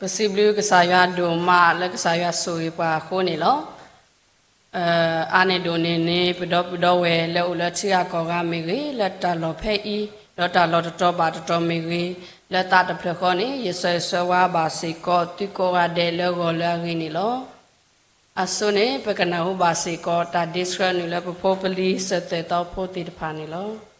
ပစံးဘျုးကစၢ်ယွၤဒိၣ်မးလၢကစၢ်ယွၤဆိၣ်ဂ့ၤပှၤအဃိန့ၣ်လီၤ. အါန့ၢ်ဒိၣ်န့ၢ်န့ၣ် ပဒီပုၢ်ဒီဝဲၢ်လၢအိၣ်လၢထံဂၤကီၢ်ဂၤမ့ၢ်ဂ့ၤ, လၢတၢ်လီၢ်ဖဲအံၤ, ဒီးတၢ်လီၢ်တတီၤဘၣ်တတီၤမ့ၢ်ဂ့ၤ, လၢသးတဖျၢၣ်ဃီန့ၣ် ယဆၢဂ့ၤဆၢဝါဘၣ်စ့ၢ်ကီးသုကိးဂၤဒဲးလၢဂီၤလၢအဂ့ၤန့ၣ်လီၤ. အဆိန့ၣ် ပကနၢ်ဟူဘၣ်စ့ၢ်ကီးတၢ်ဒ့ဆှၢနုာ်လၢပဖိပလံၤစၢၤသွဲၣ်သီဖိသ့ၣ်တဖၣ်န့ၣ်လီၤ.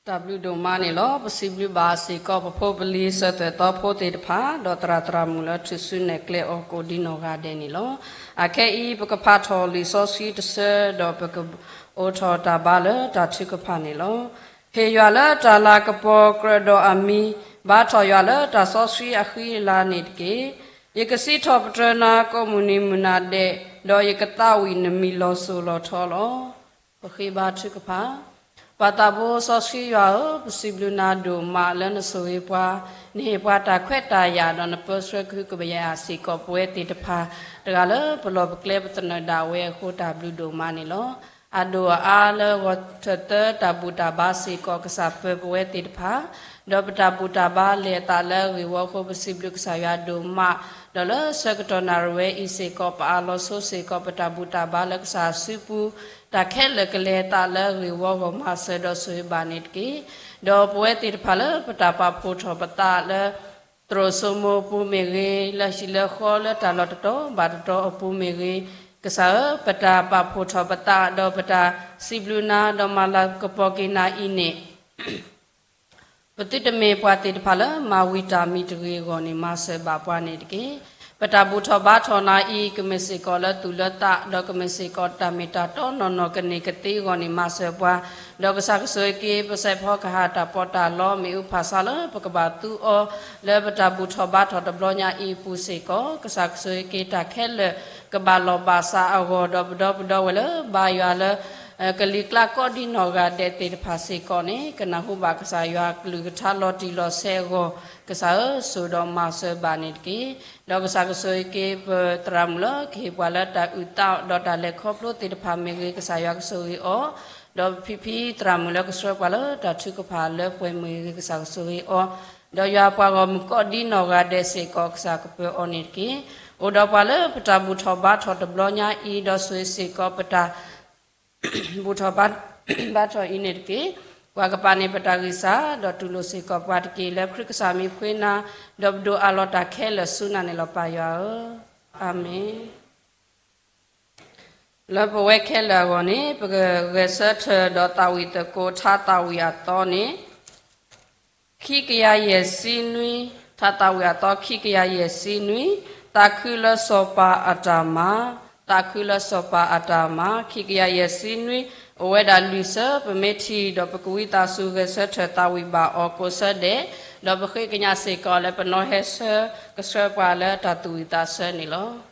တၢ်ဘျုးဒိၣ်မးန့ၣ်လီၤ. ပစံးဘျုးဘၣ်စ့ၢ်ကီး ပဖိပလံၤ စၢၤသွဲၣ်သီဖိသ့ၣ်တဖၣ် ဒီးသရၣ်သရၣ်မုၣ်လၢ ထုးစုနဲၣ်ကျဲအီၤကိးဒ်နီၢ်ဂၤဒဲးန့ၣ်လီၤ. အခဲအံၤ ပကဖးထီၣ်လံာ်စီဆှံတဆၢ ဒီးပကအိးထီၣ်တၢ်ဘါလၢတၢ်ထုကဖၣ်န့ၣ်လီၤ. ဟ့ၣ်ယွၤလၢတၢ်လၤကပီၤကြၢးဒီးအမံၤ, ဘါထီၣ်ယွၤလၢတၢ်စီဆှံအဃံအလၤန့ၣ်တက့ၢ်. ယကစံးထီၣ်ပတြၢၤနၤကိးမုၢ်နံၤမုၢ်နၤဒဲး, ဒီးယကသးဝံၣ်နမံၤလီၤစိၤလီၤထီလီၤ. ပဃ့ဘါထုကဖၣ်. ပၢ်သးဘိစီဆှံယွၤဧၢ, ပစံးဘျုးနၤဒိၣ်မးလၢနဆိၣ်ဂ့ၤပှၤ, နဟ့ၣ်ပှၤတၢ်ခွဲးတၢ်ယာ် ဒီးနပၢဆှၢကဟုကယာ်စ့ၢ်ကီးပဝဲသ့ၣ်တဖၣ်, တဂၤလၢပလီၢ်ပကျဲပသနၢၣ်ဒၣ်ဝဲအဃိ တၢ်ဘျုးဒိၣ်မးန့ၣ်လီၤ. အဒိၣ်အအါလၢဂီၤထၢၣ်သၢတၢ်ဘူၣ်တၢ်ဘါစ့ၢ်ကီး ကစၢ်ပၢၤပဝဲသ့ၣ်တဖၣ်, ဒီးပတၢ်ဘူၣ်တၢ်ဘါလဲၤအသးလၢအဂ့ၢ်ဝီအဃိ ပစံးဘျုးကစၢ်ယွၤဒိၣ်မး, ဒီးလၢဆၢကတီၢ်နၣ်ရံၣ်ဝဲအံၤစ့ၢ်ကီး ပအးလီၤဆိစ့ၢ်ကီး ပတၢ်ဘူၣ်တၢ်ဘါလၢကစၢ်စုပူၤ, တၢ်ခဲလၢာ်ကလဲၤအသးလၢအဂ့ၢ်ဝီဂီၢ်မၤစၢၤဒီးဆိၣ်ဂ့ၤဘၣ်န့ၣ်တက့ၢ်. ဒီးပဝဲသ့ၣ်တဖၣ်လၢပတၢ်ပာ်ဖှိၣ်ထီၣ်ပသးလၢ သရိာ်စိမိၤအပူၤမ့ၢ်ဂ့ၤ, လၢဟံၣ်လၢဃီလၢတၢ်လီၢ်တတီၤဘၣ်တတီၤအပူၤမ့ၢ်ဂ့ၤ, ကစၢ်ဧၢ, ပတၢ်ပာ်ဖှိၣ်ထီၣ်ပသး ဒီးပတၢ်စံးဘျုးနၤ ဒီးမၤလၤကပီၤက့ၤနၤအံၤန့ၣ် ပသုတမ့ၢ်ပှၤသ့ၣ်တဖၣ်လၢမၤဝံၤတၢ်မံၤတဂ့ၤအဂီၢ်န့ၣ် မၤစၢၤဘၣ်ပှၤန့ၣ်တက့ၢ်. ပတၢ်ဘူၣ်ထီၣ်ဘါထီၣ်နၤအံၤ ကမ့ၢ်စ့ၢ်ကီးလၢသူၣ်လၢသး, ဒီးကမ့ၢ်စ့ၢ်ကီးတၢ်မ့ၢ်တၢ်တီနီၢ်နီၢ်ကန့ၢ်ကသ့အဂီၢ်န့ၣ် မၤစၢၤပှၤ, ဒီးကစၢ်ကဆိၣ်ဂ့ၤက့ၤ ပစဲးဖီကဟၣ်တၢ်ပီးတၢ်လီ မ့ၣ်အူဖးဆါလၢပကဘၣ်သူအီၤ လၢပတၢ်ဘူၣ်ထီၣ်ဘါထီၣ်တဘျီညါအံၤအပူၤစ့ၢ်ကီး, ကစၢ်ကဆိၣ်ဂ့ၤက့ၤတၢ်ခဲလၢာ် ကဘၣ်လီၢ်ဘၣ်စးအဂီၢ် ဒီးပဒီပုၢ်ဒီဝဲၢ်လၢဘါယွၤလၢ ကလံၤကျါကိးဒ်နီၢ်ဂၤဒဲးသ့ၣ်တဖၣ်စ့ၢ်ကီးန့ၣ် ကနၢ်ဟူဘၣ်ကစၢ်ယွၤကလုၢ်ကထါလီၤတံၢ်လီၤဆဲးအဂီၢ်, ကစၢ်ဧၢ, စိာ်ဒီးမၤစၢၤဘၣ်န့ၣ်တက့ၢ်. ဒီးကစၢ်ကဆိၣ်ဂ့ၤက့ၤပသရၣ်မုၣ်လၢကဟ့ၣ်ပှၤလၢတၢ်အုၣ်သး ဒီးတၢ်လဲၤခီဖျိသ့ၣ်တဖၣ်မ့ၢ်ဂ့ၤ, ကစၢ်ယွၤကဆိၣ်ဂ့ၤအီၤ, ဒီးဖံးဖံးသရၣ်မုၣ်လၢကဆှၢပှၤလၢတၢ်ထုကဖၣ်လၢပှဲၤမ့ၢ်ဂ့ၤ, ကစၢ်ကဆိၣ်ဂ့ၤအီၤ, ဒီးယွၤပှၤဂီၢ်မုၢ်ကိးဒ်နီၢ်ဂၤဒဲးစ့ၢ်ကီး ကစၢ်ကပၢၤအီၤန့ၣ်တက့ၢ်. အိၣ်ဒီးပှၤလၢပတၢ်ဘူၣ်ထီၣ်ဘါထီၣ်တဘျီညါအံၤ ဒီးဆိၣ်ဂ့ၤစ့ၢ်ကီးပတၢ် ဘူၣ်ထီၣ်ဘါထီၣ်အံၤန့ၣ်တက့ၢ်. ပှၤကပာ်န့ၢ်ပတၢ်ဂံၢ်စၢ် ဒီးတူၢ်လိာ်စ့ၢ်ကီးပှၤတက့ၢ်. လၢခရံာ်ကစၢ်မံၤဖှ့နၤ, ဒီးပဒိးအးလီၤတၢ်ခဲလၢာ်ဆူနၤန့ၣ်လီၤ ပၢ်ယွၤဧၢ, အၤမ့ၣ်. လၢပဝဲခဲလၢာ်အဂီၢ်န့ၣ် ပကဂဲၤဆၢထၢၣ်ဒီးသးဝံၣ်သကိးထါသးဝံၣ်အသီန့ၣ် ခံကယၤယဲၢ်ဆံနွံ, ထါသးဝံၣ်အသီခံကယၤယဲၢ်ဆံနွံ, သးခုလၢစီၤပၤအတၢ်မၤ, သးခုလၢစီၤပၤအတၢ်မၤ, ခံကယၤယဲၢ်ဆံနွံ, အိၣ်ဝဲဒၣ်လွံၢ်ဆၢ, ပမ့ၢ်ထံၣ်ဒီးပကဝံသးစူၤဂဲၤဆၢထၢၣ်သးဝံၣ်ဘၣ်အီၤကိးဆၢဒဲး, ဒီးပဃ့ကညးစ့ၢ်ကီးလၢပနီၢ်ဟဲဆှၢကဆှၢပှၤလၢတၢ်သူၣ်ဝံၣ်သးဆၢန့ၣ်လီၤ.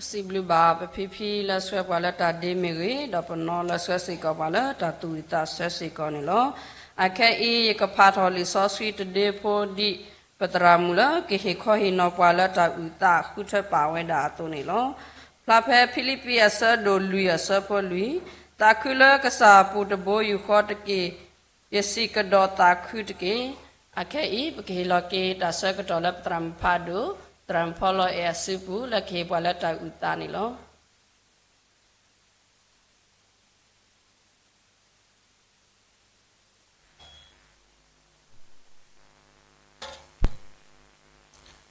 စံးဘျုးဘၣ်ပဖံဖံလၢဆှၢပှၤလၢတၢ်ဒ့မ့ၢ်ဂ့ၤ, ဒီးပနီၢ်လၢဆှၢစ့ၢ်ကီးပှၤလၢတၢ်သူၣ်အုးသးဆၢစ့ၢ်ကီးန့ၣ်လီၤ. အခဲအံၤ ယကဖးထီၣ်လံာ်စီဆှံတဒ့ဖိဒ်ပသရၣ်မုၣ်လၢကဟ့ၣ်ခီဟ့ၣ်နီၤပှၤလၢတၢ်အုၣ်သးဃုထၢပာ်ဝဲဒၣ်အသိးန့ၣ်လီၤ. ဖျါဖဲဖံလံးပံးအဆၢဒိၣ်လွံၢ်အဆၢဖိလွံၢ်, သးခုလၢကစၢ်အပူၤတဘိယူၢ်ဃီတက့ၢ်. ယစံးကဒီးသးခုတက့ၢ်. အခဲအံၤ ပကဟ့ၣ်လီၤက့ၤတၢ်ဆၢကတီၢ်လၢပသရၣ်မုၣ်ဖးဒိၣ်, သရၣ်မုၣ်ဖီလီၤအဲၣ်အစုပူၤ လၢကဟ့ၣ်ပှၤလၢတၢ်အုၣ်သးန့ၣ်လီၤ.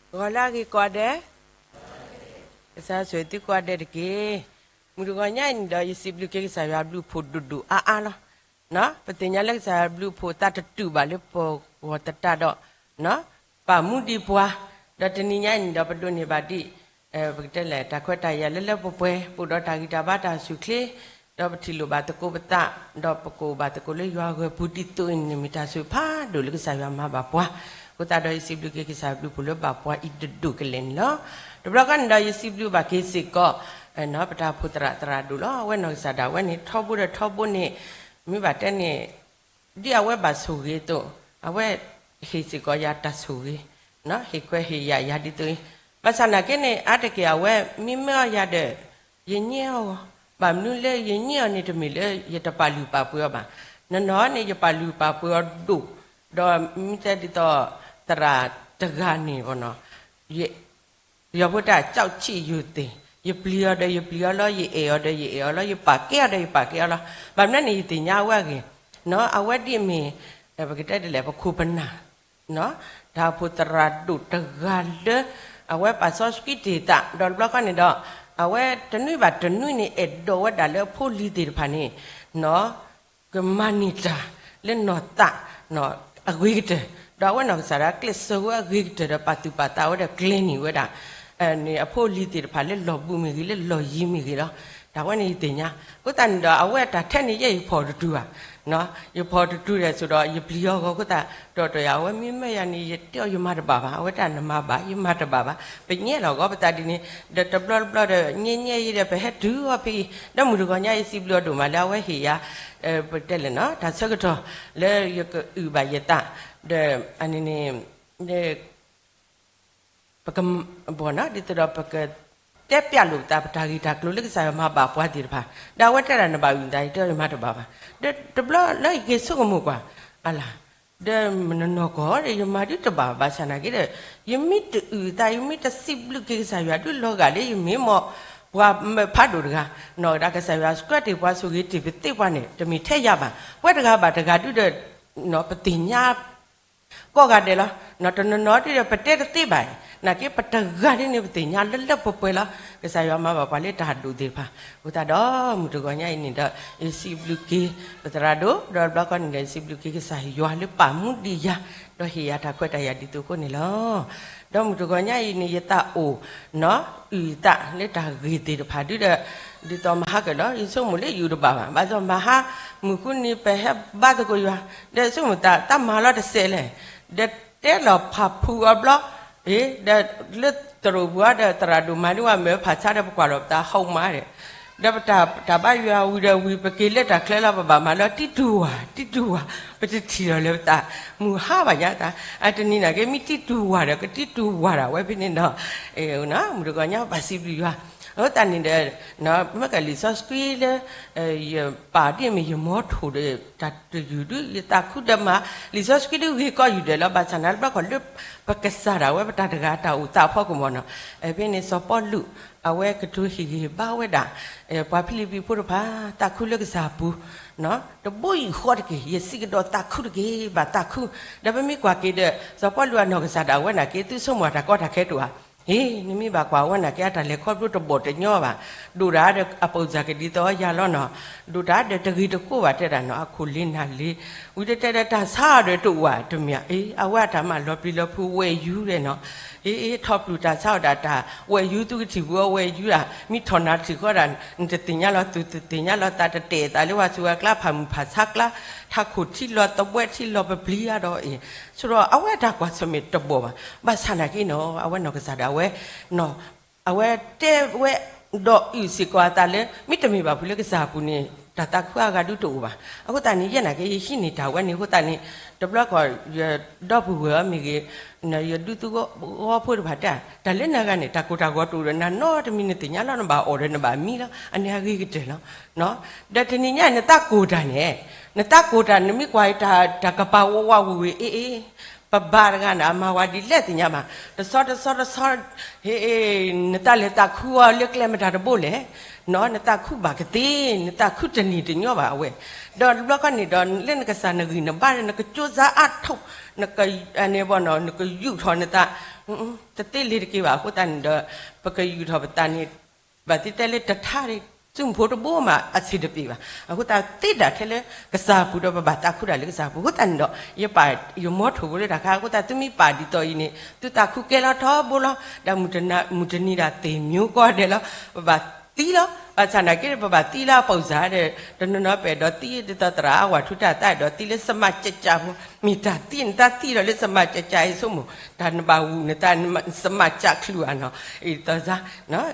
ဂီၤလၢအဂ့ၤကိးဂၤဒဲး, ကစၢ်ဆိၣ်ဂ့ၤသုကိးဂၤဒဲးတက့ၢ်. မုၢ်တဂီၤညါအံၤန့ၣ်ဒီး ယစံးဘျုးက့ၤကစၢ်ယွၤဘျုးဖှိၣ်ဒိၣ်ဒိၣ်အါအါလီၤ. ပသ့ၣ်ညါလၢကစၢ်ယွၤဘျုးဖှိၣ်သးတတုာ်ဘၣ်လၢပဂီၢ်သတးဒီး ပာ်မူဒံးပှၤ, ဒီးတနံၤညါအံၤန့ၣ်ဒီး ပဒိးန့ၢ်ဘၣ်ဒ် ပကတဲလဲၣ် တၢ်ခွဲးတၢ်ယာ်လၢလၢပှဲၤပှဲၤ ပအိၣ်ဒီးတၢ်ဂံၢ်တၢ်ဘါတၢ်အိၣ်ဆူၣ်အိၣ်ချ့, ဒီးပထံၣ်လိာ်ဘၣ်သကိးပသး, ဒီးပကအိၣ်ဘၣ်သကိးလၢယွၤဂၢၢ်ပူၤဒ်သိးအံၤန့ၣ် မ့ၢ်တၢ်ဆိၣ်ဂ့ၤဖးဒိၣ်လၢကစၢ်ယွၤမၤဘၣ်ပှၤ. အဃိသတးဒီး ယစံးဘျုးက့ၤကစၢ်ယွၤဘျုးဖှိၣ်လၢဘၣ်ပှၤအံၤဒိၣ်ဒိၣ်ကလဲာ်န့ၣ်လီၤ. တဘျီဃီန့ၣ်ဒီး ယစံးဘျုးဘၣ်က့ၤစ့ၢ်ကီး ပတၢ်အိၣ်ဖှိၣ်သရၣ်သရၣ်ဒိၣ်လီၤ. အဝဲနီၢ်ကစၢ်ဒၣ်ဝဲန့ၣ် ထီဘိဒီးထီဘိန့ၣ် မ့ၢ်ဘၣ်တဲန့ၣ် ဒ်အဝဲဘၣ်ဆိၣ်ဂ့ၤအသိး, အဝဲဟ့ၣ်စ့ၢ်ကီးယၤတၢ်ဆိၣ်ဂ့ၤ, ဟ့ၣ်ခွဲးဟ့ၣ်ယာ်ယၤဒ်သိးအံၤ, ဘၣ်ဆၣ်နာ်က့န့ၣ် အါတက့ၢ်အဝဲမ့ၢ်မၢအီၣ်ယၤဒီး ယညံအီၤ, ဘၣ်မနုၤလၢယညံအီၤန့ၣ် တမ့ၢ်လၢယတပာ်လုၢ်ပာ်ပှ့ၤအီၤဘၣ်. နီၢ်နီၢ်န့ၣ် ယပာ်လုၢ်ပာ်ပှ့ၤအီၤဒိၣ်, ဒီးမ့ၢ်တဲဒ်သိး သရၣ်တဂၤန့ၣ် ယ ယီၤဖိတၢ် ကျောက်ချစ်ယိုသေ, ယပျံၤအီၤဒီးယပျံၤအီၤလီၤ, ယအဲၣ်အီၤဒီးယအဲၣ်အီၤလီၤ, ယပာ်ကဲအီၤဒီးယပာ်ကဲအီၤလီၤ. ဘၣ်မနုၤန့ၣ် ယသ့ၣ်ညါအဝဲအဂ့ၢ်, အဝဲဒ်အမ့ၢ် ပကတဲဒ်လဲၣ် ပခိၣ်ပနၢ်, တၢ်အိၣ်ဖှိၣ်သရၣ်ဒိၣ်တဂၤလၢ အဝဲပာ်စီဆှံတ့ၢ်သး ဒီးတဘျီဃီန့ၣ်ဒီး အဝဲတနွံဘၣ်တနွံန့ၣ် အဲၣ်ဒိးဝဲဒၣ်လၢအဖိလံၤသ့ၣ်တဖၣ်န့ၣ် ကမၤန့ၢ်တၢ်လၢနီၢ်သး အဂ့ၤကတၢၢ်, ဒီးအဝဲနီၢ်ကစၢ်ဒၣ်ကျဲးစၢးဝဲအဂ့ၤကတၢၢ်ဒီး ပာ်သူၣ်ပာ်သးဝဲဒီးကျဲၤန့ၢ်ဝဲဒၣ် န့ၣ်အဖိအလံၤသ့ၣ်တဖၣ်လၢလီၢ်ဘူးမ့ၢ်ဂ့ၤ လၢလီၢ်ယံၤမ့ၢ်ဂ့ၤလီၤ. တၢ်ဝဲန့ၣ်ယသ့ၣ်ညါ, အဃိသတးန့ၣ်ဒီး အဝဲတၢ်ထဲန့ၣ်ယဲယဖီၣ်တတုၤဘၣ်, ယဖီၣ်တတုၤဒီးဆိးဒီး ယပျံၤအီၤဂီၢ်အဃိသတး ဒီးတယၤ အဝဲမ့ၢ်မၢယၤန့ၣ် ယတဲအီၤယမၤတဘၣ်ဘၣ်, အဝဲတၢ်နမၤဘၣ် ယမၤတဘၣ်ဘၣ်, ပညဲလီၤဂီၢ်ပသးဒ်န့ၣ်, ဒီးတဘျီတဘျီဒီး ညဲညဲအံၤဒီး ပဟဲတုၤအီၤဖဲအံၤ, ဒီးမုၢ်တဂီၤညါအံၤ စံးဘျုးအီၤဒိၣ်မးလၢအဝဲဟ့ၣ်ယၤ ပတဲလဲၣ်နီၤ တၢ်ဆၢကတီၢ်လၢယကအုၣ်ဘၣ်ယသး, ဒီးအန့ၣ်န့ၣ် ပကဘီနီၤ ဒ်သိးဒီးပကတဲပျးလိာ်ပသး ပတၢ်ဂ့ၢ်တၢ်ကျိၤလၢကစၢ်ယွၤမၤဘၣ်ပှၤသ့ၣ်တဖၣ်, ဒီးအဝဲတဲဒၣ်နဘၣ်အုၣ်နသး ယတဲအီၤယမၤတဘၣ်ဘၣ်, ဒီးတဘျီလၢယက့ၤဆိကမိၣ်ကွၢ်, အလၤ, ဒီးမနီၢ်နီၢ်ကီၢ်ဒီး ယမၤဒုတဘၣ်ဘၣ်ဆၣ်နာ်က့ဒီး, ယမ့ၢ်တအုၣ်သး ယမ့ၢ်တစံးဘျုးက့ၤကစၢ်ယွၤဒုလီၤဂာ်လၢ ယမ့ၢ်မ့ၢ်ပှၤမၢဖးဒိၣ်တဂၤ, နီၢ်ကစၢ်ယွၤဆှၢတ့ၢ်ပှၤဆိၣ်ဂ့ၤတ့ၢ်ပသ့ပှၤန့ၣ် တမ့ၢ်ထဲယၤဘၣ်, ပဝဲတဂၤဘၣ်တဂၤဒုဒီး ပသ့ၣ်ညါ ကိးဂၤဒဲးလီၤ. တနီၤနီၤဒုဒီး ပတဲတသ့ဘၣ်, နာ်က့ပတဂၤဒ်န့ၣ် ပသ့ၣ်ညါလၢလၢပှဲၤပှဲၤလီၤ. ကစၢ်ယွၤမၤဘၣ်ပှၤလၢတၢ်ဒိၣ်သ့ၣ်တဖၣ်, အဃိသတးဒီး မုၢ်တဂီၤညါအံၤန့ၣ်ဒီး ယစံးဘျုးက့ၤ ပသရၣ်ဒိၣ်, ဒီးတဘျီဃီန့ၣ်ဒီး ယစံးဘျုးက့ၤကစၢ်ယွၤလၢပာ်မူဒံးယၤ, ဒီးဟ့ၣ်ယၤတၢ်ခွဲးတၢ်ယာ်ဒ်သိးအဃိန့ၣ်လီၤ. ဒီးမုၢ်တဂီၤညါအံၤန့ၣ် ယသးအိၣ် အုၣ်သးလၢတၢ်ဂ့ၢ်သ့ၣ်တဖၣ်ဒုဒီး, ဒ်သိးမဟါကၢၣ်လီၤ ယဆိကမိၣ်လၢယအုၣ်တဘၣ်ဘၣ်, ဘၣ်ဆၣ်မဟါမုၢ်ဃုနံၤ ပဟဲဘါသကိးယွၤ, ဒီးဆိကမိၣ်သး တၢ်မၤလီၤတစဲးလဲၣ်, ဒီးတဲလီၤဖးဖူအီၤဘျီ, ဒီးလၢသရိာ်ပူၤအီၤဒီး သရၣ်ဒိၣ်မၤန့ၢ်ဝဲမ့ၢ်ဖးဆါဒီး ပကွၢ်လီၤပသး ဟီၣ်မးဒီး, ဒီးပတၢ်ဘါယွၤဝံၤဒီးဝံၤ ပက့ၤလၢတၢ်ချၢလီၤ ပဘၣ်မၤလီၤတံတူၢ်ဝၤ တံတူၢ်ဝၤ, ပတထံၣ်လီၤလၢပသး မုၢ်ဟါဘၣ်ညါသး, အတနံၤနာ်က့ မ့ၢ်တံတူၢ်ဝၤဒီး ကတံတူၢ်ဝၤဒၣ်ဝဲဖဲန့ၣ်ဒီး, မုၢ်တဂီၤညါဘၣ်စံးဘျုးယွၤ, အဃိသတးန့ၣ်ဒီး မ့ၢ်ကလံာ်စီဆှံလၢ ယပာ်ဒ်မ့ၢ်ယမီထိၣ်ဒီး တၢ်တယုၢ်ဒု ယသးခုဒီးမး, လံာ်စီဆှံဒုဂ့ၤကီယုၢ်ဒဲးလီၤ, ဘၣ်ဆၣ်နာ်တဘျီခီၣ်လၢ ပကစၢ်ဒၣ်ဝဲပတၢ်တဂၤတၢ်အိၣ်သးအဖီခိၣ်မ့ၢ်နီၤ, ဖဲန့ၣ်စီၤပီလူး အဝဲကတိၤဟ့ၣ်ဂံၢ်ဟ့ၣ်ဘါဝဲဒၣ် ပှၤဖံလံးပံးဖိတဖၣ် သးခုလၢကစၢ်အပူၤ တဘိယူၢ်ဃီတက့ၢ်, ယစံးကဒီးသးခုတက့ၢ်, ဘၣ်သးခု, ဒီးပမ့ၢ်ကွၢ်က့ၤဒီး စီၤပီလူးအနီၢ်ကစၢ်ဒၣ်ဝဲနာ်က့ သုဆိကမိၣ်တၢ်ကီတၢ်ခဲတအိၣ်ဧါ, အ့ နမ့ၢ်ဘၣ်ကွၢ်ဝဲနာ်က့ အတၢ်လဲၤခီဖျိတဘီၣ်တညီဘၣ်, ဒိၣ်တၢ်ဒီးအပိာ်စၢ်ကဒ်သိးယၤလီၤနီၤ, ဒိၣ်တၢ်ဒီးတဂ့ၤတကိးဘၣ်တဲဒၣ်နီၤ, အခိၣ်လ့နၢ်လ့, ဝံၤတဲတဲဒီးတၢ်ဆါအီၤဒီးတအိၣ်ဧါ, တမ့ၢ်ဧါ, အ့ အဝဲအတၢ်မၤလီၤပျံၤလီၤဖုးဝဲၢ်ယူၤဒီးနီၤ, အ့ အ့ ထီၣ်ပျူၢ်တၢ်ဆါအီၤဒၣ်တၢ် ဝဲၢ်ယူၤသုကထံၣ်ပူၤအီၤဝဲၢ်ယူၤဒၣ်, မ့ၢ်ထီၣ်နၤထံၣ်ဃီဒၣ် နတသ့ၣ်ညါလီၤသူၣ် တသ့ၣ်ညါလီၤသး တတဲာ်သးလၢပှၤဆူးပှၤကျါ ဖးမုၢ်ဖးဆါကျါ, ထးခိၣ်ထံလီၤသဘှဲထံလီၤပပျံၤဧါဒီးအံၤ, ဆိဒီးအဝဲအတၢ်ကွၢ်ဆၢၣ်မဲာ်တဘီၣ်ဘၣ်, ဘၣ်ဆၣ်နာ်က့နီၤ အဝဲနီၢ်ကစၢ်ဒၣ်ဝဲ, အဝဲတဲဝဲ ဒီးအုၣ်စ့ၢ်ကီးအသးလၢ မ့တမ့ၢ်ဘၣ်ဖုးလၢကစၢ်အပူၤန့ၣ် တၢ်သးခုအဂၤဒုတအိၣ်ဘၣ်. အဃိသတးန့ၣ် ယဲနာ်က့ ယဟံးန့ၢ်တၢ်ဝဲန့ၣ်အဃိသတးန့ၣ် တဘျီဃီ ယဒီပုၢ်ဝဲၢ်အီၤမ့ၢ်ဂ့ၤ, ယဒူသဝီဖိတဖၣ်တဲ တၢ်လၢနဂၤန့ၣ် တၢ်ကိၢ်တၢ်ဂီၤတအိၣ်ဒီး နနီတမံၤနသ့ၣ်ညါလီၤ နဘၣ်အီၣ်ဒီးနဘၣ်မံလီၤ အန့ၣ်အဂ့ၤကတၢၢ်လီၤ. ဒီးတနံၤညါနသးကိၢ်တၢ်န့ၣ်, နသးကိၢ်တၢ် နမ့ၢ်ကွၢ်တၢ် တၢ်ကပၤဝးဝးဝ့ၢ်ဝ့ၢ် အ့ၣ်အ့ၣ် ပဘၣ်တဂၤန့ၣ် အမၤဝဲဒ်လဲၣ်သ့ၣ်ညါဘၣ်. တဆီတဆီတဆီ ဟ့ၣ် နသးလဲၤသးခုအီၤလၢကျဲမတၤတဘိလဲၣ်. နသးခုဘၣ်ကသ့, နသးခုတန့ၢ်တညီဘၣ်အဝဲ. ဒီးတဘျီခီန့ၣ်ဒီး လၢနကစၢ်နဂံၢ်နဘါဒီး နကကၠိစါအါထိၣ်, နက, န့ၣ်ဘၣ်နီၤ နကယူာ်ထီၣ်နသး တသ့လ့ၤတက့ၤဘၣ်. အဃိသတးန့ၣ်ဒီး ပကယူာ်ထီၣ်ပသးန့ၣ် ဘၣ်သ့ၣ်သ့ၣ်လၢတထါ သုးမုၢ်ဖိတဘိမး အဆံးတပ့ၤဘၣ်. အဃိသတးသ့ဒၣ်ထဲလၢကစၢ်ပူၤဒီး ပဘၣ်သးခုဒၣ်လၢကစၢ်ပူၤ. အဃိသတးန့ၣ်ဒီး ယပာ်ယမီထိၣ်ဖိလၢတၢ်ခါ အဃိသတးသုမ့ၢ်ပာ်ဒ်သိးအံၤန့ၣ် သုသးခုကဲလီၤထီဘိလီၤ. ဒီးမုၢ်တနံၤ, မုၢ်တနံၤဒၣ်သ့ၣ်မံၤကီဒဲးလီၤ. ပဘၣ်သံလီၤ. ဘၣ်ဆၣ်နာ်က့ ပဘၣ်သံလၢအပူၤစၢ်ဒီး တနီၤနီၤပအဲၣ်ဒိးသံဒ်သိးသရၣ်အဝၤထူတၢ်သးအဲၣ်ဒိးသံလၢစမးကၠၢ်ကၠၢ်ဖိ မ့ၢ်တၢ်သံ နသးသံဒီးလၢစမးကၠၢ်ကၠၢ်အံၤ ဆိကမိၣ် တၢ်နဘၣ်ဝံၤနသး စမးကၠၢ်ချုးဧါနီၤ အံၤသီစါ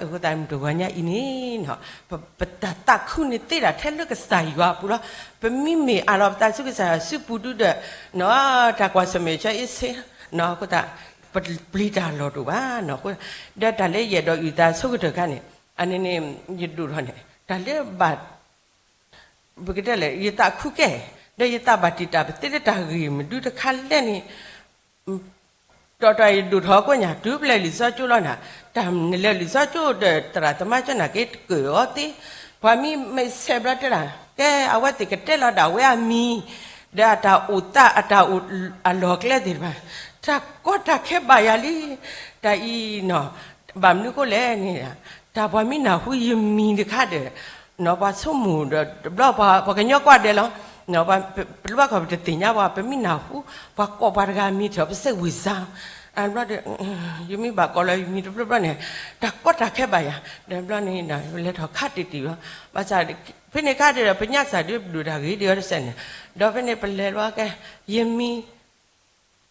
အဃိသတးမုၢ်တဂီၤညါအံၤန့ၣ် ပတၢ်သးခုန့ၣ်သ့ဒၣ်ထဲလၢကစၢ်ယွၤအပူၤလီၤ. ပမ့မ့ၢ်အးလီၤပသးဆူကစၢ်ယွၤစုပူၤဒုဒီး တၢ်ကွၢ်ဆၢၣ်မဲာ်ဆၢအ့ၣ်ဆ့ အဃိသတး ပပျံၤတၢ်လီၢ်တအိၣ်ဘၣ်နီၤ. ဒီးတၢ်လၢယအဲၣ်ဒိးအုၣ်သးဆိကတၢၢ်ခါန့ၣ် အန့ၣ်န့ၣ် ယဒိၣ်ထီၣ်န့ၣ် တၢ်လၢဘၣ် ပကတဲလဲၣ် ယသးခုကဲ ဒီးယသးဘၣ်တံာ်တာ်ပသ့လၢတၢ်ဂ့ၢ်မနုၤတခါလဲၣ်န့ၣ် တီတီယဒိၣ်ထီၣ်ကိးညါ တုၤပလဲၤလံာ်စီကၠိလီၤနၤ, တၢ်နလဲၤလံာ်စီကၠိဒီးသရၣ်သမါကၠိနာ်က့တကၢၢ်အီၤသ့, ပှၤမ့ၢ်မဲာ်ဆဲးဘျီတဲဒၣ် ကဲအဝဲသ့ၣ်ကတဲလီၤဒၣ်ဝဲအမံၤ ဒီးအတၢ်အိၣ်သးအတၢ်အိၣ်အလီၢ်အကျဲသ့ၣ်တဖၣ်, တၢ်ကီတၢ်ခဲဘၣ်ယၤလံ, တၢ်အံၤနီၤ ဘၣ်မနုၤဃိလဲၣ်န့ၣ် တၢ်ပှၤမ့ၢ်နၢ်ဟူယမံၤတခါဒီး နီၤပှၤဆိကမိၣ်ဒီးတဘျီပှၤကညီကွၢ်ဒဲးလီၤ, ပလၢဘၣ်ခီၣ်ပတသ့ၣ်ညါပှၤ ပမ့ၢ်နၢ်ဟူ ပှၤကိးပှၤတဂၤမံၤထီၣ် ပစဲးဝံၤစါ, ဘျီဒီး ယမ့ၢ်ဘၣ်ကိးလီၤယမံၤတဘျီဘျီန့ၣ် တၢ်ကီတၢ်ခဲဘၣ်ယၤ, ဒီးဘျီန့ၣ် လဲၤထီၣ်ခါတံၢ်တံၢ်လီၤ, ဘၣ်ဆၣ် ဖဲန့ၣ်ခါဒီး ပညၣ်စၢ်ဒုးပဒိၣ်တၢ်ဂ့ၤဒံးအီၤတစဲးန့ၣ်, ဒီးဖဲန့ၣ်ပလဲၤလီၤကဲ ယမံၤ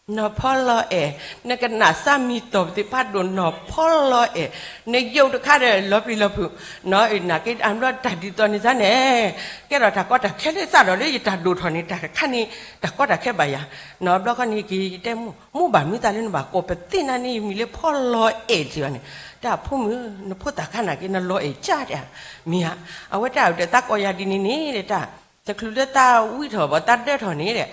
နီၢ်ဖီလီၤအဲၣ်, နကနၣ်စၢ်မံၤတီၢ်ပသ့ၣ်ဖးဒိၣ်နီၢ်ဖီလီၤအဲၣ်, နယိာ်တခါဒီးလီၤပျံၤလီၤဖုး, နီၢ်နာ်က့အဘျီတၢ်ဒ်သိးန့ၣ်စၢ်န့ၣ်, ကဲထီၣ်တၢ်ကီတၢ်ခဲလၢစးဒီးလၢယတၢ်ဒိၣ်ထီၣ်န့ၣ် တၢ်တခါန့ၣ် တၢ်ကီတၢ်ခဲဘၣ်ယၤ, နီၢ်ဘျီခီန့ၣ်က့ၤယတဲမိၢ်, မိၢ်ဘၣ်မနုၤသးလၢနဘၣ်ကိးပသ့ၣ်နၤန့ၣ် ယမံၤလၢဖီလီၤအဲၣ်စံးဘၣ်န့ၣ်, တၢ်ဖိမုၣ် နဖိသၣ်ခါနာ်က့ နလီၤအဲၣ်ကၢ်တဲ, မ့ၢ်ဧါ, အဝဲတၢ်အုၣ်ဒီးသးကိးယၤဒ်န့ၣ်န့ၣ်တၢ် တချုးလၢသးဝံထီၣ်ဘၣ် သးဒၢထီၣ်န့ၣ်ဒီး,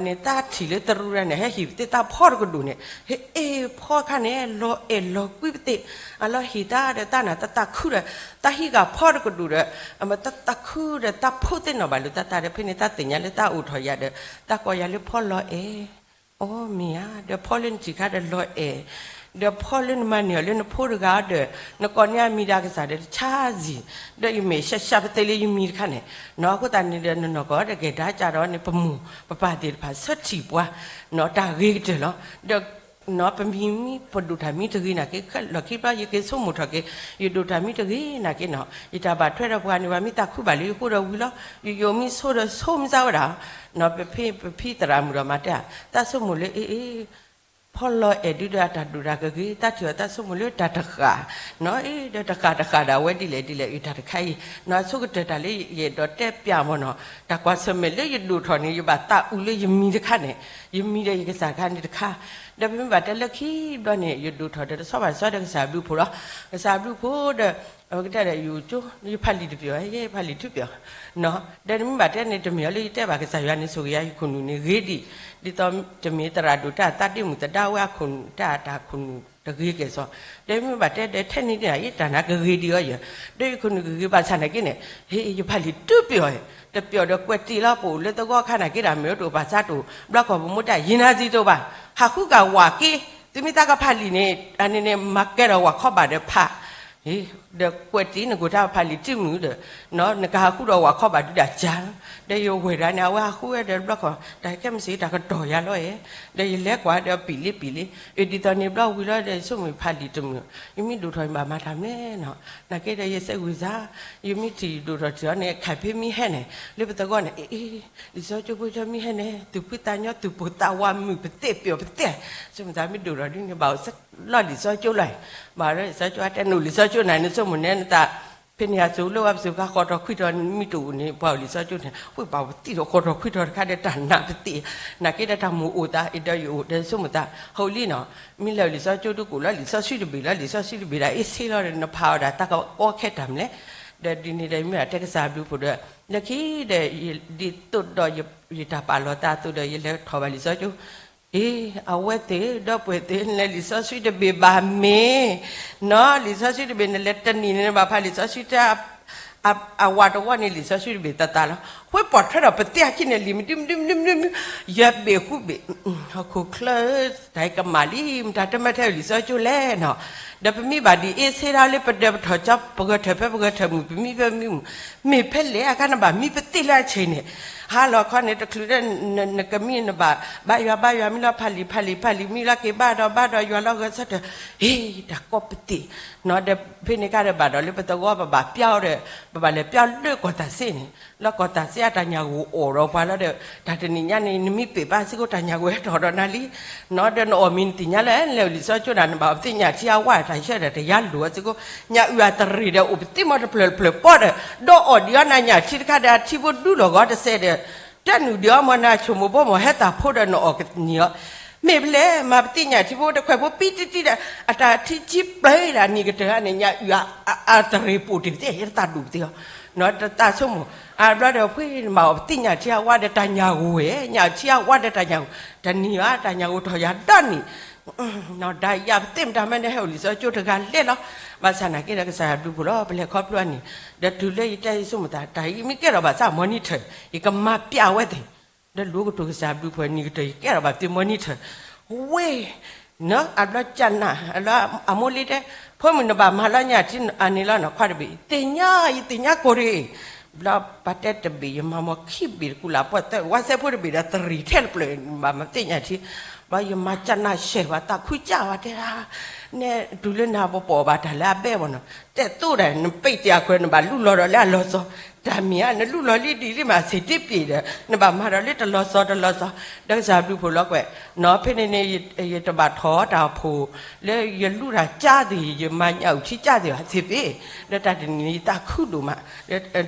န့ၣ်သးထံၣ်လၢတရူးရၤန့ၣ် ဟဲဟ့ၣ်ပသ့ၣ်သးဖီတကဒိၣ်န့ၣ်, ဟ့ၣ်အ့ၣ်ဖီခါန့ၣ် လီၤအဲၣ်လီၤကွံပသ့ၣ်, အလီၤဟ့ၣ်သးဒီးသးနၤသးသးခုဒီး, သးဟံးဂၤဖီတကဒိၣ်ဒီး, အမ့ၢ်သးသးခုဒီးသးဖိသ့ၣ်နီၣ်ဘၣ်လိာ်သးသးဒီး ဖဲန့ၣ်သးသ့ၣ်ညါလၢသးအိၣ်ထီၣ်ယၤဒီး သးကိးယၤလၢဖီလီၤအဲၣ်, အိ မ့ၢ်ဧါ, ဒီးဖီလၢနထံၣ်ခါဒီးလီၤအဲၣ်, ဒီးဖီလၢနမၤန့ၢ်အီၤလၢနဖိတဂၤဒီး, နကိးန့ၢ်အမံၤဒၣ်ကစၢ်ဒီးတဆါစံၣ်, ဒီးယမဲာ်ဆှးဆှးပသ့လၢယမံၤတခါန့ၣ်, နီၢ်အဃိသတးန့ၣ်ဒီး နနီၢ်ကီၢ်ဒီးကဲဒါကၢ်ဒီးန့ၣ် ပမိၢ်ပပၢ်သ့ၣ်တဖၣ်ဆၢထံၣ်ပှၤ, နီၢ်တၢ်ဂ့ၤကတၢၢ်လီၤ, ဒီး နီၢ်ပမံၤမံၤ ပဒိၣ်တၢ်မံၤတဂ့ၤနာ်က့ ခဲလီၢ်ခံဘျီ ယက့ၤဆိကမိၣ်ထီၣ်က့ၤ ယဒိၣ်တၢ်မံၤတဂ့ၤနာ်က့နီၢ် ယတၢ်ဘၣ်ထွဲဒီးပှၤန့ၣ် ပှၤမ့ၢ်သးခုဘၣ်လၢယဃိဒီးဝံၤလီၤ, ယယိာ်မံဆိဒီးဆိမုၢ်စၢ်ဝဲဒၣ်, နီၢ်ပဖံ ပဖံသရၣ်မုၣ်ဒီးမၤတဲ, သးဆိကမိၣ်လၢအ့ၣ်အ့ၣ် ဖီလီၤအဲၣ်ဒုဒီးအတၢ်ဒိၣ်တၢ်ကဂ့ၤ သးထံၣ်အီၤသးဆိကမိၣ်လၢတၢ်တဃၣ်, နီၢ်အ့ၣ်ဒီးတဃၣ်တဃၣ်ဒီးအဝဲဒ်လဲၣ်ဒ်လဲၣ်အတၢ်တခါအံၤ, နီၢ်ဆိကတၢၢ်တၢ်လၢယအဲၣ်ဒိးတဲပျၢ်မ့ၢ်နီၢ် တၢ်ကွၢ်ဆၢၣ်မဲာ်လၢယဒိၣ်ထီၣ်န့ၣ် ယဘၣ်သးအုးလၢယမံၤတခါန့ၣ်, ယမံၤဒီးယကစၢ်တခါန့ၣ်တခါ, ဒီးပမ့ၢ်ဘၣ်တဲလၢခံဘျီန့ၣ် ယဒိၣ်ထီၣ်ဒီးတဆီဘၣ်တဆီဒီးကစၢ်ဘျုးဖှိၣ်လီၤ, ကစၢ်ဘျုးဖှိၣ်ဒီး အဝဲကတဲဒီးယအိၣ်ကၠိ ယဖးလံာ်တပျီၤ ယဲယဖးလံာ်တပျီၤ, ဒီးနမ့ၢ်ဘၣ်တဲန့ၣ် တမ့ၢ်အီၤလၢယတဲဘၣ်ကစၢ်ယွၤန့ၣ် ဆိၣ်ဂ့ၤယၤယခိၣ်နူာ်န့ၣ်ဂ့ၤဒံး, ဒ်သိးတမ့ၢ်သရၣ်ဒိၣ်တၢ်သးဒ့မုၣ်သဒါဝဲအခိၣ်နူာ်တၢ်တၢ်ခိၣ်နူာ်တဂ့ၤကဲၣ်ဆိး, ဒီးမ့ၢ်ဘၣ်တဲဒီးထဲန့ၣ်န့ၣ် ယတၢ်နၤကဂ့ၤဒံးအီၤယဲ, ဒီးယခိၣ်နူာ်ကဂ့ၤဘၣ်ဆၣ်နာ်က့န့ၣ်, ဟ့ၣ် ယဖးလံာ်တပျီၤ, တပျီၤဒီးကွဲးတံၢ်လီၤပအိၣ်လၢသဝီခါနာ်က့ဒီး မ့ၢ်အိၣ်တအိၣ်ဘၣ်ဆၣ်တအိၣ် ဘျီကီၢ်ပမိၢ်တၢ် ယနၤစံးတအိၣ်ဘၣ်, ဟးဃုကၣ်ဝၣ်က့, သုမ့ၢ်သးကဖးလံာ်န့ၣ် အန့ၣ်န့ၣ် မၤကဲဒီးဝၣ်ခီဘၣ်ဒီးဖး ဒီးကွဲးတံၢ်နကိာ်တၢ်ဖးလံာ်တမုာ်ဒီး, နကဟးဃုဒီးဝၣ်ခီဘၣ်ဒုးဒၣ်ကၢ်, ဒီးယဝဲၢ်ဒၣ်န့ၣ် အဝဲဟးဃုဝဲဒီးဘျီခီ, တၢ်ခဲမုၢ်ဆ့ၣ်တၢ်ကတီၢ်ယၤလီၤအဲၣ်, ဒီးယလဲၤကွၢ်ဒီးပံာ်လံပံာ်လံ, အဒ်သိးန့ၣ်ဘျီဝံၤလီၤဒီး ယဆိကမိၣ်ဖးလံာ်တမုာ်, ယမ့ၢ်ဒိၣ်ထီၣ်ယဘၣ်မၤတၢ်မနုၤလဲၣ်နီၤ, နာ်က့ဒီးယစဲးဝံၤစါ, ယမ့ၢ်ထံၣ်ဒိၣ်ထီၣ်ထံၣ်အီၤန့ၣ် ခးဖဲမ့ၢ်ဟဲန့ၣ် လၢပသဝီန့ၣ် အ့ လံာ်စီကၠိဖိဆၢမ့ၢ်ဟဲန့ၣ် သူၣ်ဖှံသးညီသူၣ်ပိၢ်သးဝးမုာ်ပသ့ၣ်ပျီၤပသ့ၣ်, ဆိကမိၣ်သးမ့ၢ်ဒိၣ်ထီၣ်ဒ်န့ၣ် ဘၣ်အိၣ်လီၢ်လံာ်စီကၠိလီၤ, ဘၣ်လီၢ်လံာ်စီကၠိအတဲနအိၣ်လံာ်စီကၠိနၤန့ၣ် ဆိကမိၣ်န့ၣ်နသး, ဖဲန့ၣ်အစိၤလၢဝဲပစိၤခါဃိးထီၣ်ခွံထီၣ်မံတအိၣ်န့ၣ် ပှၤအိၣ်လံာ်စီဆှံကၠိန့ၣ် ဝ့ၢ်ပှၤပသံၣ်ဒီးဃိးထီၣ်ခွံထီၣ်တခါဒီးတၢ်နာ်ပသ့ၣ်, နာ်က့ဒီးတၢ်မိၣ်အိၣ်သး အဲၣ်ဒိးယအိၣ်ဒီးဆိကမိၣ်သး ဟိလံနီၤ, မ့ၢ်လဲၤအိၣ်လံာ်စီဆှံကၠိဒုးကအိၣ်လၢလံာ်စီဆှံတဘ့ၣ်လၢလံာ်စီဆှံတဘ့ၣ်ဒီးအ့ၣ်ဆ့လီၤဒီး နဖးအီၤဒၣ်တၢ်ကီခဲတၢ်မနုၤလဲၣ်, ဒီးဒ်န့ၣ်ဒီးမ့ၢ်အတဲကစၢ်ဘျုးဖှိၣ်ဒီး လၢခံဒီး ဒ်သိးဒီးယတၢ်ပာ်လီၤသးအသိးဒီး ယလဲၤထီၣ်ဘၣ်လံာ်စီဆှံကၠိ အ့ အဝဲသ့ၣ် ဒီပုၢ်ဝဲၢ်သ့ၣ် နလဲၤလံာ်စီဆှံတဘ့ၣ်ဘၣ်မ့ၢ်, နီၤ လံာ်စီဆှံတဘ့ၣ် နလဲၤတနံၤန့ၣ် နဘၣ်ဖးလံာ်စီဆှံတၢ် အဝးတဝီန့ၣ် လံာ်စီဆှံတဘ့ၣ်သးသးလီၤ. ဃိပှၤထွဲဒီးပသ့ၣ်အခံန့ၣ် လံာ်မနုၤမနုၤမနုၤမနုၤ ယဘ့ၣ်ဃုဘ့ၣ်, ဟီၣ်ခိၣ်ချၢ တၢ်အံၤကမၣ်လံ မတၤတမ့ၢ်ထဲလံာ်စီဆှံကၠိလဲၣ်နီၤ, ဒီးပမ့ၢ်ဘၣ်ဒ်အ့ၣ်ဆ့ဒီးလၢပဒၢးပထီၣ်ကၠီ ပဂဲၤထၢၣ်ဖဲပဂဲၤထၢၣ်မုၢ် ပမံဖဲမံမုၢ်, မ့ၢ်ဖဲလဲၣ်အခါနဘၣ်မံပသ့ၣ်လၢအဆံးန့ၣ်, ဟါလီၤခီန့ၣ် တချုးဒီး နကမံနဘၣ် ဘါယွၤဘါယွၤမံလီၤ ဖးလံာ်ဖးလံာ်ဖးလံာ် မံလီၤက့ၤဘါဒီးဘါဒီးယွၤလီၤဂဲၤဆၢထၢၣ်, ဟ့ၣ် တၢ်ကီပသ့ၣ်နီၤ, ဒီးဖဲန့ၣ်ခါဒီးဘၣ်ဒီးလၢပသဝီပဘၣ်ပျီဒီး ပဘၣ်လဲၤပျီလၢကီၢ်တၢ်စ့န့ၣ်, လၢကီၢ်တၢ်စ့အတၢ်ညၣ်ဂိၢ်အိၣ်ဒီးပှၤလီၤဒီး တၢ်တနံၤညါန့ၣ် နမံပ့ၢ်ဘၣ်စ့ၢ်ကီးတၢ်ညၣ်ဂိၢ်ဟဲထီၣ်ဒီးနၤလံ နီၤ, ဒီးနအီၣ်မ့ၤနသ့ၣ်ညါလၢ လဲၤအိၣ်လံာ်စီဆှံကၠိဒီး နဘၣ်အီၣ်ပသ့ၣ်ညၣ်ထံအဝါတၢ်ဆှၢဒီးတယါလိာ်အီၤစ့ၢ်ကီး, ညၣ်အုၣ်အတရ့ၣ်ဒီးအိၣ်ပသ့ၣ်မီၤတဖျၢၣ်တဖျၢၣ်ပီဒီး ဒီးအီၣ်ဒံးအီၤနၤညၣ်ထံတခါဒီး အထံဖိဒူလီၤဂီၤတစဲးဒီး တနုာ်ဒံးအီၤမီၤ နဆိမိၣ်ဘိမီၤ ဟဲသၣ်ဖိဒီးနအီၣ်ကနံၤအီၤ, မ့ၢ်ဖဲလဲၣ် မၤပသ့ၣ်ညၣ်ထံဖိတခွဲးဖိပံတံတံဒီး အတၢ်ထံဆံပျၢၤဒၣ်နံၤကတၢၢ်န့ၣ် ညၣ်အုၣ်အတရ့ၣ်ပိာ်တ့ၢ်ပသ့ၣ် ယတသးဒူၣ်ပသ့ၣ်အီၤ, နတသးဆိကမိၣ် အဘျီဒီးဖဲနဘၣ်အီၣ်ပသ့ၣ်ညၣ်ထံအဝါဒီးတၢ်ညၣ်ဂိၢ်ဝဲ ညၣ်ထံအဝါဒီးတၢ်ညၣ်ဂိၢ် တနံၤအီၤ တၢ်ညၣ်ဂိၢ်ထီၣ်ယၤဒီနံၤ နီၤ ဒၣ်ယၤပသ့ၣ်မတၤမ့ၢ်နဟဲအိၣ်လံာ်စီဆှံကၠိတဂၤလဲၣ်လီၤ, ဘၣ်ဆၣ်နာ်က့ဒီးကစၢ်ယွၤဘျုးဖှိၣ်လီၤ ပလဲၤခီဖျိအနံၤ, ဒီးတုၤလၢယတဲယဆိကမိၣ်သး တၢ်အံၤမ့ၢ်ကဲထီၣ်ဘၣ်ဆၣ် monitor ယကမၤပျးဝဲသ့ၣ်, ဒီးလူၤကတိၤကစၢ်ဘျုးဖှိၣ်နံၤကတၢၢ် ယကဲထီၣ်ဘၣ်သ့ၣ် monitor ဝ့ၢ် နီၤ အဘျီကနၣ် အလၢအမိၢ်လံတဲ ဖိမုၣ်နဘၣ်မၤလီၤညၣ်ထံအန့ၣ်လီၤနီၤ ခွါတဘ့ၣ် သ့ၣ်ညါ ယသ့ၣ်ညါကိးရ့ၣ်, ဘျီပှၤတဲတဘ့ၣ် ယမၤမီၤခံဘ့ၣ်တကူလၢ်ပှီၢ်သၢ ဝါစဲဖိတဘ့ၣ်ဒီးတရံးထဲတဖျၢၣ် ဘၣ်မၤသ့ၣ်ညါထံ, ဘျီယမၤကနၣ်ရှဲၣ် ပှၤသးခုကၢ်ဝဲတဲဒၣ်, နဲတုၤလၢနၤပပိာ်ဘၣ်တၢ်လၢအဘဲဘၣ်နီၤ တဲသိးဒၣ် နပ့ၢ်တ့ၢ်အခွဲး နဘၣ်လူလီၤဒီးလၢအလီၤစီၤ, တၢ်မ့ၢ်ဧါ နလူလီၤလံဒ်လံမး ဆ့ၣ်တ့ပ့ၢ်ဒီး နဘၣ်မၤဒီးလၢတလီၤစီၤတလီၤစီၤ, ဒီးကစၢ်ဘျုးဖှိၣ်လီၤကွဲး, နီၤ ဖဲန့ၣ်န့ၣ် ယတဘၣ်ထီၣ်တၢ်အိၣ်ဖှိၣ် လၢယလူတၢ်ကၢ်သ့ၣ် ယမၤညၣ်အုၣ်ထံကၢ်သ့ၣ်ဘၣ် ဆ့ၣ်ပ့ၢ်, ဒီးတၢ်တနံၤန့ၣ် ယသးခုဒိၣ်မး,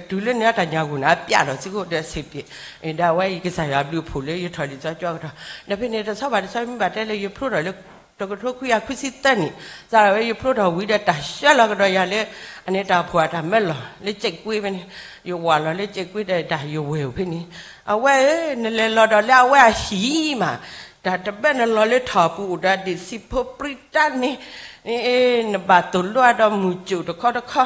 တုၤလၢန့ၣ်တၢ်ညၣ်ဂိၢ်န့ၣ် အပျးဒီးစ့ၢ်ကီးဒီးဆ့ၣ်ပ့ၢ်, ဒီးအဝဲအံၤကစၢ်ယွၤဘျုးဖှိၣ်လၢယထီၣ်လံာ်စီဆှံကၠိကထီၣ်, ဒီးဖဲန့ၣ်တဆီဘၣ်တဆီ မ့ၢ်ဘၣ်တဲလၢယဖျိထီၣ်လၢ တကထိခွံကယၤခွံဆံသၢနံၣ်, စးထီၣ်ဝဲယဖျိထီၣ်ဝံၤဒီးတၢ်ဆှၢလီၤကဒီးယၤလၢ အန့ၣ်တၢ်အိၣ်ဖှိၣ်အတၢ်မၢလီၤ လၢကၠဲးကွ့ဖဲန့ၣ်, ယဝၤလီၤလၢကၠဲးကွ့ဒီးတၢ်ယဝဲၢ်အိၣ်ဖဲန့ၣ်, အဝဲဧၢ နလဲၤလီၤဒီးလၢအဝဲအဟံၣ်မး, တၢ်တဘၣ်နလီၤလၢထီၣ်ပူၤအိၣ်ဒီးဒ့ၣ်စံးဖိပြံတၢ်န့ၣ် နဘၣ်သိၣ်လိအဒီးမုၢ်ကၠိၣ်တခီတခီ,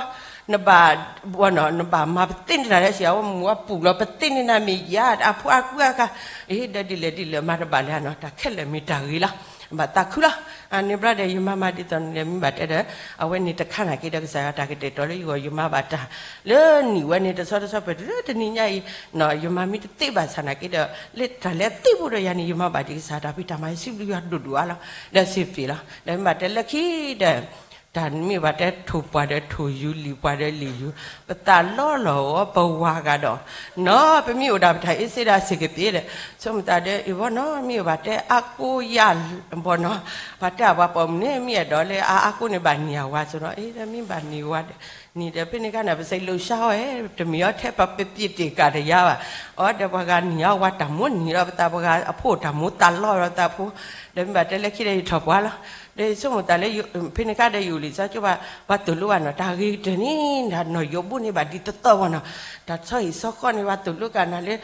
နဘၣ် ဘီနီၤ နဘၣ်မၤပသ့ၣ်န့ၢ်တၢ်လၢဆံး အဝဲမုၢ်အပူၤလီၤ ပသ့ၣ်န့ၢ်နၤမ့ၢ်ယၤ အဖိအကွံအါခါ, အ့ ဒီးဒ်လဲၣ်ဒ်လဲၣ်မၤတဘၣ်လၢၤနီၤ တၢ်ခဲလၢာ်မ့ၢ်တၢ်ဂ့ၤလီၤ, ဘၣ်သးခုလီၤ, အန့ၣ်ဘျီဒီး ယမၤမၤဒ်သိးန့ၣ် မ့ၢ်ဘၣ်တဲဒီး အဝဲန့ၣ်တခါနာ်က့ဒီး ကစၢ်ယွၤတၢ်ကတဲာ်ကတီၤလၢယဂီၢ် ယမၤဘၣ်တၢ် လၢနံၣ်ဝဲန့ၣ် တဆီတဆီပတုၤလၢတနံၤညါအံၤ, ယမၤမ့ၢ်တသ့ဘၣ်ဆၣ်နာ်က့ဒီး လၢတၢ်လဲၤသ့ဖိဒီးယၤန့ၣ် ယမၤဘၣ်ဒ်ကစၢ်တၢ်ဖံးတၢ်မၤ ယစံးဘျုးယွၤဒိၣ်ဒိၣ်အါလီၤ, ဒီးဆ့ၣ်ပ့ၢ်လီၤ, ဒီးမ့ၢ်ဘၣ်တဲလၢခံဒီး တၢ်မ့ၢ်ဘၣ်တဲထိၣ်ပှၢ်ဒီးထိၣ်ယူၤ လံာ်ပှၢ်ဒီးလံာ်ယူၤ, ပသးလီလီၤအီၤ ပဝၤဂၤဒီး, နီၤ ပမ့ၢ်အိၣ်ဒၣ်ပတၢ်အ့စ့ဒီးစ့ၢ်ကပ့ၤဒီး, ဆိကမိၣ်သးဒီး အ့ၣ်ဘီနီၤ မ့ၢ်အိၣ်ဘၣ်တဲအါကိယၤ ဘီနီၤ, ပှၤတဲအပှၤပိာ်မုၣ်န့ၣ် မ့ၢ်အဲၣ်ဒိးလၢအအါကိန့ၣ်ဘၣ်နံၤအဝၤဆိနီၤ, အ့ ဒီးမ့ၢ်ဘၣ်နံၤဝၤဒီး နံၤဒီးဖဲန့ၣ်ခါန့ၣ် ပစံးလိာ်စါအီၤ တမ့ၢ်အီၤထဲပပပ့ၢ်တ့ၢ်ကၢ်တယါဘၣ်, အီၤဒီးပှၤဂၤနံၤအဝၤတၢ်မိၣ်နံၤဒီး ပသးပှၤဂၤအဖိတၢ်မိၣ်သးလီဒီးသးဖိ, ဒီးမ့ၢ်ဘၣ်တဲလၢခံဒီးယထီၣ်ပှၢ်လီၤ, ဒီးယဆိကမိၣ်သးလၢ ဖဲန့ၣ်ခါဒီးယအိၣ်လံာ်စီဆှံကၠိဘၣ် ပှၤသိၣ်လိဘၣ်နီၤ တၢ်ဂ့ၤကတၢၢ်န့ၣ် နီၢ်ယိးဘိန့ၣ်ဘၣ်ဒ်သိးသိးဘီနီၤ, တၢ်ဆီဟံၣ်ဆီဃီန့ၣ် ပှၤသိၣ်လိကၢ်နၤလၢ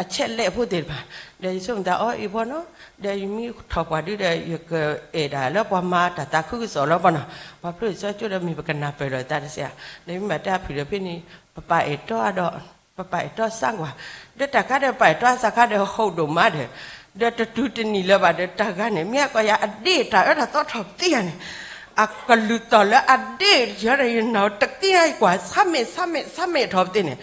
အဆဲးလဲးဖိသ့ၣ်တဖၣ်, ဒီးယဆိကမိၣ်သးအီၤ အ့ၣ်ဘီနီၤ, ဒီးယမ့ၢ်ထီၣ်ပှၢ်ဒုဒီး ယကအဲၣ်ဒၣ်လၢပှၤမၤတၢ်သးခုကစီၣ်လီၤဘီနီၤ, ပှၤဖျိလံာ်စီဆှံကၠိဒီးမ့ၢ်ပကနၢ်ပၢၢ်လီၤသးတစဲး, ဒီးမ့ၢ်ဘၣ်တဲအဖုၣ်ဒီးဖဲန့ၣ် ပပာ်အဲၣ်တီဒီး ပပာ်အဲၣ်တီစၢ်ကွၢ်, ဒီးတၢ်ခါဒီးပာ်အဲၣ်တီစၢ်ခါဒီးဟီၣ်ဒိၣ်မးဒီး, ဒီးတတုၤတနံၤလၢၤဘၣ်ဒီး တၢ်ဂၤန့ၣ် မ့ၢ်အကီၢ်ယၤအဒ့ၣ်တၢ်အၢတၢ်သီထီၣ်ပသ့ၣ်ယၤန့ၣ်, အကလုၢ်သီၣ်လၢအဒ့ၣ်တယီၤဒီး ယနၢ်တက့ၢ်ယကွၢ် ဆါမဲာ်ဆါမဲာ်ဆါမဲာ်ထီၣ်ပသ့ၣ်န့ၣ်,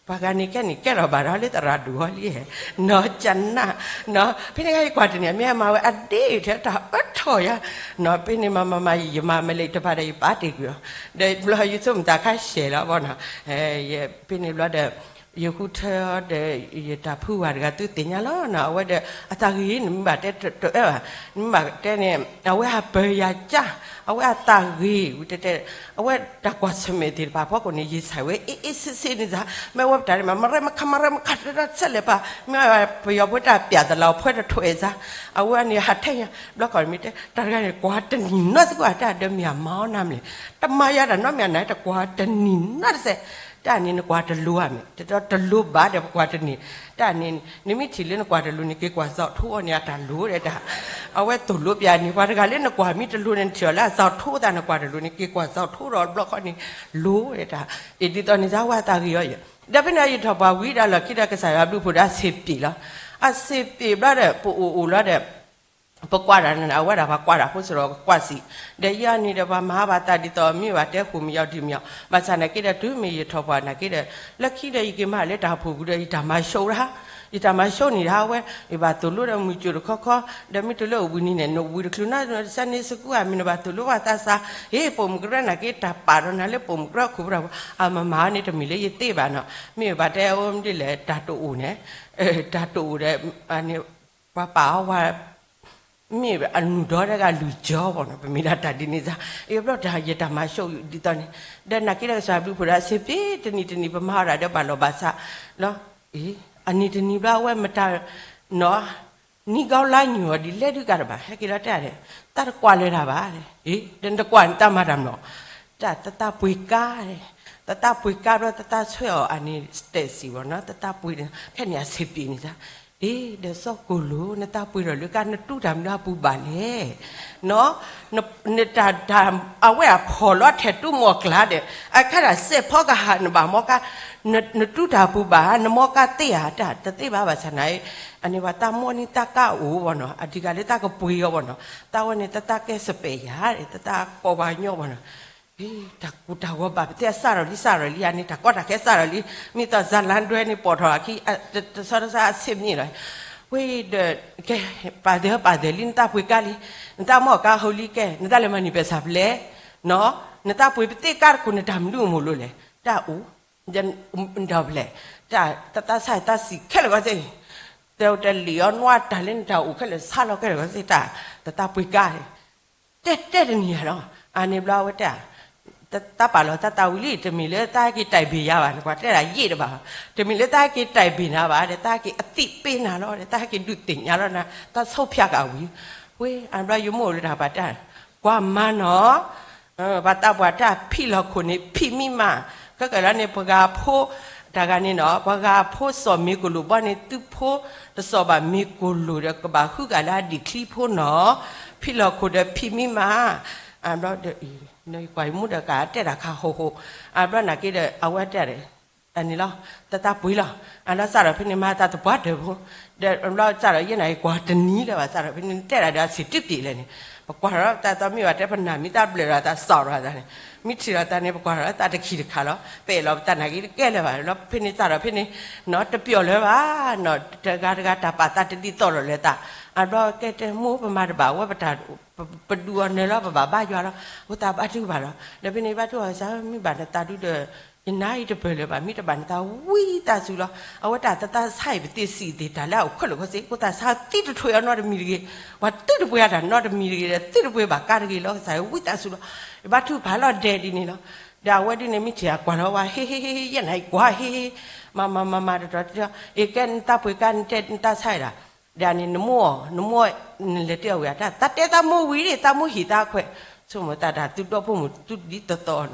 ပှၤဂၤန့ၣ်ကဲန့ၣ် ကဲထီၣ်ဘၣ်ဒီးလၢသရၣ်ဒိၣ်ဟီလံ, နီၢ်ကနၣ်, နီၢ် ဖဲန့ၣ်ယကွၢ်တန့ၣ် မ့ၢ်အမၤဝဲအဒ့ၣ်ထဲတၢ်အၢထီၣ်ယၤ, နီၢ် ဖဲန့ၣ်မၤမၤမၤ ယမၤမလဲၣ်တဖၣ်ဒီးယပာ်တ့ၢ်ကွံာ်အီၤ, ဒီးဘျီယဆိကမိၣ်သးခါရှဲၣ်လီၤဘီနီၤ, ဖဲန့ၣ်ဘျီဒီး ယဃုထၢဒီး ယတၢ်ဖုဝၤတဂၤသုသ့ၣ်ညါလီၤနီၤ, အဝဲဒီးအတၢ်ဂ့ၢ် နမ့ၢ်ဘၣ်တဲတအၢဘၣ်, နမ့ၢ်ဘၣ်တဲန့ၣ် အဝဲဟးပၢၤယၤကၢ်, အဝဲအတၢ်ဂ့ၢ်ဝံၤတဲတဲ, အဝဲတၢ်ကွၢ်ဆၢၣ်မဲာ်သ့ၣ်တဖၣ်ဖီခိၣ်န့ၣ် ယဆၢဝဲ အ့ၣ်အ့ၣ်ဆ့ဆ့န့ၣ်စါ, မ့ၢ်ဝဲပတၢ်န့ၣ်မး မရဲမခါ မရဲမခါ တဆဲးလဲၣ်ပၢ်, မ့ၢ်ပယီၤဖိတၢ်ပျးသးလၢအဖှဲတထွဲစါ, အဝဲန့ၣ်ဟးထဲညါ ဘျီခီၣ်မ့ၢ်တဲ တၢ်တဂၤန့ၣ် ကွၢ်တနံၤနီတစဲးကွၢ် တၢ်ဒီးမ့ၢ်အမၤအီၣ်နၤမလဲၣ်, တမၤယၤတၢ်နီတမံၤ နတကွၢ်တနံၤနီတစဲး, တၢ်န့ၣ်နကွၢ်တလိၤဧါမ့ၢ်, တတလိၤဘၣ်ဒီးပကွၢ်တနံၤ, တၢ်န့ၣ် နမ့ၢ်ထံၣ်လၢနကွၢ်တလိၤန့ၣ် က့ၤကွၢ်စီၤထိအီၤန့ၣ် အတၢ်လိၤဒီးတၢ်, အဝဲသိၣ်လိပျးန့ၣ် ပှၤတဂၤလၢနကွၢ်မ့ၢ်တလိၤန့ၣ် နထံၣ်အီၤလၢအစီၤထိသး နကွၢ်တလိၤန့ၣ် က့ၤကွၢ်စီၤထိဒီးဘျီခီန့ၣ် လိၤဒီးတၢ်, အ့ၣ်ဒ်သိးန့ၣ်စါဝဲအတၢ်ဂ့ၢ်အီၤယဲ, ဒီးဖဲန့ၣ်ယထီၣ်ပှၤဝံၤဒီးလီၢ်ခံဒီးကစၢ်ယွၤဘျုးဖှိၣ်ဒီးအဆ့ၣ်ပ့ၣ်လီၤ, အဆ့ၣ်ပ့ၣ်ဘျီဒီး ပအိၣ်အိၣ်လီၤဒီး ပကွၢ်တၢ်န့ၣ် အဝဲဒၣ်ပှၤကွၢ်တၢ်ဖိစ့ၢ်ကီးကွၢ်စံး, ဒီးယဲအန့ၣ်ဒီးပှၤမၤဟးဘၣ်သးဒ်သိးမ့ၢ်ဘၣ်တဲဃိၣ်မ့ၢ်ယီၤဒံးမ့ၢ်ယီၤ, ဘၣ်ဆၣ်နာ်က့ဒီးတုၤမ့ၢ်ယထီၣ်ပှၤနာ်က့ဒီး လၢခံဒီးယက့ၤမၤလၢတၢ်ဖှိၣ်ပူၤဒီး ယတၢ်မၤဆိဒၣ်, ယတၢ်မၤဆိန့ၣ်ဒၣ်ဝဲ, ယဘၣ်သိၣ်လိဒီးမုၢ်ကၠိတခီခီ, ဒီးမ့ၢ်တလၢအိၣ်ဘှံးနံၤန့ၣ် နအိၣ်ဘှံးတချုးနီၤ စဲန့ၣ်စကူအမ့ၢ်နဘၣ်သိၣ်လိဘၣ်သးစး, ဟ့ၣ်ပိာ်မုၣ်ကရၢနာ်က့ တၢ်ပာ်ဒီးနၤလၢပိာ်မုၣ်ကရၢခိၣ်ပူၤဒီး အမၤမၤအီၤန့ၣ်တမ့ၢ်လၢယသ့ဘၣ်နီၤ, မ့ၢ်ဘၣ်တဲအဝဲမ့ၢ်ဒ်လဲၣ် တၢ်တအိၣ်န့ၣ်, တၢ်တအိၣ်ဒီး ပှၤပာ်အီၤဝဲ မ့ၢ်အနုၢ်ဒီတဂၤလုၢ်ကၠီဘၣ်နီၤ, ပမ့ၢ်ဒၣ်တၢ်ဒ်န့ၣ်စါ, အဘျီတၢ်ယတၢ်မၤဆိဒ်သိးန့ၣ်, ဒီးနာ်က့ဒီးကစၢ်ဘျုးဖှိၣ်ဒီးအဆ့ၣ်ပ့ၣ်တနံၤတနံၤ ပမၤအီၤဒၣ်ဒီးဘၣ်လီၢ်ဘၣ်စး, အနံၤတနံၤဘျီအဝဲမတၤနီၤ, နံၤကီလါညူၤအီၤဒ်လဲၣ်ဒုးကးတဘၣ် ဟဲက့ၤလီၤတဲဒၣ်, တၢ်တကွၢ်လၢၤတၢ်ဘၣ်, ဒီးနတကွၢ်နတၢ်မၤတၢ်မနီၤ, တၢ်သတၢ်ပှ့ၤကါ, သတၢ်ပှ့ၤကါဘျီသတၢ်ဆွဲအီၤအန့ၣ်တဲစံးဘၣ်နီၤ, သတၢ်ပှ့ၤ, ခဲန့ၣ်အဆ့ၣ်ပ့ၣ်န့ၣ်စါ အ့ ဒီးစီၤကိၣ်လိၤ နတၢ်ပှ့ၤထီၣ်လၢကါ နတူၢ်တၢ်မနုၤအပူၤဘၣ်လဲၣ်, နတၢ် အဝဲအဖီၣ်လီၤထဲးတူၢ်မီၢ်ကျါဒီး အခါဒၣ်စဲးဖီကဟၣ်နဘၣ်မီကါ, နတူၢ်တၢ်ပူၤဘၣ် နမီကါသ့ဧါ, တၢ်တသ့ဘၣ်ဘၣ်ဆၣ်နာ်, အန့ၣ်ပှၤတၢ်မိၣ်န့ၢ်တၢ်ကါအိၣ်ဘၣ်နီၤ, အဒံးကးလၢတၢ်ကပှ့ၤအီၤဘၣ်နီၤ, တၢ်ဝဲန့ၣ် တၢ်တၢ်ကဲစပဲးယၤ တၢ်ပီၢ်ပှၤကညီဘၣ်နီၤ တၢ်ကိၢ်တၢ်ဂီၤဘၣ်ပသ့အစးထီၣ်လံ စးထီၣ်လံ အန့ၣ် တၢ်ကီတၢ်ခဲစးထီၣ်လံ, မ့ၢ်သီၣ်စၤလါဒွဲန့ၣ်ပိာ်ထီၣ်အခံ, တဆီတဆီအဆ့ၣ်မ့ၢ်လီၤ, ဝံၤဒီး ကဲ ပာ်ဒၢးပာ်ဒၢးလံ နတၢ်ပှ့ၤကါလံ, နတၢ်မီၢ်ကါဟိလံကဲ နတၢ်လဲၤမၤန့ၢ်ပစၢ်ဖျဲၣ်, နတၢ်ပှ့ၤပသ့ကါတခိၣ် နတၢ်မနုၤအိၣ်မူလိၤလဲၣ်, တၢ်အိၣ်, ဒီးဖျဲၣ်, တၢ်တၢ်ဆါတၢ်စံးခဲလၢာ်ကီစ့ၢ်, တဲတလံာ်အီနွါတၢ်လၢနတၢ်အိၣ်ခဲလၢာ် ဆါလီၤခဲလၢာ်ကီစ့ၢ် တၢ်, တၢ်ပှ့ၤကါ တဲတဲတနံၤဧါနီၤ, အန့ၣ်ဘျီအဝဲတဲ, တၢ်ပာ်လီၤတၢ်သးဝံၤလံ တမ့ၢ်လၢတၢ်ဟဲက့ၤတဲာ်ဘ့ၣ်ယၤဘၣ် နကွၢ်တဲဒၣ်ယ့ၣ်တဘၣ်, တမ့ၢ်လၢတၢ်ဟဲက့ၤတဲာ်ဘ့ၣ်နၤဘၣ် ဒီးတၢ်ဟဲက့ၤအသံးပ့ၤနၤလီၤ ဒီးတၢ်ဟဲက့ၤဒုးသ့ၣ်ညါလီၤနၤ တၢ်ဆီၣ်ဖၠးကးဝံၤ, ဝဲအဘျီယမိၢ်လၢတၢ်ပာ်တၢ်, ကွၢ်မၤနီၤ ပှၤသးပှၢ်တၢ်ဖံးလီၤခိၣ်န့ၣ် ဖံးမံမး, ခဲကလီန့ၣ် ပှၤဂၤဖိ, တဂၤန့ၣ်နီၤ ပှၤဂၤဖိစီၣ်မ့ၤကိၣ်လိၣ်ဘီန့ၣ် သုဖိတစီၣ်ဘၣ်မ့ၤကိၣ်လိၣ်ဒီး ကဘၣ်ဃုဂၤလၢအဒံၣ်ချံဖိနီၤ, ဖံးလီၤခိၣ်ဒီးဖံးမံမး, အဘျီဒီး ကွၢ်ယမူဒီးကတဲတၢ်ခါဟိဟိ, အဘျီနာ်က့ဒီး အဝဲတဲဒီး အန့ၣ်လီၤ, တၢ်တၢ်ပှ့ၤလီၤ, အလီၤစးထီၣ်ဖဲန့ၣ်မၤတၢ်သပှၢ်တၢၢ်ဖိ, ဒီးဘျီစးထီၣ်ယဲၢ်နၤ ယကွၢ်တနံၤလၢၤဘၣ် စးထီၣ်ဖဲန့ၣ် နတဲဒၣ်ဒီးအဆံးတပျံၤလဲၣ်န့ၣ်, ပကွၢ်ထီၣ်တၢ်သီမ့ၢ်ဘၣ်တဲပနၢ်မံတၢ်ဘျၢၣ်ဒီးတၢ်စးထီၣ်သးန့ၣ်, မ့ၢ်ထံၣ်လီၤသးန့ၣ် ပကွၢ်ထီၣ်တၢ်တခံတခါလီၤ, ပအဲၣ်လီၤပတၢ်နာ်က့တကဲလၢၤဘၣ်, ဘျီဖဲန့ၣ်စးထီၣ်ဖဲန့ၣ်, နီၢ်တပျီၤလၢၤဘၣ်, နီၢ်တဂၤတဂၤတၢ်ပာ်သးတဒ်သိးလီၤလၢၤသး, အဘျီကဲတဲမိၢ်ပမၤတဘၣ်ဝဲပတၢ် ပဒုးအီၤနၢၤလီၤ ပဘၣ်ဘါယွၤလီၤ, အဃိသတးဘါထုကဖၣ်လီၤ, ဒီးဖဲန့ၣ်ဘါထုကဖၣ်စ့ၢ် မ့ၢ်ဘၣ်နသးဒုဒီး ယနါအံၤတပၢၢ်လၢၤဘၣ် မ့ၢ်တဘၣ်နသးဝံသးစူၤလီၤ, အဝဲတၢ်သးသးဆါအံၤပသ့စံးသ့ၣ်တၢ်လၢအအိၣ်ခဲလၢာ်ခဲဆ့ အဃိသတးဆါသံတထွဲအီၤနီတမံၤတဂ့ၤ, ပှၤသုတပှ့ၤအတၢ်နီတမံၤတဂ့ၤဒီး သုတပှ့ၤဘၣ်ကါတဂ့ၤလီၤ ကစၢ်ယွၤဝံသးစူၤလီၤ, ယဘါထုကဖၣ်လီၤဒဲးဒ်န့ၣ်လီၤ, ဒီးအဝဲဒ်န့ၣ်မ့ၢ်ထံၣ်အကွၢ်လီၤဝဲ ဟ့ဟ့ဟ့ ယဲၢ်နၤအံၤကွၢ်ဟ့ဟ့, မၤမၤမၤမၤတတီၤတတီၤ အ့ၣ်ကဲနတၢ်ပှ့ၤကါ နတဲနတၢ်ဆါအံၤဒၣ် ဒီးန့ၣ် နမိၢ်အီၤ နမိၢ် နလဲၤတဲအီၤဝံၤ တၢ် တၢ်တဲသးမိၢ်ဝံၤန့ၣ် သးမိၢ်ဟံၣ်သးခွဲး, ဆိကမိၣ်သးတၢ် သုဒီဖိမိၢ်သုဒ်သိးသိး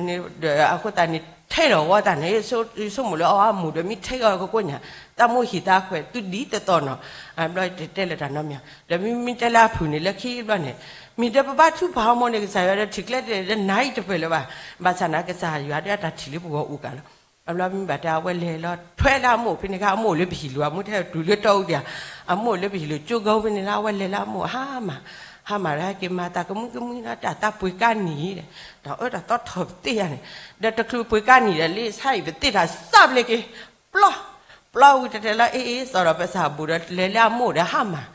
နီၤ, ဒီးအဃိသတးန့ၣ် ထဲဒီးဝဲသးန့ၣ် ဆိကမိၣ်လၢအီၤအမိၢ်ဒီး မ့ၢ်ထဲအီၤကကိးညါ, သးမိၢ်ဟံၣ်သးခွဲး သုဒ်သိးသိးနီၤ, ဘျီတဲတဲလၢတၢ်နီတမံၤ, ဒီးမ့မ့ၢ်တဲလၢအဖုၣ်န့ၣ် လၢခံဘျီန့ၣ်, မ့ၢ်ဒီးပဘါထုကဖၣ်ဟီမိၢ်န့ၣ် ကစၢ်ယွၤဒီးထံၣ်ကျဲတဲဒီးနၤအံၤတပၢၢ်လၢၤဘၣ်, ဘၣ်ဆၣ်နၤကစၢ်ယွၤဒီးအတၢ်ထံၣ်လၢပဂီၢ်အိၣ်ကးလီၤ. အဘျီမ့ၢ်ဘၣ်တဲ အဝဲလဲၤလီၤထွဲလၢအမိၢ်ဖဲန့ၣ်ခါ အမိၢ်အိၣ်လၢပဟံၣ်လိၤ အမိၢ်ထဲတူၢ်လၢတီအူဒံးဧါ, အမိၢ်အိၣ်လၢပဟံၣ်လိၤ ကၠိဂီၤဖဲန့ၣ်လၢ အဝဲလဲၤလၢအမိၢ် ဟါမၢ်, ဟါမၢ်ဒီးဟဲက့ၤမၤတၢ်ကမှံကမှံလီၤ တၢ်သးပှ့ၤကါနံၤဒီး တၢ်အၢတၢ်သီထီၣ်ပသ့ၣ်ယါန့ၣ်, ဒီးတချုးပှ့ၤကါနံၤဒီး လၢဆါအံၤပသ့ၣ်တၢ်စၢ်ဘျဲက့ၤ ပျီ, ပျီဝံၤတဲတဲလၢ အ့ၣ်အ့ၣ် စီၤဒီးပစၢ်ဘူးဒီး လဲၤလၢအမိၢ်ဒီးဟါမၢ်,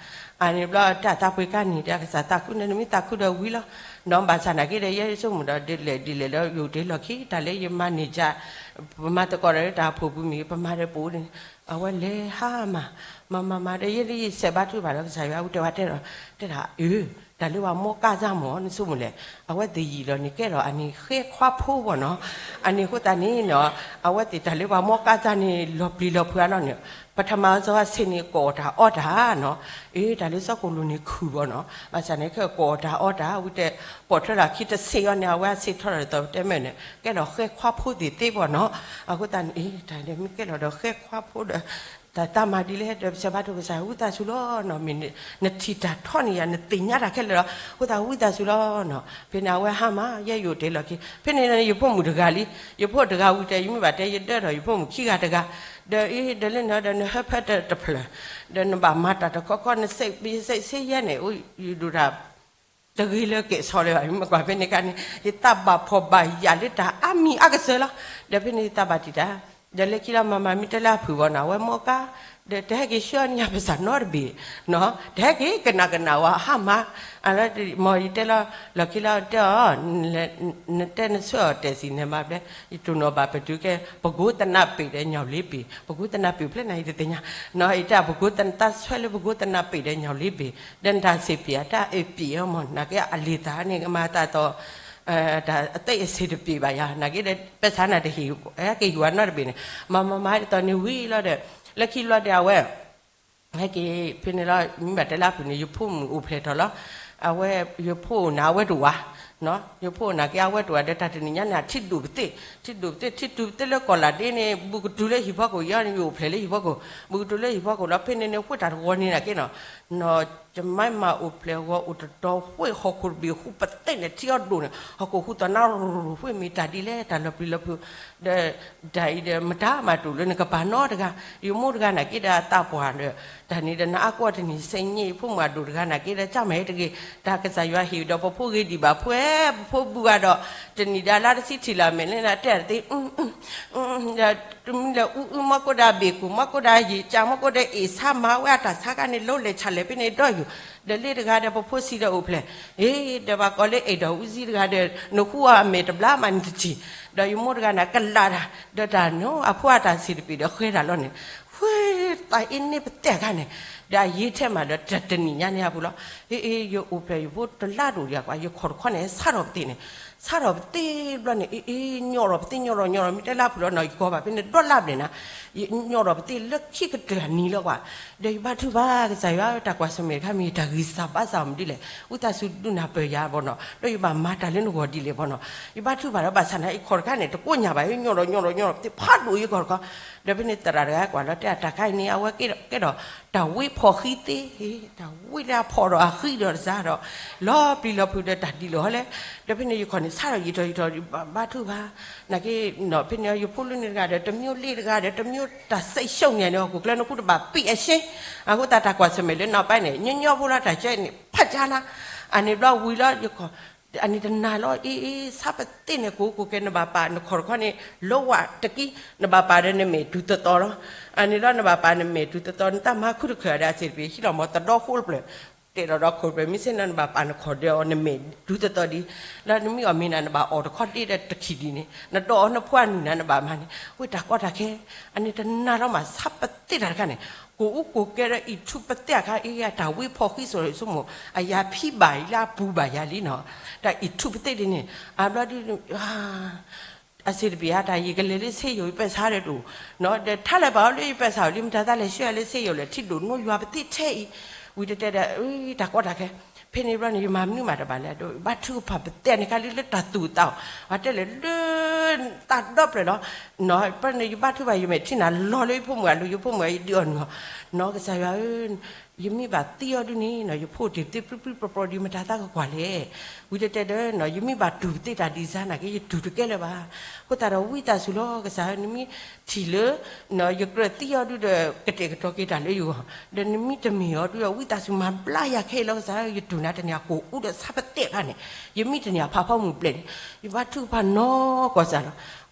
အန့ၣ်ဘျီတၢ်သးပှ့ၤကါန့ၣ် တၢ်ကစၢ်သးခုန့ၣ် နမ့ၢ်သးခုဒီးဝံၤလီၤ. ဒီးဘၣ်ဆၣ်နာ်က့ဒီး ယဲယဆိကမိၣ်ဒီး ဒ်လဲၣ်ဒ်လဲၣ်လၢယအိၣ်တ့ၢ်လီၢ်ခံ တၢ်လၢယမၤန့ၢ်က ပမၤသကိးဒီးတၢ်ဖှိၣ်ပူၤမ့ၢ်ဂ့ၤ ပမၤဒီးပအိၣ်န့ၣ် အဝဲလဲၤဟါမၢ် မၤမၤမၤဒီး ယဲဒ်ယစဲးဘါထုကဖၣ်ဒီးကစၢ်ယွၤ အဝဲတဲဝဲတဲဒီး တဲဒၣ်အၢ တၢ်လၢပှၤမီၢ်ကါစၢ်မ့ၢ် နဆိကမိၣ်လဲၣ် အဝဲသ့ၣ်ယံာ်လီၤန့ၣ် ကဲထီၣ်အန့ၣ်ဃဲခွါဖိဘၣ်နီၤ. အန့ၣ်အဃိသတးန့ၣ်နီၤ အဝဲသ့ၣ်တၢ်လၢပှၤမီၢ်ကါစၢ်န့ၣ် လီၤပျံၤလီၤဖုးအါလီၤန့ၣ် ပထမအစီအဆ့ၣ်န့ၣ် ကိးအီၣ်တၢ်အီတၢ်နီၤ. အ့ တၢ်လၢစီၤကိၣ်လိၣ်န့ၣ်ခုၣ်ဘၣ်နီၤ. ဘၣ်ဆၣ်န့ၣ် ခဲကိးအီၣ်တၢ်အီတၢ် ဝံၤတဲ ပိာ်ထွဲလီၤခံတဆ့ၣ်အီၤန့ၣ် အဝဲအဆ့ၣ်ထီၣ်လီၤဒီး တဲမ့ၢ်န့ၣ် ကဲထီၣ်ဃဲခွါဖိသ့ၣ်သ့ဘၣ်နီၤ. အဃိသတးန့ၣ် အ့ တၢ်လၢမ့ၢ်ကဲထီၣ်ဒီးဃဲခွါဖိဒီး တၢ်သးမၤဒ်လဲၣ်ဒီး ပစဲးဘါထုကစၢ် ဝံသးစူၤလီၤနီၤ. မ့ၢ်နထံၣ်တၢ်ထီန့ၣ်ယၤ နသ့ၣ်ညါတၢ်ခဲလၢာ်လီၤ. အဃိသတးဝံသးစူၤလီၤနီၤ. ဖဲန့ၣ်အဝဲဟါမၢ် ယဲယအိၣ်တ့ၢ်လီၢ်ခံ ဖဲန့ၣ်ယဖိမုၣ်တဂၤလံ. ယဖိတဂၤဝံၤတဲ ယမ့ၢ်ဘၣ်တဲ ယဒၢထီၣ်ယဖိမုၣ်ခံဂၤတဂၤ ဒီးအ့ ဒီးလၢနဒီးနဟၢဖၢတဖျၢၣ် ဒီးနဘၣ်မၤတၢ်တခီခီ နစဲးစဲးယဲန့ၣ် ယဒိၣ်တၢ် တဂ့ၤလၢကဲၣ်ဆီလၢၤဘၣ်. မ့ၢ်ကွၢ်ဖဲန့ၣ်ခါန့ၣ် ယသးဘၣ်ဖှီၣ်ဘၣ်ယာ်လၢတၢ်အါမံၤအါကစၢၤလီၤ. ဒီးဖဲန့ၣ်ယသးဘၣ်တံာ်တာ် ဒီးလၢခံလီၤမၤမၤမ့ၢ်တဲလၢအဖုၣ်ဘၣ်နီၤ အဝဲမီၢ်ကါ ဒီးတဟဲက့ၤဆှၢအီၤညါပစၢ်နီတဘ့ၣ်နီၤ တဟဲက့ၤကနၣ်ကနၣ်ဝဲဟါမၢ် အလၢ မ်ယတဲလီၤ လီၢ်ခံလီၤတဲအီၤ နတဲနဆှၢအီၤတဲာ်စံၣ်န့ၣ်မၤဘျဲ ယတိၢ်နီၣ်ဘၣ်ပတုၤကဲ ပကိးသနၢ်ပ့ၣ်ဒီးညီၣ်လ့ပ့ၣ် ပကိးသနၢ်ပ့ၣ်ဖျဲၣ်နၤယတသ့ၣ်ညါနီၤ ယတဲပကိးသနၢ် သးဆှၢလၢပကိးသနၢ်ပ့ၣ်ဒီးညီၣ်လ့ပ့ၣ် ဒီးနတၢ်ဆ့ၣ်ပ့ၣ်အတၢ်အ့ၣ်ပ့ၣ်အမ့ၢ် နာ်က့အလံာ်သးန့ၣ် ကမၤသးသီ တၢ်အသ့အဆ့ၣ်တပ့ၣ်ဘၣ်ယၤ နာ်က့ဒီး ပဆါနၤတဟ့ၣ် ဟဲက့ၤဟ့ၣ်ဝဲနီတဘ့ၣ်န့ၣ် မၤမၤမၤဒ်သိးန့ၣ်ဝံၤလီၤဒီး လၢခံလီၤဒီးအဝဲ ဟဲက့ၤ ဖဲန့ၣ်လီၤ မ့ၢ်ဘၣ်တဲလၢအဖုၣ်န့ၣ် ယဖိမုၣ်အိၣ်ဖျဲၣ်ထီၣ်လီၤ. အဝဲ ယဖိအိၣ်နၤအဝဲတဝၤ ယဖိအိၣ်နၤက့အဝဲတဝၤဒီး တၢ်တနံၤညါန့ၣ် ထံဒိၣ်ပသ့ၣ် ထံဒိၣ်ပသ့ၣ် ထံတုၤပသ့ၣ်လၢကီၢ်လၢ်ဒ့န့ၣ် ဘူးကတုၤလၢဟံၣ်ဖီခိၣ် ယဲန့ၣ် ယအိၣ်ဖျဲၣ်လၢဟံၣ်ဖီခိၣ် ဘူးကတုၤလၢဟံၣ်ဖီခိၣ်လီၤ. ဖဲန့ၣ်န့ၣ် ဃိတၢ်တဂီၤန့ၣ်နာ်က့နီၤ နီၤ ယမါမၤအိၣ်ဖျဲၣ်ဂီၤအိၣ်တတီၤ ဃ့ၢ်ဟီၣ်ခိၣ်တဘ့ၣ်ဃူပသ့ၣ်န့ၣ် ထံအီၣ်ဒိၣ်န့ၣ် ဟီၣ်ခိၣ်ဃူသီနါရူၤရူၤ ဃ့ၢ်မ့ၢ်တၢ်ဒ်လဲၣ် တၢ်လီၤပျံၤလီၤဖုး ဒီး တၢ်အံၤဒီးမတၤမၤတအိၣ်လၢနကပၤနီတဂၤ ယမိၢ်တဂၤနာ်က့ဒီးအသးပှၢ်ဒီး တၢ်န့ၣ်ဒီးနအါကီၢ်တနံၤစဲးည့ ယဖိမုၣ်အဒိၣ်တဂၤနာ်က့ဒီး ကၢ်မၤဟဲတဂ့ၤ တၢ်ကစၢ်ယွၤဟ့ၣ်ဒီးပဖိဂ့ၤဒံးဘၣ် ဖဲ ပဖိဘူးဂၤဒီး တနံၤဒီးလါတဆံထံၣ်လၢအမဲာ်လၢနတဲတသ့ ဒီးတမံၤလၢအူအူမီၢ်ကိၣ်ဒီးဘ့ၣ်ကူၣ် မီၢ်ကိၣ်ဒီးယံာ်ကၢ် မီၢ်ကိၣ်ဒီးအ့ၣ်ဆါမၤဝဲအတၢ်ဆါခါန့ၣ် လီၤလဲၤဆၣ်လဲၤဖဲန့ၣ်ဒီးယိာ် ဒီးလၢတဂၤဒီးပဖိစံးဒီးအိၣ်ဖျဲၣ် အ့ ဒီးဘၣ်ကိးလၢအဲၣ်ဒိးအူစံတဂၤဒီး နဃူအီၤအမဲာ်တဘျါမးနတထံၣ် ဒီးယမိၢ်တဂၤန့ၣ် ကလၢ်တၢ် ဒီးတၢ်နီၤအဖိအတၢ်ဆံးတပ့ၣ်ဒီးဃဲတၢ်လီၤန့ၣ် ဃဲတၢ်အ့န့ၣ်ပတဲအခါန့ၣ် ဒီးအယံာ်ထဲမးဒီးတနံၤညါန့ၣ်အပူၤလီၤ အ့ အ့ ယအိၣ်ဖျဲၣ်ယဖိတလါဒိၣ်ဒံးကွၢ် ယခီၣ်တခီန့ၣ် ဆါထီၣ်ပသ့ၣ်န့ၣ် ဆါထီၣ်ပသ့ၣ်ဘျီန့ၣ် အ့ အ့ ညီၣ်ထီၣ်ပသ့ၣ် ညီၣ်ထီၣ်ညီၣ်ထီၣ် မ့ၢ်တဲလၢအဖုၣ်လီၤနီၤ ယကီၢ်ဘၣ်ဖဲန့ၣ်ဒီလါဘျဲၣ်နၤ ညီၣ်ထီၣ်ပသ့ၣ်လၢခံကတၢၢ်အနံၤလီၤကွၢ် ဒီးယဘါထုကဖၣ်ကစၢ်ယွၤ တၢ်ကွၢ်ဆၢၣ်မဲာ်တခါမ့ၢ်တၢ်ဂံၢ်စၢ်ဘါစၢ်မနုၤလဲၣ် ဝံသးစူၤဒုးနၢ်ပၢၢ်ယၤဘၣ်နီၤ ဒီးယဘၣ်မၤတၢ်လၢနဂီၢ်ဒ်လဲၣ်ဘၣ်နီၤ ယဘါထုကဖၣ်ဒီးဘၣ်ဆၣ်န့ၣ် ယခီၣ်တခါန့ၣ် တကိးညၣ်ဘၣ် ညီၣ်ထီၣ်ညီၣ်ထီၣ်ညီၣ်ထီၣ်ပသ့ၣ်ဖးဒိၣ်ယခီၣ်တခီ ဒီးဖဲန့ၣ်သရၣ်တဂၤကွၢ်လီၤတဲအတၢ်ခါအံၤန့ၣ် အဝဲကဲထီၣ် တၢ်ဝံဖီၣ်ဃံသ့ တၢ်ဝံလၢအဖီၣ်ဒီးအဃံဒီးတစၢ်ဒီး လီၤပျံၤလီၤဖုးဒီးတၢ်ဒ်လဲၣ်ဟီလဲၣ် ဒီးဖဲန့ၣ်ယခီၣ်န့ၣ် ဆါထီၣ်ယံာ်ထီၣ်ယံာ်ထီၣ် ဘါထုကဖၣ် နာ်က့ ဖဲန့ၣ်ယဖိလၢန့ၣ်တဂၤဒီး တမံၤလ့ၣ်တဂၤဒီး တမံၤတၢ်စဲးရှုံးန့ၣ်န့ၣ် ဟီၣ်ခိၣ်ကျဲနဃူတဘၣ်ပံးအရှဲ အဃိသတးတၢ်ကွၢ်ဆၢၣ်မဲာ်လၢနီၢ်ပၢ်န့ၣ် ညီညီဖိလၢတၢ်ကဲန့ၣ် ဖးကၢ်နၤ အန့ၣ်ဘျီဝံၤလီၤ ယခီၣ် အန့ၣ်တနာ်လီၤ အ့ အ့ ဆါပသ့ၣ်န့ၣ် ကိးကိးကဲနဘၣ်ပာ်နခီၣ်တခီန့ၣ် လီဝးတကံ နဘၣ်ပာ်ဒီးနမဲာ်တုၤသသီလီၤ အန့ၣ်လီၤနဘၣ်ပာ်နမဲာ်တုၤသသီ နတၢ်မၤခုတခၢးဒီးအစ့ၣ်တပ့ၤ ဟံးလီၤမီၤသဒီခိၣ်တဖျၢၣ် တဲလီၤဒီးခိၣ်တဖျၢၣ် မ့ၢ်စ့ၢ်နီၤနဘၣ်ပာ်နခီၣ်ဒီးနမဲာ်တုၤသသီဒံး လၢနမ့ၢ်အီၣ်မ့ၤနၤ နဘၣ်အီၣ်တခီဒ့ဒီးတခံဒံးန့ၣ် နဒီးအီၤနဖှါနုာ်နၤနဘၣ်မၤန့ၣ် ဝဲတၢ်ကီတၢ်ခဲ အန့ၣ်တနာ်လီၤမး ဆါပသ့ၣ်တၢ်တခါန့ၣ် ကိးအူကိးကဲဒီးအံးထူပသ့ၣ်အခါ အ့ တၢ်ဝံဖီၣ်ဃံစိၤဆိကမိၣ် အယၤဖံဘၣ်အံၤလၢအပူၤဘၣ်ယၤလံနီၤ တၢ်အံးထူပသ့ၣ်ဒ်န့ၣ် အဘျီဒ် အစ့ၣ်တပ့ၤဧါ တၢ်ယံာ်ကလဲၤလၢစ့ယိၤ ယပဲာ်ဆါဒီးတအိၣ် ဒီးထါလဲၤဘၣ်အီၤလၢယပဲာ်ဆါအီၤလံ မတၤသးလဲၤဆှၢယၤလၢစ့ယိၤလဲၣ် ထံဒိၣ်နိယွၤပသ့ၣ်ထဲအံၤ ဝံၤတဲတဲဒီး တၢ်ကီတၢ်ခဲ ဖဲန့ၣ်ဘျီန့ၣ် ယမၤမနုၤမးတဘၣ်လဲၣ် ဒီးဘါထုကဖၣ်ပသ့ၣ်န့ၣ်ခါလံ လၢတၢ်သူၣ်သးအီၤ အတဲလဲၣ်လၢ တၢ်ဒီဖျၢၣ်လီၤ ဘျီန့ၣ် ယဘါထုကဖၣ်ယမဲာ်ထံၣ်နၤလီၤလၢယဖိမုၣ်အလိၤ ယဖိမုၣ်အံၤဒုးအီၣ်နုာ်အီၤ နီၢ်ကစၢ်ယွၤဧၢ ယမ့ၢ်ဘၣ်သံအီၤဒုန့ၣ်နီၤ ယဖိတ့ၢ်ပသ့ၣ်ပြံပြံပြီပြီဒ်မတၤသးကကွၢ်လဲၣ် ဝံၤတဲတဲဒီး ယမ့ၢ်ဘၣ်တူၢ်ပသ့ၣ်တၢ်ဒ်စါနာ်က့ ယတူၢ်တကဲလၢၤဘၣ် အဃိသတးဒီးဝံသးစူၤလီၤ ကစၢ်ဧၢ နမ့ၢ်ထံၣ်လၢ ယကြၢးသံအီၤဒုဒီး ကတဲာ်ကတီၤက့ၤတၢ်လၢယဂီၢ် ဒီးနမ့ၢ်တမ့ၢ်အီၤဒုဒီး ဝံသးစူၤမၤဘျါယၤခဲအံၤလီၤ ကစၢ်ဧၢ ယတူၢ်နၤတန့ၢ်အကိာ်အူဒီးဆါပသ့ၣ်အခါန့ၣ် ယမ့ၢ်တန့ၢ်အဖးဖီမုၢ်ဘျဲၣ်န့ၣ် ယဘါထုကဖၣ်နီၢ်ကီၢ်စၢ်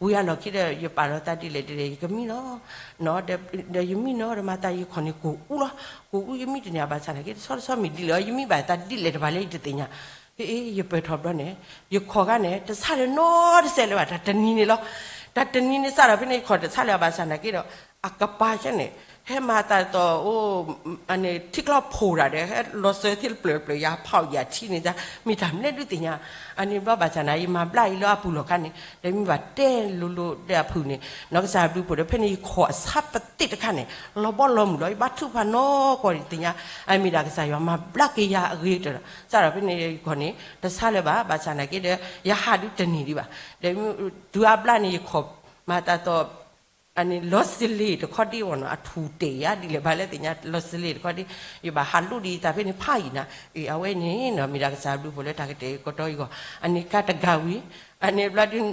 ဝံၤအလီၢ်ခံဒီး ယပာ်လီၤသးဒ်လဲၣ်ဒ်လဲၣ် ယကမံလီၤ, ဒီးယမံနီၤ ဒီးမၤသးယခီၣ်န့ၣ်ကိၢ်အူလီၤ, ကိၢ်အူယမံတန့ၢ် ဘၣ်ဆၣ်နာ်က့ တဆီတဆီမ့ၢ်ဒ်လဲၣ် ယမံဘၣ်သးဒ်လဲၣ်တဘၣ်လဲၣ် ယတသ့ၣ်ညါ, ဖဲအ့ ယပၢၢ်ထီၣ်ဘျီန့ၣ် ယခီၣ်ခါန့ၣ် တဆါလၢၤနီတစဲးလၢၤဘၣ် တၢ်တနံၤန့ၣ်လီၤ, တၢ်တနံၤန့ၣ်စးထီၣ်ဖဲန့ၣ် ယခီၣ်တဆါလၢၤ ဘၣ်ဆၣ်နာ်က့ဒီး အကပၤဆၢန့ၣ် ဟဲမၤသးတီၢ်အိၣ် အန့ၣ် ထံကျိဖိးတၢ်ဒီး ဟဲလီၤစၢၤသ့ၣ်တဖျၢၣ်တဖျၢၣ် ယၤဖးယၤထံန့ၣ် မ့ၢ်တၢ်မနုၤဒုးသ့ၣ်ညါ, အန့ၣ်ဘျီဘၣ်ဆၣ်နာ် ယမၤဘျါအံၤလၢအပူၤလီၢ်ခါန့ၣ် ဒီးမ့ၢ်ဘၣ်တဲလိၤလိၤဒီးအဖုၣ်န့ၣ် နီၢ်ကစၢ်ဘျုးဖှိၣ်ဒီး ဖဲန့ၣ်ယခီၣ်အဆါပသ့ၣ်တခါန့ၣ် လီၤဘီလီၤမုၢ်လီၤ ယဘါထုကဖၣ်နီၢ်ကီၢ်ဒ်သ့ၣ်ညါ, အမ့ၢ်ဒၣ်ကစၢ်ယွၤမၤဘျါက့ၤယၤအဂ့ၤကတၢၢ်လီၤ, စးထီၣ်ဖဲန့ၣ်ယခီၣ်န့ၣ် တဆါလၢၤဘၣ် ဘၣ်ဆၣ်နာ်က့ဒီး ယဟးဒုးတနံၤဒံးဘၣ်, ဒီးတုၤအါဘျါန့ၣ် ယခီၣ်မၤသးတီၢ် အန့ၣ် လီၤစလ့ၣ်တခီဒ့ဝဲနီၤ အထူၣ်တဲာ်ယၤဒ်လဲၣ်ဘၣ်လဲၣ်သ့ၣ်ညါ လီၤစလ့ၣ်တခီဒ့, ယဘၣ်ဟးလိၣ်ဒံးယသးဖဲန့ၣ်ဖးယံာ်နၤ, အဝဲန့ၣ်နီၤ မ့ၢ်ဒၣ်ကစၢ်ဘျုးဖှိၣ်လၢတၢ်ကတဲာ်ကတီၤအံၤဂီၢ်, အန့ၣ်ကါတဂၤဝံၤ, အန့ၣ်ဘျီဒုး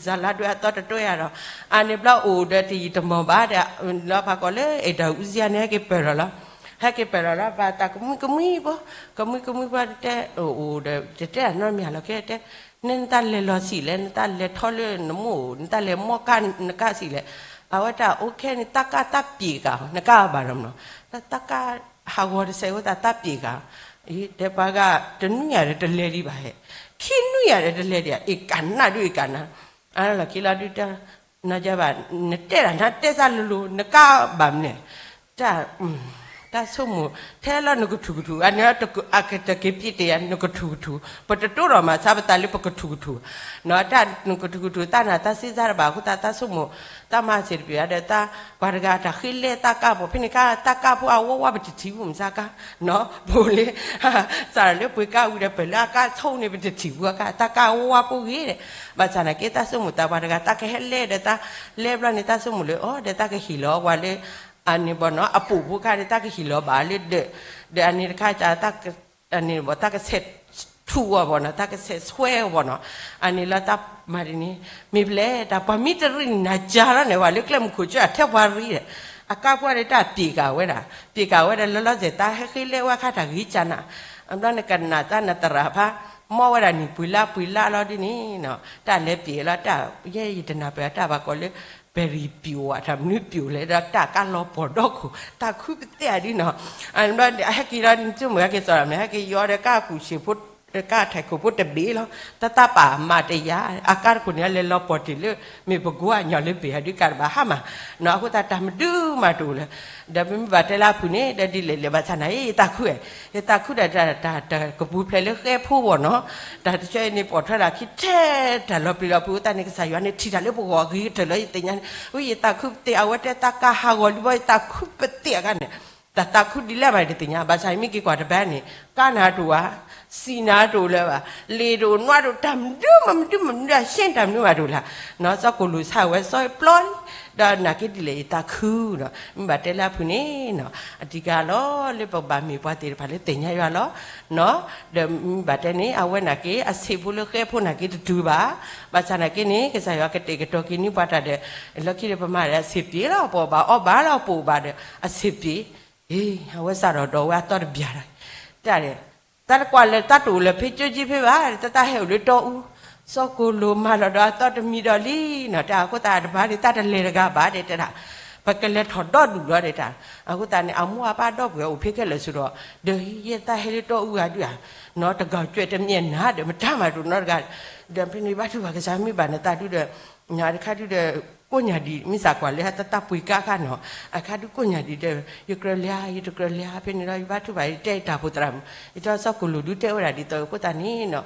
စၤလါဒွဲအသီတတွဲယၤဒီး, အန့ၣ်ဘျီအိၣ်ဒီးတယံာ်တမီၢ်ဘၣ်ဒီး လီၤဖးကီးလၢအဲၣ်ဒိးအူစံယါန့ၣ် ဟဲက့ၤပၢၢ်လီၤလီၤ, ဟဲက့ၤပၢၢ်လီၤလီၤ ဘၣ်သးကမှံကမှံဖိ, ကမှံကမှံဖိတဲ, အိၣ်ဒီး တတဲတၢ်နီတမံၤလီၤ ကဲတဲ နနတၢ်လဲၤလီၤဆံးလဲၣ် နတၢ်လဲၤထီလၢနမိၢ် နတၢ်လဲၤမီၢ်ကါနကါဆံးလဲၣ်, အဝဲတၢ်အိၣ်ခဲန့ၣ် တၢ်ကါတၢ်ပျံၤကၤ နကါဘၣ်နီၤမနီၤ, တၢ်ကါဟးဂီၤတစဲးဝဲတၢ်တၢ်ပျံၤကၤ, တဲပှၤဂၤ တနွံယၤဒီးတလဲၤဒံးဘၣ်ဟဲ, ခံနွံယၤဒီးတလဲၤဒံး အ့ၣ်ကနၣ်ဒုးအ့ၣ်ကနၣ်, အလီၢ်ခံလီၤဒုးတၢ် နဘၣ် နတဲဒၣ်နတဲစၢ်လိၤလိၤ နကါဘၣ်မနုၤလဲၣ်, တၢ် တၢ်ဆိကမိၣ် ထဲလီၤနကထူၣ်ကထူၣ် အန့ၣ် အကတက့ၤပျံၤတ့ၢ်ယၤ နကထူၣ်ကထူၣ် ပတတိဒီးမၤဆါပသးလၢပကထူၣ်ကထူၣ်, တၢ်နကထူၣ်ကထူၣ် တၢ်နၤတၢ်စ့စါတဘၣ်အဃိသတး တၢ်ဆိကမိၣ် တၢ်မၤစ့ၢ်တပျံၤဒီး တၢ်ပှၤတဂၤတၢ်ဃ့လဲတၢ်ကါဖိ ဖဲန့ၣ်ကါ တၢ်ကါဖိအဝဲဝါပတထံၣ်ဘူးမစါကါ ပူၤလၢ စးထီၣ်လၢပှ့ၤကါဝံၤဒီး ပၢၢ်လၢအကါဆိန့ၣ် ပတထံၣ်ဘူးအကါ တၢ်ကါဝါဖိဂ့ၤဒီး, ဘၣ်ဆၣ်နာ်က့ တၢ်ဆိကမိၣ်သးပှၤတဂၤ တၢ်ကဟဲလဲဒီး တၢ်လဲဘျီန့ၣ် တၢ်ဆိကမိၣ်လၢ အိၣ်ဒီးတၢ်ကဟ့ၣ်လီၤဝဲလၢ အန့ၣ်ဘၣ်နီၤ အပိာ်ဖိခါဒီး တၢ်ကဟ့ၣ်လီၤဘၣ်လၢဒၢး, ဒီးအန့ၣ်တခါ အန့ၣ်ဘၣ် တၢ်ကဆဲးထူးအီၤဘၣ်နီၤ တၢ်ကဆဲးဆွဲအီၤဘၣ်နီၤ, အန့ၣ်လီၤတၢ်မၤဒ်န့ၣ်, မ့ၢ်ဖဲလဲၣ် တၢ်ပှၤမံတရံးန့ၣ် နၤကၢ်လီၤန့ၣ် ပှၤလၢကျဲမုၢ်ခိၣ်ကၢအထဲပှၤရံၤဒီး, အကါဖိဒီးတၢ်ပျံၤကၤဝဲဒၣ်, ပျံၤကၤဝဲဒၣ်လၢလီၤစဲၤ တၢ်ဟဲဃ့လဲဝဲအခါ တၢ်ဂ့ၤကၢ်နၤ, အဘျီနကနၣ်တၢ်နသရၣ်ဖး မီဝဲဒၣ်နံၣ်ပှ့ၤလါပှ့ၤလါလီၤဒ်န့ၣ်နီၤ, တၢ်လဲၤပျံၤလီၤ တၢ်ယဲယတနၢ်ပၢၢ်တၢ်ဘၣ်ကီးလၢ ပဲရံၤပျိာ်ဝဲ တၢ်မနုၤပျိာ်လဲၣ် ဒီးတၢ်ကါလီၤပှီၢ်ဒီခိၣ် တၢ်ခုပသ့ၣ်အဒ်နီၤ, အဘျီဟဲက့ၤလီၤ နဆိကမိၣ်ဟဲက့ၤစိာ်တၢ်မနုၤ ဟဲက့ၤယီၤဒီးကါကူၣ်ဆ့ၣ်ဖိ ကါထဲးခိၣ်ဖိတဘ့ၣ်လီၤ, တၢ်တၢ်ပာ်မၤတယာ် အကါတခိၣ်န့ၣ် အလဲၤလီၤပှီၢ်တ့ၢ်လၢ မ့ၢ်ပကွၢ်ညီလၢပ့ၢ်အဒုးကါတဘၣ်ဟါမၢ်, အဃိသတးတၢ်မဒုမၤတအိၣ်လၢၤ, ဒီးပမ့ၢ်ဘၣ်တဲလၢအဖုၣ်န့ၣ် ဒီးဒ်လဲၣ်လဲၣ်ဘၣ်ဆၣ်နာ် ယသးခု, ယသးခုဒီးတၢ်တၢ်ကပူၤဖျဲးလၢဃဲဖိဘၣ်နီၤ, တၢ်တဆၢအံၤန့ၣ် ပိာ်ထွဲလၢခံထဲတၢ်လီၤပျံၤလီၤဖုးအဃိသတးန့ၣ် ကစၢ်ယွၤန့ၣ်ထံၣ်တၢ်လၢပဂီၢ်အဂ့ၤကတၢၢ်လၢယသ့ၣ်ညါန့ၣ်, ဝံယသးခုပသ့ၣ် အဝဲတဲတၢ်ကါဟးဂီၤလံဘီ ယသးခုပသ့ၣ်အခါန့ၣ်, တၢ်သးခုဒ်လဲၣ်ဘၣ်ယတသ့ၣ်ညါ, ဘၣ်ဆၣ်ယမ့ၢ်က့ၤကွၢ်တဘၣ်န့ၣ် ကါနၤတအိၣ်ဧါ, စံၣ်နၤတအိၣ်လၢၤဘၣ်, လ့ၣ်တအိၣ်နွါတအိၣ် တၢ်မနုၤမးမနုၤမးမနုၤ အရှဲတၢ်မနုၤမးတအိၣ်လၢၤ, နီၢ်စီၤကိၣ်လိာ်ဆါဝဲစီၤပျီလံ, ဒီးနာ်က့ဒ်လဲၣ်ယသးခုဒီး မ့ၢ်ဘၣ်တဲလၢအဖုၣ်န့ၣ်နီၤ, အဓိကလီၤလၢပဘၣ်မ့ၢ်ပှၤသ့ၣ်တဖၣ်လၢသ့ၣ်ညါယွၤလီၤ, ဒီးမ့ၢ်ဘၣ်တဲန့ၣ် အဝဲနာ်က့ အဆံးဖိလၢဃဲဖိနာ်က့တတုၤဘၣ်, ဘၣ်ဆၣ်နာ်က့န့ၣ် ကစၢ်ယွၤကတဲာ်ကတီၤက့ၤန့ၢ်ပှၤတၢ်ဒီး လီၢ်ခံဒီးပမၤဒီးအဆံးပျ့ၤလီၤ, ပအီၣ်ဘၣ်အီၣ်ဘၣ်လီၤ ပအိၣ်ဘၣ်ဒီးအဆံးပျ့ၤ, အဝဲစးထီၣ်ဒီးဝဲအသီတဘျၢ်တၢ်, တၢ်ဒီး တၢ်တကွၢ်လၢတၢ်တအိၣ်လၢၤဖဲကၠိကၠ့ဖဲဘၣ်, တၢ်တၢ်ဟဲအိၣ်လၢတီအူ, စီၤကိၣ်လိာ်မၤလီၤဒီးအသီတမံၤဒီးလံနီၤ, တၢ်အဃိသတးတဘၣ်န့ၣ် တၢ်တလဲၤတဂၤဘၣ်ဒဲးတဲဒၣ်, ပကလဲၤထီၣ်ဒီဒူၣ်လီၤဒဲးတၢ်, အဃိသတးန့ၣ် အမိၢ်အပၢ်ဒီပုၢ်ဝဲၢ်အိၣ်ဖဲခဲလၢာ်ဆိဒီး, ဒီးယဲတၢ်ဟဲလၢတီအူဂၤဒုးဧါ, နီတဂၤကွဲးတမ့ၢ်နၤဒီး မတၤမၤတအိၣ်နီတဂၤ, ဒီးဖဲန့ၣ်ဘါထုကဖၣ်ကစၢ်မ့ၢ်ဘၣ်နသးဒုဒီး တခါဒုဒီး ကိးညါဒံး မ့ၢ်သးကွၢ်လၢတၢ်ပှ့ၤကါခါနီၤ, အခါဒုကိးညါဒံးဒီး ယကြၢးလဲၤဧါ ယတကြၢးလဲၤဧါ ဖဲန့ၣ်ဒီး ယဘါထုကဖၣ် ယတဲတၢ်ဖိသရၣ်မုၣ်, ယတဲစီၤကိၣ်လိာ်ဒုတဲဝဲဒၣ်ဒ်သိးအဃိသတးန့ၣ်နီၤ,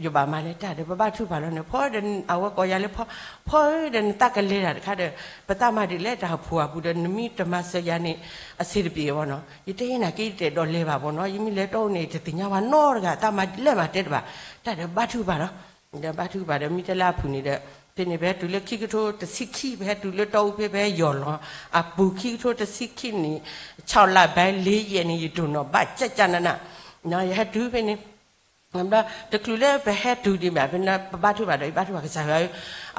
ယဘၣ်မၤလဲၤတၢ်ဒီး ပဘါထုကဖၣ်လီၤန့ၣ် ဖီဒီး အဝဲကိးယၤလၢဖီ, ဖီဧၢ ဒီးနတၢ်ကလဲၤတၢ်တခါဒီး ပတၢ်မၤဒ်လဲၣ်တၢ်ဖိအပူၤဒီး နမ့ၢ်တမၤစၢၤယၤန့ၣ် အဆံးတပျ့ၤဘၣ်နီၤ, ယတဲယဲနာ်က့ ယတအဲၣ်ဒိးလဲၤဘၣ်ဘၣ်နီၤ, ယမ့ၢ်လဲၤတီအူန့ၣ် ယတသ့ၣ်ညါဘၣ်နီတဂၤ တၢ်မၤဒ်လဲၣ်မၤတဲတဘၣ်, တၢ်ဒီးဘါထုကဖၣ်လီၤ ဒီးဘါထုကဖၣ်ဒီး မ့ၢ်တဲလၢအဖုၣ်န့ၣ်ဒီး ဖဲန့ၣ် ပဟဲတုၤလၢခံကထိတဆံခံ ပဟဲတုၤလၢတီအူဖဲ ပဟဲယီၢ်လီၤအပူၤ ခံကထိတဆံခံနံၣ် ဆီလါဘဲလ့ယဲၢ်န့ၣ် ယတိၢ်နီၣ်ဘၣ်ကၠၢ်ကၠၢ်နးနး, ယဟဲတုၤဖဲန့ၣ် တချုးလၢပဟဲတုၤဒံးဘၣ် ဖဲန့ၣ် ပဘါထုကဖၣ်ဒီး ယဘါထုကဖၣ်ကစၢ်ယွၤ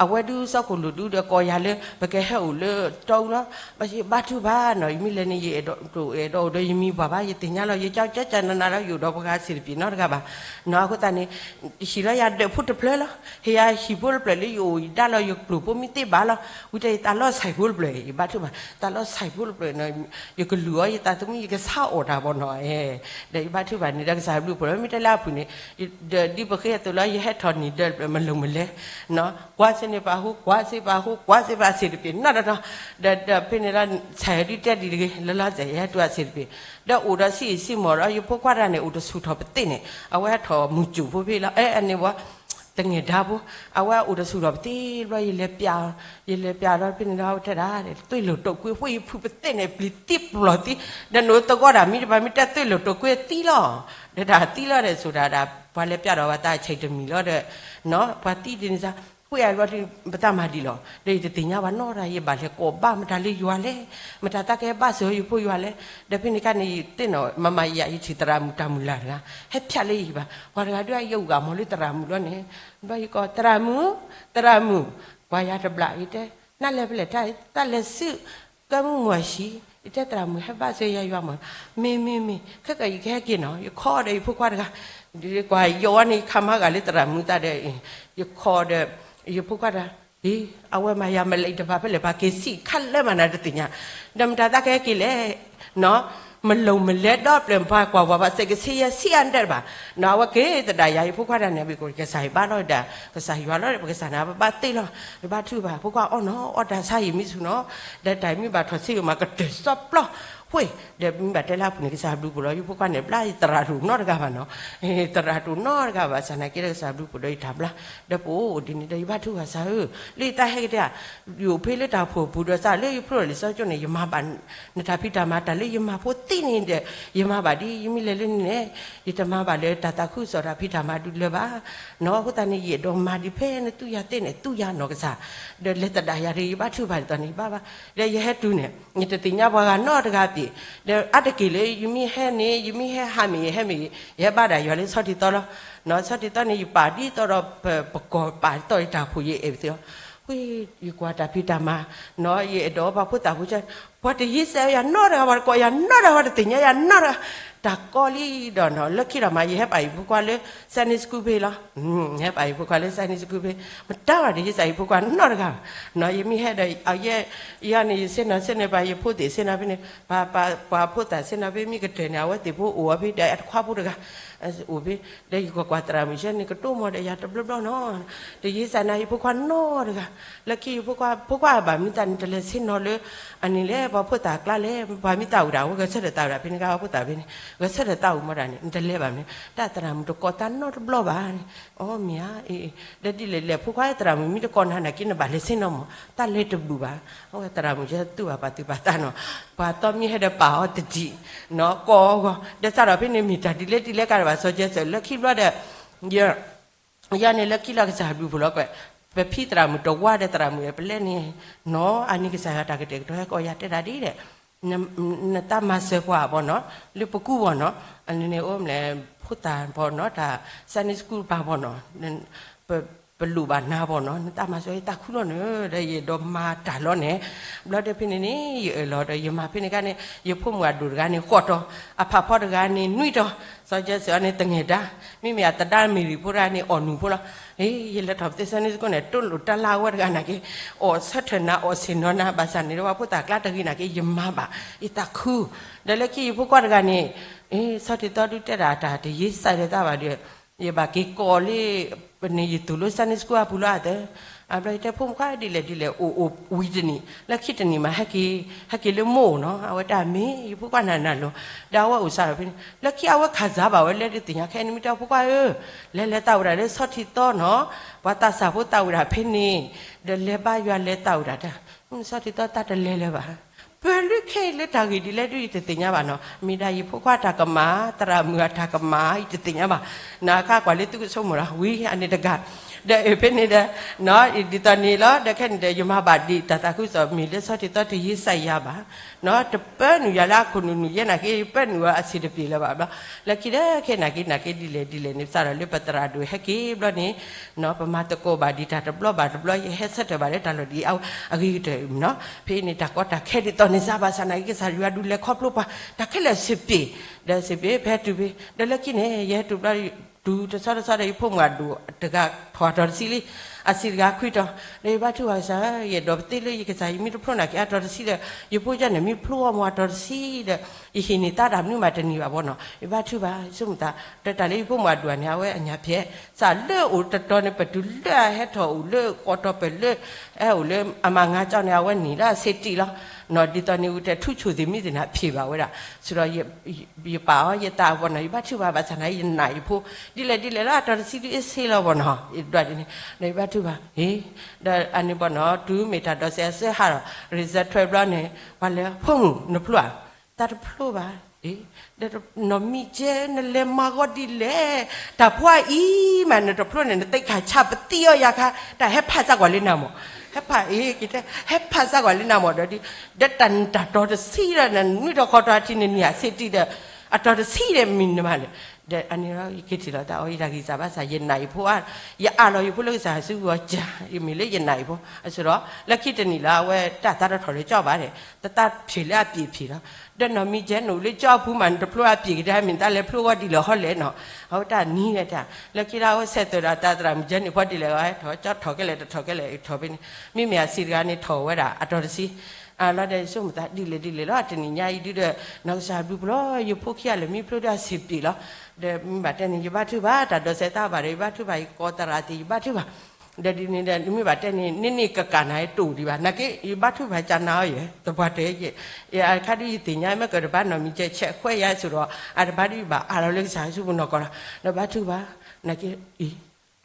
ဧၢ, အဝဲဒုးစီၢ်ခိၣ်လိာ်ဒုဒီးကိးယၤလၢ ပကဟဲအိၣ်လၢတီအူလီၤ. ဘၣ်ယဘါထုကဖၣ်နီၤ, ယမ့ၢ်လဲၤန့ၣ် ယအဲၣ်ဒိး အဲၣ်ဒိးအိၣ်ဒီးယမံၤပှၢ်ဘၣ်, ယသ့ၣ်ညါလီၤ ယကၠီကၠီကၠီနးနးလီၤ ယအိၣ်ဒီးပှၤဂၤဆံးတပျ့ၤနီတဂၤဘၣ်နီၤ. အဃိသတးန့ၣ် ယဟံၣ်လီၤယၤဒၢးဖိတဖျၢၣ်လီၤ, ဟ့ၣ်ယၤဟံၣ်ဖိတဖျၢၣ်လၢယအိၣ်ယဒါလီၤ ယကျိၣ်ဖိမ့ၢ်သ့ဘၣ်လီၤ. ဝံၤတၢ်ယသးလီၤဆဲးဖိတဖျၢၣ် ယဘါထုကဖၣ် သးလီၤဆဲးဖိတဖျၢၣ်နီၤ, ယကလုၢ်အီၤ ယသးသမူ ယကဆါအီၣ်တၢ်ဘၣ်နီၤ. ဒီးယဘါထုကဖၣ်န့ၣ်ဒီး ကစၢ်ဘျုးဖှိၣ်လီၤ မ့ၢ်တဲလၢအဖုၣ်န့ၣ် ဒီးဒ်ပဃ့အသိးလီၤ ယဟဲထီၣ်နံၣ်ဒၢးတဖျၢၣ် မလိၤမလဲနီၤ, ကွၢ်စ့န့ၣ်ပာ်ဟူ ကွၢ်စ့ပာ်ဟူ ကွၢ်စ့ပာ်ဆံးတပျ့ၤနီတတီၤ, ဒီးဒီးဖဲန့ၣ်လီၤ ဆဲးဒုးတဲဒ်တဂ့ၤ လၢလီၤစဲး ယဟဲတုၤအဆံးတပျ့ၤ, ဒီးအိၣ်ဒီးဆံးအံၤဆံးမီၢ်ဒီး ယဖိခွါတဂၤန့ၣ် အိၣ်တဆူၣ်ထီၣ်ပသ့ၣ်န့ၣ် အဝဲဟဲထီၣ်မုၢ်စူၣ်ဖိဖဲလီၤ အဲ အန့ၣ်ဝဲ တငဲၤဒါဖိ, အဝဲအိၣ်တဆူၣ်ထီၣ်ပသ့ၣ်ဘျီ ယလဲၤပျး ယလဲၤပျးဒီးဖဲန့ၣ်ဒီး အဝဲတဲဒၣ် သွ့ၣ်လိာ်တိာ်ကွ့ ဃိယဖုပသ့ၣ်န့ၣ် ပျံၤသံပျီၤသံ, ဒီးနအိၣ်သဂီၢ်ဒၣ်မ့ၢ်တဘၣ် မ့ၢ်တဲသွ့ၣ်လိာ်တိာ်ကွ့သံလီၤ, ဒီးတၢ်သံလီၤဒီး ဆိဒၣ်ဒၣ် ပှၤလဲၤပျးဒီးဝဲတၢ်ဆံးတမံၤလီၤဒီး နီၤ ပှၤသံဒ်န့ၣ်စ့ၢ် ဃိယလီၤဒီး ပတၢ်မၤဒ်လီၤ ဒီးယတသ့ၣ်ညါဘၣ်နီတဂၤ ယဘၣ်လဲၤကိးဘၣ်မတၤလၢယွၤလဲၣ်, မတၤတၢ်ကဟဲဘၣ်စၢၤယဖိယွၤလဲၣ်, ဒီးဖဲန့ၣ်ခါန့ၣ် ယသ့ၣ်နီၣ် မၤမၤယၤ ယထံၣ်သရၣ်မုၣ်တၢ်မုၢ်လၢ်တဂၤ ဟဲဖၠးလၢယဟံၣ်ဘၣ်, ပှၤတဂၤဒုး ယအိၣ်ဂၢၢ်မီၤလၢသရၣ်မုၣ်လီၤန့ၣ်, ဘျီယကိး သရၣ်မုၣ် သရၣ်မုၣ်, ကွၢ်ယၤတဘျီ ယတဲ နလဲၤဖဲလဲၣ် တၢ်လဲၤဆူ ကၢမုၢ်မီၢ်ဆံး, ယတဲသရၣ်မုၣ်ဟဲဘၣ်စၢၤယၤယွၤမီၢ်, မ့ၢ်မ့ၢ်မ့ၢ် ခဲကၢ်ယကဟဲက့ၤနီၤ, ယခိးဒီးယဖိခွါတဂၤ, ကွၢ်ယီၤဝဲန့ၣ် ယခါမၤဂာ်လၢသရၣ်မုၣ်သးဒီး ယခိးဒီး ယဖိခွါတဂၤ, အဝဲမၤယၤမလဲၣ် ယတဘၣ်ဖဲလဲၣ် ပှၤက့ၤဆံးခါလၢမၤနၤတသ့ၣ်ညါ, ဒီးမတၤတၢ်ကဟဲက့ၤလဲၣ် နီၤ, မလိၤမလဲဒီးပျၢၤ ပှၤကွၢ်ပှၤဘၣ်စဲးကဆ့ယဲ ဆံးအါန့ၣ်တဘၣ်, နီၤ အဝဲက့ၤသဒၣ်ယၤ ယဖိခွါတဂၤန့ၣ် ဘၣ်ကစၢ်ယဘါလီၤဒီး ကစၢ်ယွၤလီၤ ပကစၢ်န့ၣ် ပဘၣ်သ့လီၤ, ယဘါထုကဖၣ် ဖိခွါအီၣ်နီၤ အီၣ်တၢ်ဆါယံာ်မံဆူၣ်နီၤ, ဒီးတၢ်မ့ၢ်ဘၣ်ထီၣ်ဆံးအမး ကတၢၢ်စီပျီ ဃိ, ဒီးမ့ၢ်ဘၣ်တဲလၢအပူၤန့ၣ် ကစၢ်ဘျုးဖှိၣ်လီၤ ယဖိခွါန့ၣ် ဘျါယသရၣ်တအိၣ်နီတဂၤဘၣ်နီၤ, သရၣ်တအိၣ်နီတဂၤဘၣ် စးနာ်က့ဒီးကစၢ်ဘျုးဖှိၣ်ဒီးယတၢ်ဘျါ, ဒီးပအိၣ်ဒ်န့ၣ်ဒီး ယဘါထုကဖၣ်စၢ်ဧၢ, လၢယတၢ်ဟဲက့ၤတဲဧါ, ယအိၣ်ဖဲလၢတၢ်အိၣ်ဖှိၣ်ပူၤဒီးစးလၢယဖျိလံာ်စီဆှံကၠိန့ၣ် ယမၤဘၣ် နတၢ်ဖံးတၢ်မၤတၢ်လၢယမၤဖိသ့န့ၣ်ဒီး ယမၤဘၣ်ဒ် ယမ့ၢ်လဲၤလၢန့ၣ် ယတမၤဘၣ်လၢတၢ်သးခုကစီၣ်တၢ်ဖံးတၢ်မၤဒုးလၢၤဘၣ်, နီၤ အဃိသတးန့ၣ် ယအဲၣ်ဒိးမၤဒ်ဖဲနသူယၤသ့န့ၣ် သူယၤနီၢ်ကစၢ်, ဒီးလဲၤသဒၣ်ယၤဒီး ယဘါထုကဖၣ်ဒ်သိးန့ၣ် ယဘါဘၣ်, ဒီးယဟဲတုၤန့ၣ် ယတသ့ၣ်ညါပှၤဂၤနီတဂၤဘၣ်, ဒီးအါတက့ၢ်လၢယမ့ၢ်ဟဲန့ၣ် ယမ့ၢ်ဟဲဟးမ့ၢ် ယဟဲမ့ၢ် ယဟဲဘါဒၣ်ယွၤလၢဆီထံသီလီၤ, နီၤ ဆီထံသီန့ၣ် ယပာ်ဒ်သိးဒီး ပ ပကီၢ်ပာ်ဒ်သိးယတၢ်အိၣ်ဖှိၣ် ယအဲၣ်ပသ့လီၤ, ဃိ ယကွၢ်တၢ်ဖံးတၢ်မၤ နီၤ ယအဲၣ်ဒိးပှၤဖိသၣ်ဖိ ပှၤတယ့စဲးယၤနီတဂၤ ပှၤတကိးယၤနီတဂၤ ပှၤတသ့ၣ်ညါယၤနီတဂၤ, တၢ်ကီလံဒီးနီၤ လၢခံဒီးမး ယဟဲပာ်ယဖိခွါလၢ Sunday school ဖဲလီၤ, ဟဲပာ်ယဖိခွါလၢ Sunday school ဖဲ, မတၤဘၣ်တယ့စဲးယဖိခွါနီတဂၤ, နီၤ ယမ့ၢ်ဟဲဒီး ယဲ ယၤန့ၣ် ယဆ့ၣ်နီၤဆ့ၣ်နီၤပှၤ ယဖိသ့ၣ်ဆ့ၣ်နီၤဖဲန့ၣ် ပှၤ ပှၤဖိသၣ်ဆ့ၣ်နီၤဖဲ မ့ၢ်ကတၢၢ်န့ၣ် အဝဲသ့ၣ်ဖိအိၣ်အီၤဖဲဒီး အတခွါဖိတဂၤ အိၣ်ဖဲ, ဒီးယကွၢ်ကွၢ်သရၣ်မုၣ်ဆဲန့ၣ် ကတိၤမီၤဒီးယၤတဘျီဘျီနီၤ, တယ့စဲးနၤယဖိခွါနီတဂၤ, လၢခံယဖိခွါ ဖိခွါဘၣ်မနုၤသးန့ၣ် တလဲၤဆ့ၣ်နီၤလၢ အန့ၣ်လဲၣ် ပှၤဖိသၣ်ကျါလဲၣ် ပှၤမ့ၢ်သးဝံၣ်ဒၣ် အဝဲဂဲၤဆၢထၢၣ်သးဝံၣ်ဒၣ် ဖဲန့ၣ်ကါ ပှၤဖိသၣ်ဖဲန့ၣ် ဂဲၤဆၢထၢၣ်သးဝံၣ်မီၤဒၣ်န့ၣ် နတလဲၤဘၣ်မနုၤ, တၢ်သရၣ်မုၣ်တကိးသးနီတဘျီဘၣ်န့ၣ်, အီ မ့ၢ်ဧါ, အ့ ဒီးဒ်လဲၣ်လဲၣ် ဖိခွါသရၣ်မုၣ်မ့ၢ်တကိးနၤနာ်က့ နဘၣ်လဲၤဆ့ၣ်နီၤမီၤ တၢ်လဲၤတဘူၣ်ဘၣ်, အဝဲသရၣ်မုၣ်ယဲသူၣ်ဘၣ်ပာ်သူၣ်ပာ်သးနီၤ, ပှၤသီမ့ၢ်ဟဲဒီးပာ်အီၤတဒံး, နီၤ ကိးအဂီၢ် ဒီးစးထီၣ်ဖဲန့ၣ် မ့ၢ်တၢ်ဒ်လဲၣ်ဒ်လဲၣ်ကါဒံးဘၣ် စီၤကဲစၢး လၢခံဘျီဒီး ယ ယၤန့ၣ်လၢခံလီၤ ကစၢ်ဘျုးဖှိၣ်လီၤကွဲး, ပဖံသရၣ်မုၣ်တဝါဒီးသရၣ်မုၣ်အဲၣ်ပလဲန့ၣ်, နီၤ အန့ၣ်ကစၢ်ယွၤတၢ်ကတဲာ်ကတီၤဟဲကိးယၤတဲဒၣ်ဒ်လဲၣ်, နတၢ်မၤစၢၤပှၤဘၣ်နီၤ, လၢပကူဘၣ်နီၤ, အန့ၣ်န့ၣ် အိၣ်မလဲၣ် ဖိသၣ်ဘၣ်နီၤ, တၢ် Sunday school ပၢ်ဘၣ်နီၤ, ပ ပလိၣ်ဘၣ်နၤဘၣ်နီၤ, နတၢ်မၤစၢၤယသးခုလီၤန့ၣ်, ဒီးယအဲၣ်ဒိးမၤတၢ်လီၤန့ၣ်, ဘျီဒီးဖဲန့ၣ်န့ၣ် ယအၢၣ်လီၤဒီး ယမၤဖဲန့ၣ်ခါန့ၣ် ယဖိမုၣ်အဒိၣ်တဂၤန့ၣ် ဃိးတီၤ, အဖးဖီတဂၤန့ၣ် နွံတီၤ, စီၤကဲစၢးန့ၣ် တငဲၤဒါ, မ့မ့ၢ်အသဒါမ့ၢ်ရံၣ်ဖိတဂၤန့ၣ် အီၣ်နုၢ်ဖိလီၤ, အ့ ယလဲၤထီၣ်ပသ့ Sunday school န့ၣ် တိၢ်လိာ်တၢ်လၢအဝဲတဂၤနာ်က့, အီၣ်ဆၢထၢၣ်နၤ အီၣ်ဆ့ၣ်နီၤနၤ ဘၣ်ဆၣ်န့ၣ်ဒီး ပှၤဖိသၣ်ကျါတဂ့ၤနာ်က့ ယမၤဘၣ် ယသးခု, ဒီးလၢခံယဖိခွါတဂၤန့ၣ် အ့ ဆီထံသီဒုးတဲဒၣ်တၢ် တယ့စဲးလၢတၢ်ဘၣ်ဒီး ယဘၣ်က့ၤကိးလၢ ပန့ၣ်ယသူၣ်လၢ Sunday school အပူၤလီၤအသး, အဘျီယတဲဖိမုၣ်ခွါဒ်လဲၣ်ဒ်လဲၣ် အိၣ်အိၣ်ဝံၤတနံၣ် လၢခံတနံၣ်မး ဟဲက့ၤ ဟဲက့ၤလၢမိၢ်အိၣ်နီၤ, အဝဲတၢ်မ့ၢ် ယဖိခွါနၤနၤလီၤ, ဒီးအဝဲအိၣ်စးထီၣ်ဖဲန့ၣ် လၢခံအဝဲခးစၢ်ဘၣ်ဝဲလဲၣ်ဒုးသ့ၣ်ညါခဲအံၤန့ၣ် မ့ၢ်တဲဖိခွါဧၢ, လဲၤလဲၤသးဝံၣ်ဒၣ်လၢဆီထံသီနီၤ, ပှၤသးစၢ်ဖိသးဝံၣ်ဒၣ်ဖဲန့ၣ်, ဒီးလဲၤဘါယွၤလဲၤသးဝံၣ်ဒၣ်တၢ်, ဆီထံသီတၢ်တလဲၤလၢၤဘၣ် ပၢၤလုၢ်ခဲအံၤလၢတၢ်ဂ့ၢ်ဒ်လဲၣ်ဒုး ယတသ့ၣ်ညါဘၣ်နီၤ, မ့ၢ်ဒၣ်ယဖိခွါတၢ်ကမၣ်, သရၣ်မုၣ်အတၢ်ကမၣ် ယတသ့ၣ်ညါဘၣ်, နခါကွၢ်လၢသုကဆိကမိၣ်ဒီး ဝံၤအန့ၣ်တဂၤ, ဒီးအဖဲန့ၣ်ဒီး ဒ်သိးန့ၣ်လီၤ, ဒီးခဲန့ၣ်ဒီး ယမၤဘၣ်ဒံးတၢ်သးခုကစီၣ် မ့ၢ်လၢဆီတံၢ်သီတယ့စယၤဘၣ်, တပၢနုာ်ယၤလၢအခိၣ်နူာ်နူာ်ယဲနာ်က့ ယပၢနုာ်အီၤအဆံးတပျ့ၤလၢၤဘၣ်ဘျီ, လၢခံဒီးခဲနာ်က့ နာ်က့ဒ်လဲၣ်ဒ်လဲၣ်န့ၣ် စးထီၣ်လၢပသရၣ်ဒိၣ်ဟဲက့ၤဘျီန့ၣ် ပမၤသကိးဘၣ်ဒံးတၢ်တဘျီဘၣ်တဘျီ ယဟဲဆၢထၢၣ်ဘၣ်လၢတၢ်လီၢ်ဒ်အံၤ အဂ့ၤကတၢၢ်မနီၤ, ဖဲန့ၣ်တၢ်ကီတၢ်ခဲဒ်သိးန့ၣ် စးဘၣ်ဆၣ်နာ်က့ ကစၢ်ယွၤဒုးလဲၤခီဖျိပှၤ တၢ်ခဲလၢာ်စံးပ့ၤ, ဒီးစံးပ့ၤ ဖဲတုၤဖဲ ဒီးလၢခံန့ၣ် ယဟဲတုၤဘျီ တုၤတဆီတဆီဒီး ယဖိမုၣ်အဒိၣ်တဂၤ ထီၣ်အတီၤတဆံလံ, အဆံးတဂၤခွံတီၤ, ဒီးယဘါထုကဖၣ်ကစၢ်ဧၢ, ယအဲၣ်ဒိးပသ့လၢယကစၢ် ယမ့ၢ်တဖျိနာ်က့ အတီၤတဆံဒီး ယဖိကၢ်န့ၣ် မ့ၢ်ဖျိအီၤမ့ၢ်အတီၤတဆံဒီး ယဟံၣ်န့ၢ်သါတၢ်မနုၤမးတန့ၢ်ဘၣ်ဘီနီၤ, ယဘါထုကဖၣ် ယဆိကမိၣ်သး ဒီးတၢ်လၢယဖိမုၣ်အဒိၣ်န့ၣ် အဝဲအညၣ်ဖျဲး စးလၢအိၣ်တတီၤန့ၣ် ပတုၤလၢအဟဲထီၣ်အိၣ်လၢကီၢ်တီပၢၢ်လၢ ဟဲအိၣ်လၢအမၤငါကၠီန့ၣ် အဝဲန့ၣ်လၢအဆ့တံၢ်လီၤ, ဒ်သိးန့ၣ် ဝံၤတဲထူးချိုသ့ၣ်မံသ့ၣ်န့ၣ် အဖျဲးဘၣ်ဝဲဒၣ်, ဆိဒီး ယပာ်အီၤယသးဘီနီၤ, ယဘါထုကဖၣ်ဘၣ်ဆၣ်နာ်က့ ယနာ်ယဖိ, ဒ်လဲၣ်ဒ်လဲၣ်လၢအတီၤတဆံဒုးအ့ၣ်ဆ့လီၤဘီနီၤ, ယဒွးဒ်န့ၣ် ဒီးယဘါထုကဖၣ် ဒီးအန့ၣ်ဘီနီၤ တုၤမ့ၢ်တၢ်ဒိးစဲးအစၢဟးဒီး result ထွဲဘျီန့ၣ် ပှၤလဲၤ ဖိမုၣ်နဖျိဧါ, တၢ်တဖျိဘၣ်, ဒီးနီၢ်မံကဲ နလဲၤမၤဂီၢ်ဒ်လဲၣ်, တၢ်ဖိအအံၤမး နတဖျိန့ၣ် နသ့ၣ်ခၣ်ဆါပသံအီၤယၤခါ, တၢ်ဟဲဖးစၢ်ကွၢ်လၢနၤမး, ဟဲဖးအ့ၣ်က့ၤတဲ ဟဲဖးစၢ်ကွၢ်လၢနၤမးဒီးဒ်, ဒီးတၢ်နတၢ်တီၤတဆံဒီး နနွံတီၤဃီတီၤအထံနနံၣ်အဆ့တံၢ်ဒီး အတီၤတဆံဒီးမံၤနမးလဲၣ်, ဒီးအန့ၣ်ဒီး ယက့ၤထံၣ်လီၤသးအီၤ ယတၢ်ဂံၢ်စၢ်ဘါစၢ် ယနာ်ယဖိအါ, ယအးလီၤယဖိလၢကစၢ်ယစုဂီၤကၢ် ယမ့ၢ်လၢယနာ်ယဖိ, အဆိဒီး လၢခံတနံၣ်လၢအဝဲတၢ်သးတထီၣ်လၢကၠီဘၣ်န့ၣ် တၢ်ဖျဲးလၢအပျ့ၤဖျဲးလီၤ, ဒီးနီၢ်မံကဲ နအိၣ်လၢကၠီအပူၤမး နတဖျိအပျ့ၤကဒါ မ့ၢ်တၢ်လဲၤဖျိဂီၢ်ဒ်လဲၣ်ဟီလဲၣ်နီၤ, အဝဲတၢ်နံၤလဲၣ်တၢ်, လၢခံလၢအဝဲဆဲးသွဲးဒီးတၢ်သရၣ်မုၣ်ကဲန့ၣ် ဖီဒ်လဲၣ်ဂီၢ် ထီၣ်ကၠီထီၣ်ခဲလၢာ်တထီၣ်ခဲလၢာ် ထီၣ်ဖဲန့ၣ်, မ့မ့ၢ်အဆံးတဂၤန့ၣ် ထီၣ်ဝဲဒၣ်အတီၤတဆံ အလီၤဒီးယဆိကမိၣ်သးဒ်လဲၣ်ဒ်လဲၣ်လီၤ တနံၣ်ညါအံၤဒုဒီး နီၢ်ကစၢ်ဘျုးဖှိၣ်လီၤ ယဖိခံဂၤလၢာ်မ့ၢ်ဖျိဒီးအဆံးပျ့ၤလီၤ, ဒီးမ့ၢ်ဘၣ်တဲန့ၣ် ယဘါထုကဖၣ် တၢ်ဒိးစဲးသးဘၣ်ဒီး ယဘါထုကဖၣ် ယကိးသရၣ်သ့ၣ် ယဘါထုကဖၣ်, ဒီးဒ်န့ၣ်ဒီး မ့ၢ်ဘၣ်တဲန့ၣ် န့ၢ်န့ၢ်ကကးနၤတအိၣ်ဒံးဘၣ် နာ်က့ ယဘါထုကဖၣ်ကနၤအီၤယဲ သပှၢ်တၢၢ်ယဲ, အခါဒုယသ့ၣ်ညါမ့ၢ်ကတဘၣ်နီၢ်မံကဲဆဲးခွဲးယၤဆိဒီး အတဘၣ်ဒုယဘၣ်အးလီၤလၢကစၢ်ယစုပူၤနီၢ်ကီၢ်လီၤ, ဒီးဘါထုကဖၣ် နာ်က့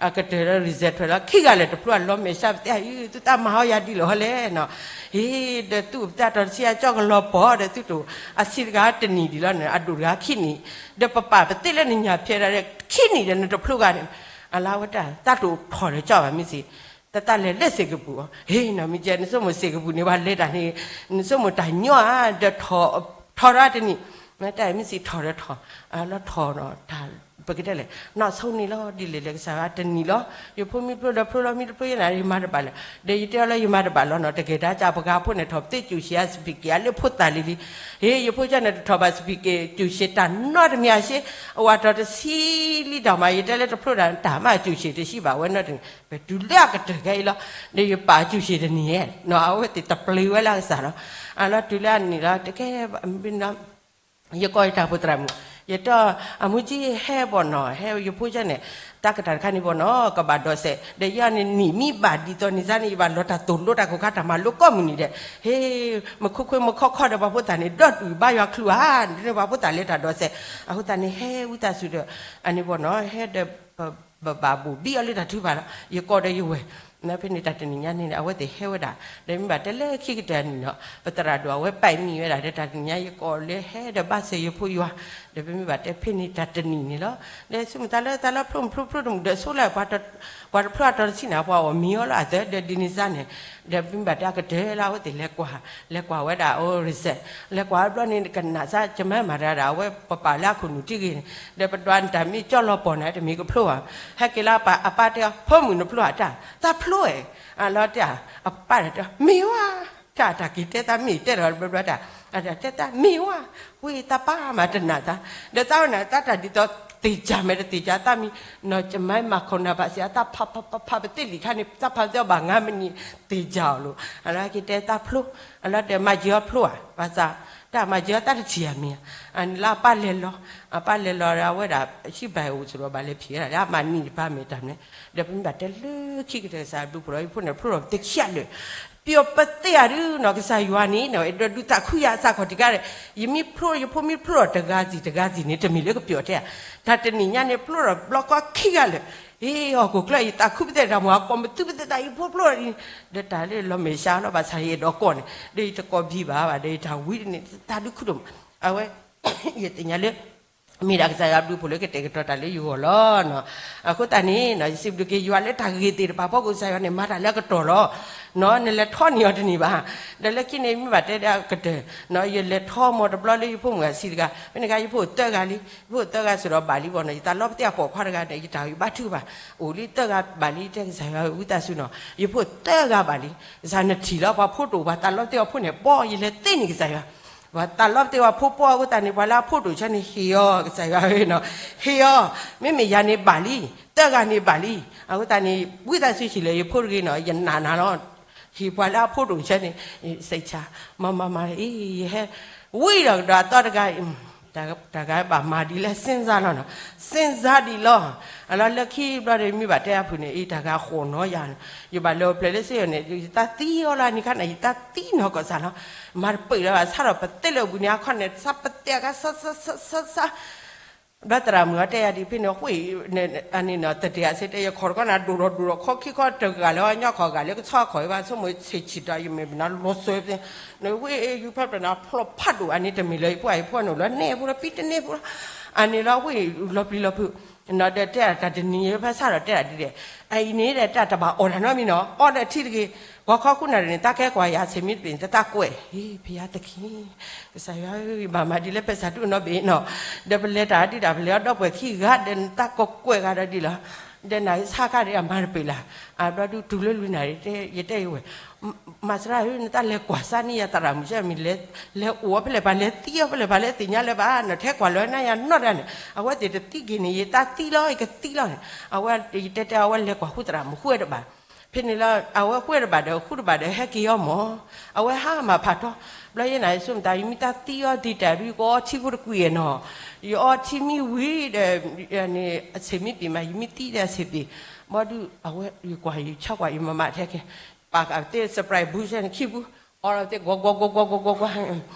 အကတၢၢ်ဒီး result ထွဲလီၤ ခံဂၤလၢာ်တဖျိအလီၤမဲာ်ဆှးပသ့ၣ်အံၤ သုတၢ်မၤအီၤယၤဒ်လဲၣ်ဟီလဲၣ်နီၤ, ဟ့ၣ် ဒီးသုအိၣ်ပသ့ၣ်အတီၤတဆံအကၠီကလီၤပီၤဒီးသုတအိၣ် အဆံးတဂၤတနံၣ်ဒံးလီၤန့ၣ် အဒိၣ်တဂၤခံနံၣ်, ဒီးပပာ်ပသ့ၣ်လၢနညၣ်ဖျဲးဒၣ်ဒီး ခံနံၣ်ဒီးနတဖျိဂၤန့ၣ်, အလၢအဝဲတၢ်တအိၣ်ထီၣ်ဒီးကၠီဘၣ်မ့ၢ်စ့ၢ်, တၢ်တၢ်လဲၤလၢစ့ၢ်ကပူၤ, ဟ့ၣ် နီၢ်မံကဲ နဆိကမိၣ်စ့ၢ်ကပူၤန့ၣ် ပှၤလဲၤတၢ်န့ၣ် နဆိကမိၣ်တၢ်ညီဧါ ဒီးထီၣ်ထီၣ်ဒီးတနံၣ်, မ့ၢ်တၢ်မ့ၢ်စ့ၢ်ထီၣ်ဒီးထီၣ်, လီၤထီၣ်ဒီးတၢ် ပကတဲလဲၣ် နီၢ်ဆိန့ၣ်လီၤ ဒ်လဲၣ်လဲၣ်ကစၢ်ဝဲတနံၣ်လီၤ, ယဖိမ့ၢ်ဖျိဒီးဖျိလီၤ မ့ၢ်တဖျိယဲန့ၣ် ယမၤတဘၣ်လၢၤ, ဒီးယတဲအီၤလၢယမၤတဘၣ်လီၤနီၤ တကဲဒၣ်ကၢ်ပှၤဂၤဖိန့ၣ် ထီၣ်ပသ့ၣ်ကူၣ်ရှ့ အစပံးက့ၤအလၢဖိသၣ်လံၤလံၤ, ဟ့ၣ် ယဖိကၢ်န့ၣ်တထီၣ်ဘၣ်စပံးက့ၤကူၣ်ရှ့တၢ်နီတမံၤအရှ့, အဝဲတီၤတဆံလံဒီးမး ယတဲလၢတဖျိဒၣ်တၢ်မးကူၣ်ရှ့တဆံဘၣ်ဝဲနီတမံၤ, ပတုၤလၢအကတၢၢ်ခဲအံၤလီၤ, ဒီးယပာ်ကူၣ်ရှ့တနံၣ်ယဲ, အဝဲသ့ၣ်တပျ့ၤဝဲလၢအကစၢ်လီၤ, အလီၤတုၤလၢအနံၣ်လီၤ တကဲ ယကိးယတၢ်ဖိသရၣ်မုၣ်, ယတဲ အမူကၠံဟဲဘီၣ်နီၤ ဟဲယဖိကၢ်န့ၣ်, တၢ်ကတၢၢ်တခါန့ၣ်ဘီၣ်နီၤ ကဘၣ်ဒိးစဲး ဒီးယၤန့ၣ်နံၣ်မံဘၣ်ဒ်သိးန့ၣ်စ့ၢ်န့ၣ် ယဘၣ်လီၤတၢ်သိၣ်လိတၢ်ခိၣ်ခါတၢ်မၤလိကိးမုၢ်နံၤဒီး, ဟ့ၣ် မူခိၣ်ခွ့မူခိၣ်ခီၣ်ဒီးပှၤဖိသၣ်န့ၣ် ဒီးတုၤဘါယွၤချုးဧါ, ဒ်န့ၣ်ပှၤဖိသၣ်လဲၤတၢ်ဒိးစဲး, အဃိသတးန့ၣ် ဟဲဝံသးစူၤဒီး, အန့ၣ်ဘီၣ်နီၤ ဟဲဒီး ပဘၣ်ဘိၣ်ဘံအီၤလၢတၢ်ထုကဖၣ်လီၤ, ယကိးဒီးယဝဲၢ်, ဖဲန့ၣ်တၢ်တနံၣ်ညါန့ၣ် အဝဲသ့ၣ်ဟဲဝဲဒၣ်, ဒီးမ့ၢ်ဘၣ်တဲလၢခံကတၢၢ်အနံၣ်နီၤ ပသရၣ်ဒိၣ်အဝဲပာ်မံဝဲဒၣ် ဒီးတၢ်တနံၣ်ညါယကိးလၢဟဲဒီးဘၣ်စၢၤယဖိယွၤ, ဒီးမ့ၢ်ဘၣ်တဲဖဲန့ၣ်တၢ်တနံၣ်န့ၣ်လီၤ, ဒီးဆိကမိၣ်သးလၢသးလၢဖျိမုၣ်ဖျိဖျိတမုၣ်ဒီးဆိလၢ ပှၤတဖျိအတီၤတဆံန့ၣ် ပှၤအီၣ်မ့ၤအီၤလၢအသၢဒီးဒ်န့ၣ်စ့ၢ်န့ၣ်, ဒီးမ့ၢ်ဘၣ်တဲအကတၢၢ်လၢအဝဲသ့ၣ်လဲၤကွၢ်, လဲၤကွၢ်ဝဲဒၣ်အ result, လဲၤကွၢ်ဝဲဘျီန့ၣ် ကနၣ်စ့ၢ် ကမၤမၤတၢ်ဒၣ် အဝဲပပာ်လၢအခိၣ်နူာ်တဂ့ၤန့ၣ်, ဒီးပဒွးနတၢ်မ့ၢ်ကၠီလီၤပီၢ်န့ၣ် တမ့ၢ်ကဖျိဘၣ်, ဟဲက့ၤလၢအပၢ်အပၢ်တဲအီၤ ဖိမုၣ်နဖျိဧါတၢ်, သးဖျိဧါ, အလီၤတဲ အပၢ်တဲ မ့ၢ်ဝဲ, တၢ်တၢ်က့ၤတဲသးမ့ၢ်တဲလီၤဘျီဘျီတၢ်, တဲသးမ့ၢ်ဝဲ, ဝံသးပၢ်မၤတနာ်သး, ဒီးသးဝဲန့ၣ်တၢ်ဒ်သိး သ့ၣ်ကၢ်မဲာ်တသ့ၣ်ကၢ်သးမံ, နီၢ်ကမၤမၤခိၣ်နၢ်ဘၣ်စ့ၢ် အသးဖးဖးဖးဖးပသ့ၣ်လံၤခါန့ၣ် သးဖးသ့ၣ်ဘၣ်ငါးမံးနံး သ့ၣ်ကၢ်အီၤလိၤ, အလီၤက့ၤတဲသးဖျိ, အလီၤတဲမၤယံၤအီၤဖျိဧါ, ဘၣ်ဆၣ် တၢ်မၤယံၤအီၤသးတထံၣ်အမံၤ, အန့ၣ်လၢအပၢ်လဲၤလီၤ, အပၢ်လဲၤလီၤဒီးအဝဲဒၣ် ဟံၣ်ဘၣ်အိၣ်ဆိးဒီးဘၣ်လဲၤဖံးဝဲဒၣ်လၢအမၤနံၣ်တပၢ်မဲာ်တၢ်မနုၤ, ဒီးပမ့ၢ်ဘၣ်တဲလၢခံကတၢၢ်ကစၢ်ဒူဖိဒီးယဖိန့ၣ် ဖျိထီၣ်ပသ့ၣ်ခံဂၤလၢာ်, ပျီၢ်ပသ့ၣ်ဧါဒုးနီၢ်ကစၢ်ယွၤန့ၣ် အဲၣ်ဒိးဒုးသးခုယၤအစးခီၣ်ထံးကါဒီး, ယမ့ၢ်ဖျိ ယဖိမ့ၢ်ဖျိထီၣ်တဂၤစံၣ်တဂၤစံၣ်န့ၣ် တမ့ၢ်လၢကပျီၢ်တဲဧါ, တၢ်တနံၣ်ညါန့ၣ် ဖျိထီၣ်ဘျီဃီခံဂၤလၢာ် ဟ့ၣ်အီၤကိးကျၢၢ် ယသးခုပသဲတၢ်မၤ ကိးမုၢ်သူပသဲတၢ် ယဖိဖျိလီၤ, ဒီးတၢ်လၢလီၤမဲာ်ဆှးလီၤ ဘၣ်ဆၣ်ယအဲၣ်ဒိးကိးန့ၣ် ဒီးယတကိးဘံၣ်ဘၣ်ဘၣ် ဒီးယတၢ်ဝံတန့ၣ် တၢ်ဒုးခုဒိၣ်မး, အဝဲ ယသ့ၣ်ညါလၢ မ့ၢ်ဒၣ်ကစၢ်ယွၤဘျုးဖှိၣ်လၢကတဲာ်ကတီၤတၢ်လၢယဂီၢ်လီၤ. အဃိသတးန့ၣ် ယစံးဘျုးက့ၤယွၤလၢတၢ်ဂ့ၢ်သ့ၣ်တဖၣ်အဖီခိၣ် ကစၢ်ယွၤန့ၣ် မၤတၢ်လၢအကတီၢ်လီၤ. နလဲၤထီၣ်န့ၢ်အီၤတန့ၢ်ဘၣ်, ဒီးလၢခံန့ၣ်မ့ၢ်ဘၣ်တဲဒၣ်ကတၢၢ်, ယလဲၤထီၣ်မီၤတဘျီလၢယဖိမုၣ်အဆံးတဂၤ ဖဲန့ၣ်အခါ ယဖိသၢဂၤလံ, ယဖိသၢဂၤစ့ၢ်ဒီးဘၣ်လံဘၣ်နီၤ, ယသးလီပသ့ၣ်အပိာ်ခွါတဂၤန့ၣ် ယတၢ်ဂံၢ်ဘါထုကဖၣ်, အိၣ်လံသၢဂၤဘၣ်လံ တဲကစၢ်ယွၤဝံသးစူၤနီၤ, ယဖိသၢဂၤဘၣ်လံ, ကစၢ်နထံၣ်လီၤ ပှၤဖိတအိၣ် ပှၤသးလီပသ့ၣ်အဖိန့ၣ် ပီ ယလဲၤသ့န့ၢ်ကစၢ်ယွၤ ပှၤသးလီပသ့ၣ်ပှၤဖိပီအဃိသတးန့ၣ် ပှၤလၢအဖိတအိၣ်ဆၢန့ၣ် ဟ့ၣ်အီၤ ကစၢ်ယွၤဧၢနီၤ, ဟ့ၣ်အီၤ, မ့မ့ၢ်ယၤန့ၣ်ဘၣ်လံ, သၢဂၤန့ၣ်ဘၣ်လံ, အဃိသတးန့ၣ် ဝံသးစူၤဟ့ၣ်လၢယဖိတဂ့ၤနီၤ, ယနာ်နၤလီၤ, ဟ့ၣ်ပှၤလၢအဖိတအိၣ်ဆၢန့ၣ်, စိတ်ချ, မၤမၤမၤအံၤ ယဟဲ ဝံဒီးကဒီးအသီတဂၤ တၢ်ဂၤဘၣ်မၤဒ်လဲၣ် စ့ၣ်စါလီၤနီၤ, စ့ၣ်စါဒ်လီၤ, အလီၤလၢခံဘျီဒီး မ့ၢ်ဘၣ်တဲအဖုၣ်န့ၣ် အံၤတၢ်ဂၤဃိးနီၤယၤ, ယဘၣ်လဲၤအိၣ်ဖျဲၣ်လၢစ့ၢ်ကီးန့ၣ် ယတၢ်သံအီၤလၢအနံၤခါန့ၣ် ယတၢ်သံနီၢ်ကီၢ်စၢ်လီၤ, မၤတပၢၢ်လၢၤဘၣ် ဆါထီၣ်ပသဲလၢအပူၤန့ၣ် အခီၣ်န့ၣ် ဆါပသဲအခါ ဆါဆါဆါဆါဆါ ဘျီသရၣ်မုၣ်အီၤတဲယၤဒ်ဖဲန့ၣ် ဃ့ၢ် အန့ၣ်နီၤ တတဲအစ့တဲ ယခီၣ်တခီန့ၣ် ဒိၣ်ထီၣ်ဒိၣ်ထီၣ်ခီခံခီတဂၤလၢအညီခီၣ်ဂၤလၢကဆီခီၣ်အံၤဘၣ် ဆိကမိၣ်ဆံးဆံးဒီး ယမ့ၢ်ပနၤလီၤစၢၤဖဲ နဝ့ၢ်ယူဖဲပနၤဖျိဖးဒိၣ် အန့ၣ်တမ့ၢ်လၢယဖိအံၤဖိန့ၣ်လီၤ နဲၣ်ဖိလီၤ ပံတန့ၢ်ဖိလီၤ အန့ၣ်လီၤ ဝ့ၢ်လီၤပျံၤလီၤဖုး ဒီးတဲတၢ်တနံၤယဖဲဆၢဒီးတဲဒၣ်ဒ်လဲၣ် အအံၤန့ၣ်ဒီးတၢ်တဘၣ်အီၣ်တၢ်နီတမံၤနီၤ အီၣ်ဒီးထံတဂ့ၤ ပှၤခီဃုနၤန့ၣ် တၢ်ကဲကွၢ်ယၤဆ့ၣ်မံတပ့ၤ တၢ်ကွဲး ဟ့ၣ် ဖယါသခင် ကစၢ်ယွၤဧၢ ဘၣ်မၤဒ်လဲၣ်ပစၢ်ဒူၣ်နီတဘ့ၣ်နီၤ ဒီးပလဲၤတၢ်ဒ်တၢ် ပလဲၤအီၤဒီပုၢ်ဝဲၢ်ခံဂၤဒီးနတၢ်ကကွဲးဂၤဒီးဒ်လီၤ ဒီးနၤဆါခါဒီးအမၤတပ့ၤလၢ် အဘျီဒုးတုၤလၢလွံၢ်နၣ်ရံၣ် တဲ ယတဲယဝဲၢ် မၤစရၣ်ဧၢ နတၢ်လဲၤကွၢ်စါန့ၢ်ယၤသရၣ်မုၣ်ဆၢမံၤ လဲၤအိၣ်အီၤဖဲလဲၣ် ပှၤလဲၤသံအီၤဖဲလဲၣ် ပှၤလဲၤသ့ၣ်ညါလၢၤဘၣ် နထဲကွၢ်လၢနၤယၤနီတဂၤန့ၣ် အဝဲသ့ၣ်တသံက့ၤန့ၣ် ယတၢ်သံလီၤ ယကသံလီၤန့ၣ် အဝဲ ယတဲတဲအဝဲလဲၤကွၢ်ဃုသရၣ်မုၣ်ဃုတဘၣ် ဖဲန့ၣ်လီၤ အဝဲဃုတဘၣ်ဒီး ဃုတဘၣ်ဒီး ဟဲက့ၤအီၤမၢ် အဝဲဟးမၤဖးထီ ဘျီယဲနၤယဆိကမိၣ်သး ယမ့ၢ်တၢ်သံအီၤသံတၢ်ဒုး ယကအီထံဖိတကွံာ်နီၤ ယအီထံမံဝံၤဒီး အဆ့ၣ်မံပ့ၤမး ယမ့ၢ်သံဒီးအဆ့ၣ်ပ့ၤ ဘျီဒုး အဝဲ ယကွၢ်ယဆၢကွၢ် ယမၤမၤထဲက့ၤ ပာ်ကးသ့ surprise ဘူးဆဲန့ၣ်ခံဘူး အီလီၤသ့ ကွၢ်ကွၢ်ကွၢ်ကွၢ်ကွၢ်ကွၢ်ကွၢ်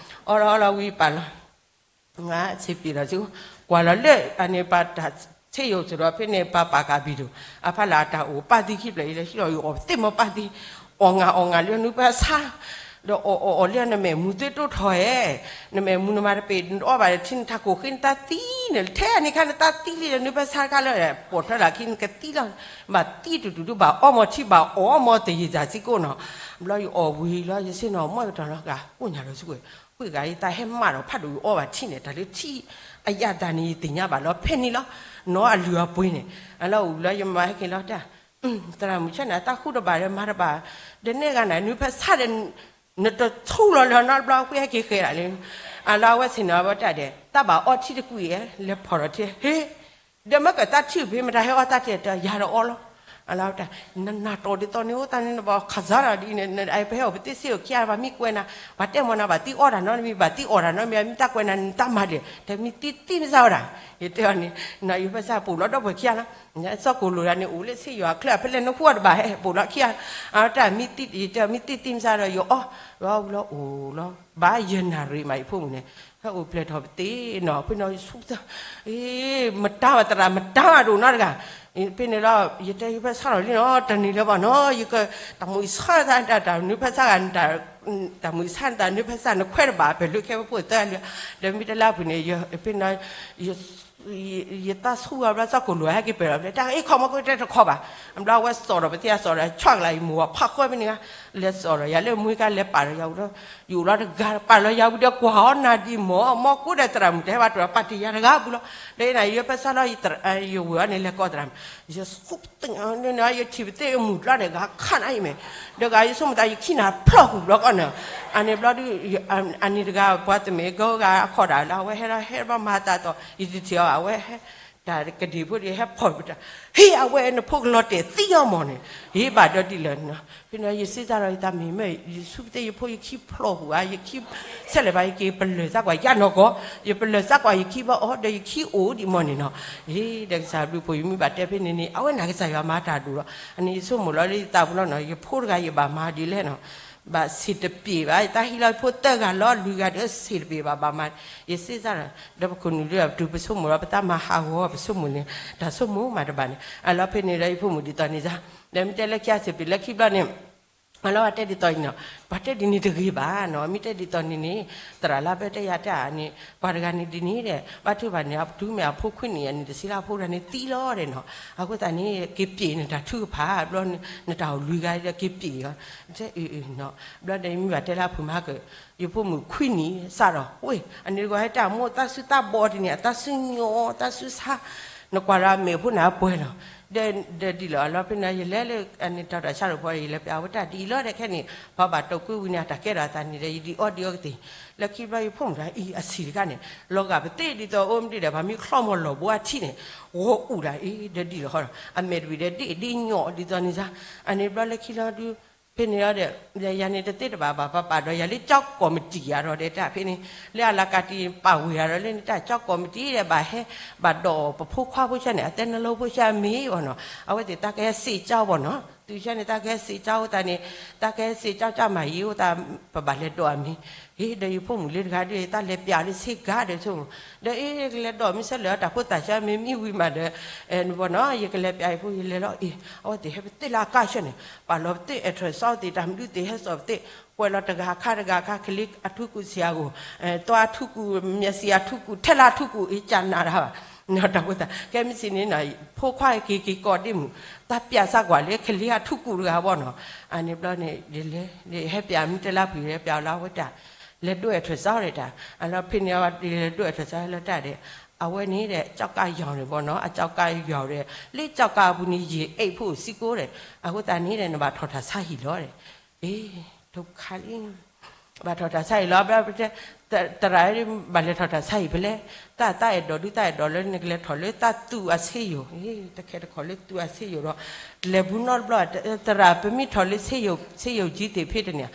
အီလီၤအီလီၤဝံၤပာ်လီၤ ငါဆ့ပံၤလီၤဆူ ကွၢ်လီၤလၢ အန့ၣ်ပှၤတၢ်ဆ့ယိာ်စ့ၢ်ဒီး ဖဲန့ၣ် ပှၤပာ်ကးဘံၣ်ဒိၣ် အဖီလာ်အတၢ်အိၣ်ပၢ်သံခံဖျၢၣ်အံၤလၢဟံၣ်လီၤ ယအီၣ်သ့ၣ်မီၤပၢ်သံ အီၣ်ငါအီၣ်ငါလၢနုၢ်ပၢၢ်ဆါ ဒီးအီၣ်အီၣ်အီၣ်လၢနမဲာ်မူၤသ့တိၢ်ထီၣ်ဧဲ နမဲာ်မူၤနမၤတပ့ၤ နအီၣ်ဘၣ်ဒီးထံနထးခိၣ်ဃ့နတၢ်သံန့ၣ် ထဲအန့ၣ်ခါနတၢ်သံလံဒီးနုၢ်ပၢၢ်ဆါတခါလၢ ပိာ်ထွဲလၢခံနကသံလီၤ ဘၣ်သံတူၢ်တူၢ်ဒုးဘၣ်အီၣ်မီၤထံဘၣ်အီၣ်မီၤတယံာ်စၢ်စ့ၢ်ကီးနီၤ ဘျီယအီၣ်ဝံၤလီၤ ယဆ့ၣ်နီၤမီၢ်ကတီၢ်လီၤ ဂၤကိၣ်ညါလီၤဆူဝဲ ဃုဂၤယတၢ်ဟဲမးဒီးဖးဒိၣ်ယအီၣ်ဘၣ်ထံန့ၣ် တၢ်လၢထံ အယၣ်တၢ်န့ၣ် ယသ့ၣ်ညါဘၣ်လီၤ ဖဲန့ၣ်လီၤ နီၢ်အလုၢ်အပှ့ၤန့ၣ် အလီၢ်အိၣ်လီၤ ယမၤဟဲက့ၤလီၤတၢ် သရၣ်မုၣ်ဆၢန့ၣ် တၢ်ဃူတဘၣ်ဒီးမၤတဘၣ် ဒီးနဲၣ်ဂၤန့ၣ် နုၢ်ဖဲဆါဒီး နတထူလီၤလၢနီတဘျီ ဃုဟဲက့ၤဃဲဒၣ်လံ အလီၢ်အဝဲဆ့ၣ်နီၤဝဲတၢ်ဒဲး တၢ်ဘၣ်အီထံတကွံာ်ဧဲ လဲၤဖီၣ်ဒီးထံ ဟ့ ဒီးမ့ၢ်ကတၢ်ထံၣ်ဖဲမတၤဟဲအီၣ်တၢ်တဲတၢ်ယၤဒီးအီလီၤ အလီၢ်တၢ် နနၢ်တီၢ်ဒ်သိးန့ၣ် အိၣ်သးန့ၣ် နဘၣ်ခးစါဒီးဒ်န့ၣ် နပဟဲအိၣ်ပသ့စ့ၢ်အိၣ်ခံဂၤ ဘၣ်မံကွဲးနၤ ဘၣ်တဲမီၤနၤ ဘၣ်သံအီၣ်တၢ်နီတမံၤ ဘၣ်သံအီၣ်တၢ်နီတမံၤ မ့ၢ်တၢ်ကွဲးနၤ နတၢ်မၤဒဲး တမံသံသံမစါဝဲဒၣ် ယတဲအီၤန့ၣ် နယူၤဖဲစၢ်ပူၤလီၤဒီပုၢ်ဝဲၢ်ခံဂၤလီၤ စီၤကိၣ်လိာ်ဒၣ်န့ၣ် အိၣ်လၢဆ့ယွၤအချၢအဖဲလဲၣ် နဃုအီၣ်တဘၣ်ဟဲ ပူၤလီၤခံဂၤ အတၢ်မံသံ ယတဲမံသံသံမစါဒီး ယအီၣ် လီၤဝံၤလီၤအိၣ်လီၤ ဘၣ်ယဲၢ်နၣ်ရံၣ်မး ယဖိမုၣ်န့ၣ် ဟဲအိၣ်ဖျဲၣ်ထီၣ်ပသ့နီၤ ဖဲန့ၣ်ယဆူၣ်သး မတၤဘၣ်သရၣ် မတၤဘၣ်ဒိၣ်နီတဂၤ ဖဲန့ၣ်လီၤ ယတဲယဖဲဆါထီၣ်လံနီၤ တနံၤလၢၤဘၣ်နီၤ ယက တၢ်မုာ်ဆါသး တၢ်နုၢ်ဖဲဆါဂၤ တၢ်မုာ်ဆါနတၢ်နုၢ်ဖဲဆါ နခွဲးတဘၣ် ပှၤလုၢ်ခဲဖိဖိသၢဂၤလုၢ် ဒီးမ့ၢ်တလၢအပူၤန့ၣ် ဖဲန့ၣ် ယတၢ်ဆူၣ်အဘျီ စီၤကိၣ်လိာ်ဟဲက့ၤပၢၢ်လီၤ တၢ်အ့ၣ်ခီမီၢ်ကိတဲတခီဘၣ် အဘျီအဝဲစိာ်ဒီးပသ့ၣ်အစိာ်ဒီး ဆွးကလၤယမိၢ်အဖးဃီဖဲန့ၣ် လဲၤစိာ်ဒီးယၤလၢမွ့ကါလဲၤပာ်ဒီးယၤဝံၤဒီး ယအိၣ်လီၤတဂၤ ပာ်လီၤယၤဝံၤဒီးကွၢ်အီၤနၤဒ်မီၢ် မီၢ်ကိးဒီးသရၣ်မုၣ်တဟဲဘၣ်တြီၤ ပာ်တ့ၢ်ယၤတဂၤဘူးလီၤ ဒီးယဲၢ်နၤ ယဖဲဆါလီၤ ယဝဲၢ်အီၤန့ၣ် လဲၤကိးသရၣ်မုၣ် ယဆူၣ်သး ယထံၣ်ပသ့ၣ်ယမုၢ်ကျီန့ၣ် ဂၤခးနၤအံၤမ့ၢ် ဒီးဂၤယဆိကမိၣ်သး ယခံနၤဖျီၣ်ဃုာ်ဘျီကီးန့ၣ် အန့ၣ်ဘျီဒုး အန့ၣ်တဂၤ ပှၤတမ့ၢ်ကဂၤအခီၣ်ဒၣ်လၢ အဝဲဟဲလီၤဟဲဘၣ်မၤသးသိး ယတထံၣ်အီၤ အဝဲဟဲ တၢ်ကဒံၣ်ဖိဒံးဟဲဖီၣ်ပတၢ် ဟ့ၣ်အဝဲနဖိကလီၤတဲာ်သံအီၤမီၢ်န့ၣ် ဟ့ၣ်ဘၣ်ဒီးဒ်လဲၣ်နီၤ ဖဲန့ၣ်ယစံးစၢ်ဒီးယသးမ့ၢ်မ့ၢ် ယဆူၣ်ပသ့ၣ်ယဖိယခံဖျီၣ်ဃုာ်ဧါ ယခံ ဆဲးလဲၣ်ဘၣ်ယက့ၤပလၢၢ်စၢ်ကွၢ်ယၤနီၢ်ကီၢ် ယပလၢၢ်စၢ်ကွၢ်ယခံဘၣ်အီၤ ဒီးယခံအိၣ်ဒံးမီၢ်န့ၣ်နီၤ ဟ့ၣ်ဒီးကစၢ်ဘျုးဖှိၣ်ယမ့ၢ်ဘၣ်တဲဖဲန့ၣ်န့ၣ် အဝဲန့ၣ်ကစၢ်ယွၤမၤတၢ်ဒိၣ်လီၤ အန့ၣ်ယဆိကမိၣ်လီၤလၢယသးပူၤလီၤနီၤ ယဖိတဂၤယဘၣ်မၤဒ်လဲၣ်နီၤ ဘၣ်ဆံးတပျ့ၤဘၣ်, ယတၢ်ဟံးလီၤဖိသၢဂၤလီၤ လွံၢ်ဂၤဒီးဆံးတပျ့ၤဘၣ်, ဘၣ်မၤ, ယစ့စၢ်ဒီး ဒီးပခိၣ်နူာ်ဒီး တုၤပဆိကမိၣ်ဒီး ပတၢ်မၤဟးဂီၤ ပဆိကမိၣ်န့ၣ် တၢ်ဆိကမိၣ်မးတဘၣ်န့ၣ် အလီၤဖဲန့ၣ်ဒီး ယဖိမုၣ်ဒ်သိးန့ၣ်စ့ၢ်, ဒီးမ့ၢ်တဲလၢခံအဆံးပျ့ၤလၢခံဘျီန့ၣ် အလီၤပှၤတဲဒ်သိးအံၤနီၤ, ပှၤတဲဒ်န့ၣ်တဂ့ၤဘၣ်နီၤ, မ့ၢ်တဲဒ်သိးန့ၣ်န့ၣ် သရၣ်လၢအဘၢတဲယၤတၢ်န့ၣ် ပှၤတဂၤန့ၣ်ဒ်န့ၣ်ဒီး ဘၣ်ထုကဖၣ်န့ၣ် တုၤမ့ၢ်အဖိခွံနံၣ်အနံၣ်တဆံလၢအဖိတဂၤန့ၣ်သံလီၤဒီးနီၤ, အဃိသတးန့ၣ် က့ၤပျ့ၤနတၢ်ထုကဖၣ် ဘျီနတၢ်အိၣ်လွံၢ်ဂၤဒီးက့ၤပျ့ၤလီၤ, တဲအၢအၢနီၤ, ဘျီဒီးယမ့ၢ်ဘၣ်တဲလၢအဖုၣ်မၤကၢၢ် ယဖိမုၣ်ခွံနံၣ်စးဒီး ဝ့ၢ် အန့ၣ်တဂီၤဟဲတၢ်မိၢ်တၢ်စုတၢ်ဘီဒ်န့ၣ် အတၢ်စုညိး တၢ်စုဆါ, နကွၢ်လၢအမဲာ်ဖိန့ၣ်အပှဲၤလီၤ, ဒီးဒ်လီၤအလီၤဖဲန့ၣ် ယလဲၤလၢအန့ၣ်တၢ်တၢ်ဆါတဖီဒီး ယလဲၤပျးဝဲတၢ်ဒ်အံၤလီၤဒီး ခဲန့ၣ် ပှၤဘၣ်တိာ်ကွံဝံၤန့ၣ် အတၢ်ကဲထီၣ်အသးန့ၣ်ဒီး ယဒ်အီၣ်ဒ်အီကသ့ၣ်, လၢခံဘျီယဖိမုၣ်တဂၤအံၤအဆံးတခါန့ၣ် လီၤဂာ်ပသ့ၣ်ဒ်သိးအိၣ်မ့ၢ်ဒ်ဒီး ပှၤမ့ၢ်ချီမီၤလီၤဘိအထံၣ်န့ၣ် ဂီၤအူၣ်ဒၣ်အံၤ ဒီးဒ်လီၤဃီဒီး အမဲာ်တဘ့ၣ်ဒီးဒ်ဒ်ညိးဒ်သိးန့ၣ်စ့ၢ်, အန့ၣ်ဘျီလၢခံလီၤဒု ဖဲန့ၣ်ဒီး ယၤန့ၣ်တသ့တဘၣ်ဘၣ် ပပာ်ဒီးယၤလၢကၠီကီၢ်မတံၤယၤဒီး တဲတၢ်ဖဲန့ၣ် လၢအလၤကးတံၢ်ပာ်ဝံၤယၤဒီး လၢန့ၣ်တၢ်ကၠီကီၢ်မတံၤဒီး ဘၣ်ဟဲ ဘၣ်ဒိးပဖိခွါဖိဆၢန့ၣ် အတဲနလၢဖိဆၢမ့ၢ်ဘၣ်နီၤ, အဝဲသ့ၣ်တၢ်ကဟဲစံးကၠီဘၣ်နီၤ, တုၤဆၢန့ၣ် တၢ်ကဟဲစံးကၠီအိၣ်သးန့ၣ် တၢ်ကဟဲစံးကၠီကၠီမၤယံၤအိၣ်သး ပဘၣ်လဲၤဒိးအမံၤ, ဟ့ၣ် ဒီးယဖိမုၣ်လၢတဂၤဒီး တၢ်လဲၤပျးလၢဆ့ကၤဒီးဆိကမိၣ် ဒီးအ့ၣ် ကလဲၤဒိးမ့ၢ်ဆၢလၢတၢ်ဖိသၣ်ဆၢမ့ၢ်မံဝံၤမးဒီး ဘၣ်နီၤ ယကလဲၤပျးယဖိ ယလဲၤလီၤအ့ၣ် အဝဲသ့ၣ်ဟဲပသ့ၣ်လၢအကါဆၢန့ၣ် ပာ်လီၤပသ့ၣ်အဲၣ်ထၢၣ်စီသ့ၣ် တၢ်မနုၤသ့ၣ်ဟဲစိာ်ပသ့ၣ် ကွဲးလီၤတဂၤအခါတဂၤအခါ ကလံၤအထူကူၣ်ဆံးအဂီၢ် သီအထူကူၣ် မျက်စိအထူကူၣ် ထဲလၢအထူကူၣ် အ့ၣ် ကနးတၢ်ဘၣ် တၢ်ဖိသၣ် ကဲမ့ၢ်စံးန့ၣ်နီၤ ဖိခွါက့ၤက့ၤကိးဒ့မုၣ် တၢ်ပျးစၢ်ကွၢ်လၢကလံၤအထူကူၣ်တဂၤဘၣ်နီၤ, အန့ၣ်ဘျီန့ၣ် ယလဲၤ ယဟဲပျးမ့ၢ်တဲလၢဖုၣ် ယဟဲပျးလၢအဝဲတၢ် လဲၤဒိးအဲၣ်ထၢၣ်စီဒီးတၢ် အလီၤဖဲန့ၣ် ယလဲၤဒိးအဲၣ်ထၢၣ်စီလၢတၢ်ဒီး အဝဲန့ၣ်ဒီး ကၠီကါယီၤန့ၣ်ဘၣ်နီၤ အကၠီကါယီၤဒီး လၢကၠီကါအပူၤန့ၣ် ယံာ်အိတ်ဖှိၣ်စံကိၣ်ဒီး အဃိသတးန့ၣ်ဒီး နဘၣ်ထီၣ်တၢ်ဆါဟံၣ်လီၤဒီး အ့ၣ် ထိၣ်ခါလံ ဘၣ်ထီၣ်တၢ်ဆါဟံၣ်လီၤ ဘျီ သရၣ် ဘၣ်လဲၤထီၣ်တၢ်ဆါဟံၣ်ဖဲလဲၣ် တၢ် တၢ်အဲၣ်ဒိးဒု တၢ်အဲၣ်ဒိးလၢနကလဲၤထီၣ်လၢတၢ်သူၣ်အဆ့ယိာ် တခဲတခီလၢသူၣ်အဆ့ယိာ်ဒီး လဲၤဘူးနီတဘျီ သရၣ် ပမ့ၢ်ထီၣ်လၢ ဆေးရုံကြီးသ့ၣ်ဖဲတန့ၣ်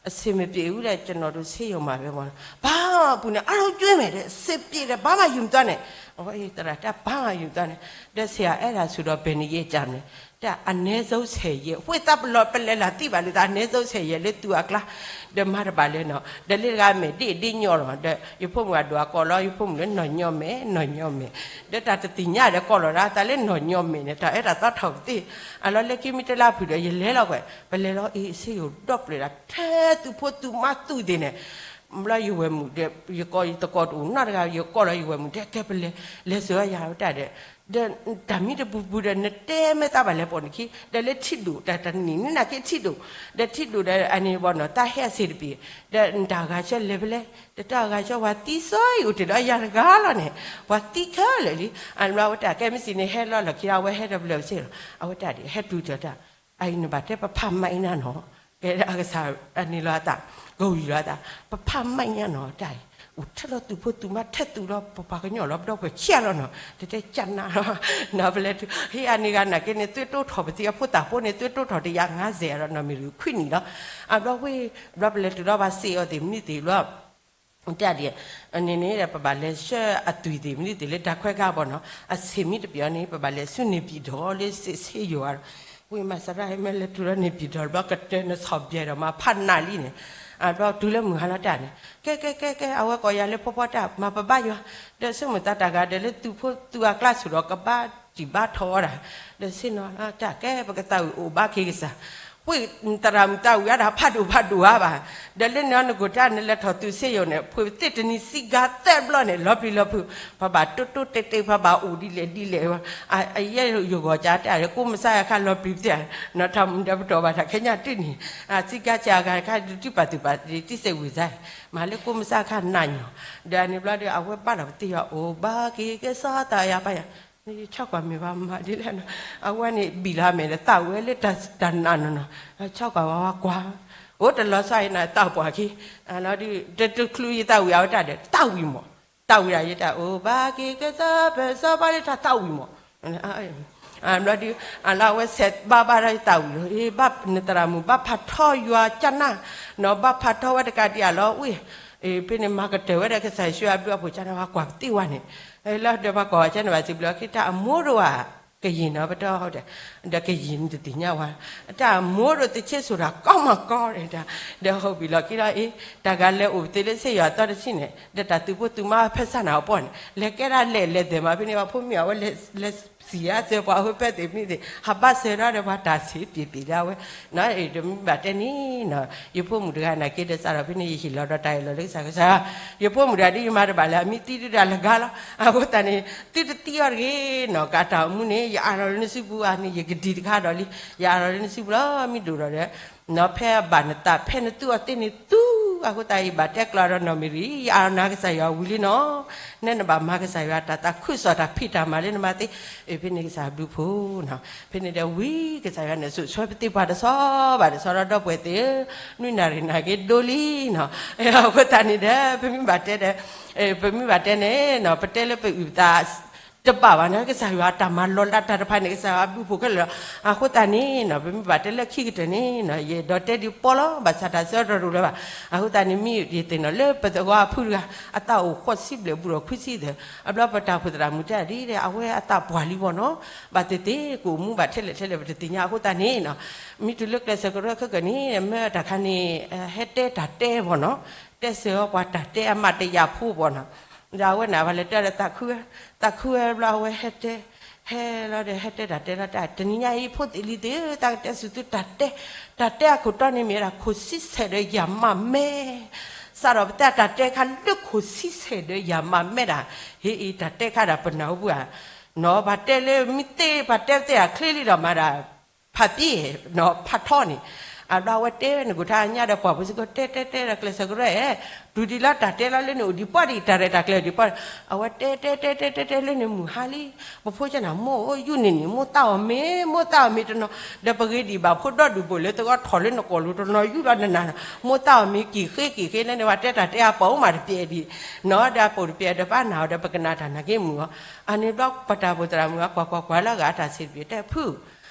အဆင်မပြေဘူးဒီး ကျွန်တော်တို့ဆေးရုံမှာပဲပေါ့နော် ဘာမှအပူၤန့ၣ် အားလုံးကျွေးမယ်တဲ့ အဆင်ပြေတယ် ဘာမှယူမသွားနဲ့ အဝဲသရၣ်တၢ် ဘာမှယူမသွားနဲ့ ဒီးဆရာ အဲဒါဆိုတော့ ဘယ်နှစ်ရက်ကြာမလဲ တၢ် အနည်းဆုံး ဆယ်ရက် ဝ့ၢ်သးပလီၢ်ပလဲၤလၢသံဘၣ်လၢတၢ် အနည်းဆုံး ဆယ်ရက် လၢသူၣ်အကျါ ဒီးမၤတဘၣ်လဲၣ်နီၤ ဒီးလၢတဂၤမဲာ်ဒ့ၣ်ဒ့ၣ်ညီၣ်လီၤ ဒီးယဖိမုၣ်အဒိၣ်အကိးလီၤ ယဖိမုၣ်လၢနီၢ်ညီမဲာ် နီၢ်ညီမဲာ် ဒီးတၢ်တသ့ၣ်ညါဒီးကိးလီၤဒၣ် တၢ်လၢနီၢ်ညီမဲာ်န့ၣ် တၢ်အဲၣ်တၢ်သီထီၣ်ပသ့ၣ် အလီၢ်လၢခံမ့ၢ်တဲလၢအဖုၣ်ဒီး ယလဲၤလီၤကွယ် ပလဲၤလီၤအ့ၣ် ဆေးရုံ ဒီပျဲၢ်ဒၣ် ထဲသူၣ်ဖိသူၣ်မါသူၣ်သ့ၣ်န့ၣ် ဘျီယဝဲၢ်မုၣ်ဒီး ယကိးယသကိးတအိၣ်နီတဂၤ ယကိးလီၤယဝဲၢ်မုၣ် တဲကဲပလဲၤ လဲၤစၢၤယၤဝဲတၢ်ဒီး ဒီးတၢ်မံတပူၤပူၤဒီး နတဲမ့ၢ်သးဘၣ်လဲၤပိာ်နခံ ဒီးလၢထံဒိၣ် တၢ်တနံၣ်န့ၣ်နာ်က့ထံဒိၣ် ဒီးထံဒိၣ်ဒီးအန့ၣ်ဘၣ်နီၤ တၢ်ဟဲအဆံးတပ့ၤ ဒီးနတၢ်ဂၤဆၢလဲၤဖဲလဲၣ် ဒီးတၢ်ဂၤဆၢပှၤသံစီအံၤအိၣ်တ့ၢ်ဒီးယၤတဂၤလီၤန့ၣ် ပှၤသံခဲလၢာ်လံ အဘျီဝဲတၢ်ကဲမ့ၢ်စံးန့ၣ် ဟဲလီၤလီၢ်ခံဒီးအဝဲဟဲဒီးပလဲၤဝဲစ့ၢ်လီၤ အဝဲတၢ်ဒ် ဟဲတုၤတၢ်တၢ် အအံၤနဘၣ်တဲပဖးမါအံၤနၤနီၤ ကဲအကစၢ်အန့ၣ်လီၤအသး ကဝံၤလီၤအသး ပဖးမါအံၤနၤနီၤ တၢ်အံၤ အိၣ်ထဲလီၤသူၣ်ဖိသူၣ်မါထဲသူၣ်လီၤ ပပှၤကညီလီၤ ပဒီပုၢ်ဝဲၢ်ခံဂၤလီၤနီၤ တတဲကနၣ်လီၤ နီၤပလဲၤတုၤ ဟ့ၣ်အန့ၣ်ဂၤနာ်က့န့ၣ် သုတိၢ်ထီၣ်ပသံအဖိသၣ်ဖိန့ၣ် သုတိၢ်ထီၣ်တယၤငါးဆယ်ဒီး နီၢ်မ့ၢ်ရူၣ်ခွံနံၣ်လီၤ အဘျီဝ့ၢ် ဘျီပလဲၤတုၤလီၤဘၣ်စ့ၢ်အီၤသ့ၣ်မနုၤသ့ၣ်ဘျီ တၢ်ဒ် အန့ၣ်န့ၣ်ဒီး ပဘၣ်လဲၤဆှၢအသွံၣ်သ့ၣ်မနုၤသ့ၣ်လၢတၢ်ခွဲးခါဘၣ်နီၤ အဆံးမံတပျီန့ၣ် ပဘၣ်လဲၤဆူန့ၣ်ပံၤဒီးလၢစ့ၣ်ဆ့ယိာ်ဧါ ဝံၢ်မၤစရၣ်မ့ၢ်လဲၤတုၤလီၤန့ၣ်ပံၤဒီး ဘျီကတၢၢ်နဆီၣ်ဘျဲးဒီးမၤဖးနးလံန့ၣ် အဘျီတုၤလၢမုၢ်ဟါလီၤတၢ်န့ၣ် ကဲကဲကဲကဲ အဝဲကိးယၤလၢဖီဖီတၢ် မၤပဘါယွၤ ဒီးဆိကမိၣ်သးတၢ်ဂၤဒီးလၢသူၣ်ဖိသူၣ်အကျါဆိၣ်ဒီးကဘါတံၢ်ဘါထီၣ်ဝဲဒၣ် ဒီးဆ့ၣ်နီၤတၢ်ကဲ ပကသးဝံၣ်အိၣ်ဘၣ်က့ၤကစၢ် ဝ့ၢ်သရၣ်မုၣ်သးဝံၣ်အါဒၣ်ဖးဒိၣ်ဖးဒိၣ်ဧါဘၣ် ဒီးလၢန့ၣ်နကိၣ်တၢ်နလဲၤထီၣ်သူၣ်စ့ယိာ်န့ၣ် ဖှ့ၣ်ပသ့ၣ်တနံၤစံဂၤသၢဘျီန့ၣ် လီၤပျံၤလီၤဖုး ပှၤဘၣ်တိၢ်တိၢ်တဲာ်တဲာ် ပှၤဘၣ်အိၣ်ဒ်လဲၣ်ဒ်လဲၣ် အယဲၢ်ယဂီၢ်ကၢ်တဲာ် ကိးမုၢ်ဆါအခါလီၤပျံၤပသ့ၣ် နီၢ်ထီၣ်မူဒီးပတီၢ်ဘၣ်တၢ်ခဲညါတုၤန့ၣ် စံဂၤစၢ်အဂၤတခါ တံၢ်ပာ်သူၣ်ပာ်သံစ့ၢ်ဝံၤစါ မၤလၢကိးမုၢ်ဆါအခါနးညီၣ် ဒီးအန့ၣ်ဘျီဒီး အဝဲဘၣ်ဒီးပသ့ၣ်ယွၤအိၣ်ဘၣ်က့ၤကဲစီၤသးယၤပၢ်ယၤ ဆီၣ်ကွၢ်မ့ၢ်ဘၣ်မၤဒ်လဲၣ်နီၤ အဝဲန့ၣ်ဘံၣ်လီၤမဲာ်ဒီးသးဝံၣ်ဝဲလၢတၢ်နးနီၤနီၤ ဆီၣ်ကွၢ်ဝဲကွၢ် အိၣ်တလီၤဆီအံၤနၤသးပှၢ်ခံ တချုးယသးဝံၣ်အဝဲတၢ်ဒီး သးဝံၣ်မး သးဝံၣ်ဒၣ်ယတၢ်အိၣ်ဘၣ်က့ၤကဲစီၤပၢ်စီၤပၢ်လၢတၢ်သးဝံၣ်မး ဘျီဒုး အလီၤအဝဲဆဲးဘၣ်ဘၣ်ဒီးယသးဝံၣ်လီၤ ဘၣ်နသရၣ်မုၣ်ဘၣ်ဖးထီယွၤကနၣ် နီၤဘၣ်ဖးထီဝဲတကးဒံးအလီၤဝ့ၢ် ဖဲန့ၣ်မၤကတၢၢ်ဝဲဒီး ကစၢ်ယ့ၣ်ၡူးအဘျုးအဖှိၣ်ကနၣ် ပှၤကွၢ်ပသ့ၣ်ဝဲန့ၣ် လီၤဒီးပှၤကွၢ်ဝဲကနၣ်ဘၣ်စံးဘျုးက့ၤတၢ်အမိၢ်တဝဲ ကယံာ်နီၤ ပတဲအီၤဒီး ဒီးကယံာ်န့ၣ်တသ့ၣ်ညါဝဲ, တၢ်မိၢ်ဒိၣ်တဆ့စိာ်တၢ်ကီမၤကီဒီး ဒီးဟီၣ်ဘံၣ်လီၤခံလီၤအံၤ တၢ်ဂၤလဲၤအိၣ်ပသ့လၢစ့ယွၤအသီတဆံန့ၣ် ဒီးတၢ်သူၣ်ဖိသူၣ်မါဖဲစၢ်နၤအပီၢ်န့ၣ် လဲၤကဲဒၣ်လဲၤလဲၤသဲးမးဖဲန့ၣ် ပှၤဖိမုၣ်အဝဲလဲၤ လဲၤစံးအါစၢၤပှၤအဝဲဖဲသ့ၣ်ဖဲန့ၣ်သ့ၣ် ဟးဘၣ်စၢၤဒီးပှၤတၢ်ဆံးပံၤပံၤလၢအဝဲ တမ့ၢ်ဘၣ်တဲန့ၣ်နီၤ ယဖိမုၣ်တဂၤနာ်က့ဒီးစးထီၣ်ဖဲန့ၣ် ယဟ့ၣ်လီၤဒီးတၢ်အၢၣ်လီၤလၢကစၢ်ကစၢ်, ယဖိမုၣ်တဂၤဒ်ယမါတဘၣ်လၢအမံသံဒုးဒၣ်လၢဂၤလီၤ. အဃိသတးန့ၣ် သုတသံအီၤတဂ့ၤနီၤ ကးတၢ်အိၣ်မူန့ၣ် ယအးလီၤလၢနစုပူၤဧါန့ၣ် ယကဒံတခါဒီးလံ ယအးလီၤလၢနစုပူၤလီၤ မ့ၢ်ဒိၣ်ဒီးဒီး နီၤဖဲအဘၣ်နသး ဖဲနသူအီၤသ့န့ၣ်သူ, အဃိသတးယဘၣ်တဲကျီဒီးနီၢ်မ့ၢ်ရံ ယအးလီၤနၤကစၢ်ယွၤဝံၤလံနီၤ, နဲနဘၣ်မၤကစၢ်ယွၤတၢ်သးခုကစီၣ်တၢ်ဖံးတၢ်မၤလၢနမါသ့, ဖဲန့ၣ်ကစၢ်ဘျုးဖှိၣ်နီၤ, ဖဲန့ၣ်ဒီးဝံၤကစၢ်ယွၤန့ၣ် စိာ်ဆှၢပသ့ပှၤတဆီဘၣ်တဆီဒီးဒီပုၢ်ဝဲၢ်သ့ၣ်ဧၢ, နွံနၣ်ရံၣ်နာ်က့ဒိလံနီၤ, အဃိသတးန့ၣ်ဒီး ပမ့ၢ်ဘၣ်တဲဒီး ပမ့ၢ်ဘၣ်တဲန့ၣ်နီၤ ပတဲလၢပအုၣ်ပသး တဘၣ်ဘၣ်နီၤ ကစၢ်ယွၤတၢ်မၤလီၤလးတၢ်တဖၣ်န့ၣ် ကစၢ်ယွၤဘျုးဖှိၣ်ခဲလၢာ်လီၤ. အဃိသတးန့ၣ်နီၤ ပမ့ၢ်ဘၣ်တဲလၢခံကတၢၢ်န့ၣ်နီၤ ယအဲၣ်ဒိးတဲဒ်ပီလီၤ ဘၣ်ဆၣ်တၢ်ဆၢတရူးလၢၤဘၣ်. အဃိသတးန့ၣ် မ့ၢ်ယသ့ၣ်နီၣ်လၢပသဝီအဖုတဂၤ အသးအိၣ်ဃိးဆံဘျဲၣ်ဘူးဒီးခွံဆံသၢ, အဘျီပတၢ်အိၣ်ဖှိၣ်သရၣ်မုၣ်တဲဒ်ဒီး အဝဲအသးပှၢ်လံဘၣ်နီၤ, ဘၣ်သ့ၣ်သ့ၣ်ကအိၣ်မူဘၣ်ထဲလဲၣ်ထဲလဲၣ်ပတသ့ၣ်ညါ. အဃိသတးန့ၣ်နီၤ မ့ၢ်တုၤလၢကျဲးစၢးကရၢခဲကနံၣ် မ့ၢ်တၢ်ခါန့ၣ် ဟဲတဲတၢ်တဲဘၣ်နီၤ, တဲစၢၤအီၤပှၤတၢ်တဲအမးတယာ်ဖိဘၣ်နီၤ ဒီးအဝဲန့ၣ် ပှၤလဲၤတဲဒီးသးခုဝဲ, သးခုဝဲဘျီအဝဲဟဲတဲ, ဟဲလီၤဒီးဟဲတဲတၢ်တဲလီၤတၢ် တနံၤညါအံၤ ဖိသ့ၣ်လံၤသ့ၣ်ဧၢ သးကတဲဆူသုတၢ်တဲ, တၢ်တဲအခိၣ်တီန့ၣ်မ့ၢ်ဝဲဒၣ် ခိၣ်ဆံဆဲးဒီးယၤမးမဲ, စးထီၣ်ပတဲတၢ်တဲခါလၢခိၣ်ဆံဆဲးဒီးယၤမးမဲဒၣ်, ဟ့ၣ်အံၤတၢ်တဲခါဒၣ်ပနၢ်ဟူဘၣ်ဧါ, နီၤ ပှၤတဲလၢမ့ၢ်သ့ ပှၤတဲသ့ၣ်အချ့လံဒီးမၤဒၣ် ဖးပ့ၢ်နီၤ ဖးထီန့ၣ်, အဘျီအဝဲတဲနကိာ်ထါညါဒီးပှၤဖိစ့ၢ်ကီး တဲတဲတဲဒီးကျဲးစၢးကရၢ တုၤဒံးလီၤတၢ်တဲလီၤလၢန့ၣ်အိၣ်ဒံးပှၢ်ဒံး တၢ်ရဲၣ်တၢ်ကျဲၤအိၣ်ဒံးပှၢ်, အဝဲတဲတဲတဲတဲတဲတဲလၢန့ၣ်မုၢ်ဟါလံ, ပဖိကနၣ်မိၢ်အိၣ်ယူၢ်န့ၣ်န့ၣ် မိၢ်သးအီၣ်မ့ၤ မိၢ်သးအီၣ်မ့ၤတနီၤ, ဒီးပဂ့ၤဒံးဘၣ်ဖိဒီဒူၣ်ဘိၣ်လၢသဝီထီၣ်လၢနကိာ်လိၤတနီၤယူၢ်လီၤနနၤနီၤ, မိၢ်သးအီၣ်မ့ၤက့ၤဃ့က့ၤဃ့လၢန့ၣ် ပှၤတဲတၢ်တဲအပှၤအိၣ်မးတပျဲၢ်ဒံး, နီၤ ဒီးအပှၤတပျဲၢ်ဒီးပနၢ်အီၤဒီးပကနၣ်တၢ်နာ်က့မုၢ်အီၤ, အန့ၣ်ဘျီပတၢ်အိၣ်ဖှိၣ်သရၣ်မုၣ်အကွၢ်ကွၢ်ကွၢ်လၢအဂၤအတၢ်ဆံးတပျဲၢ်တဲဖု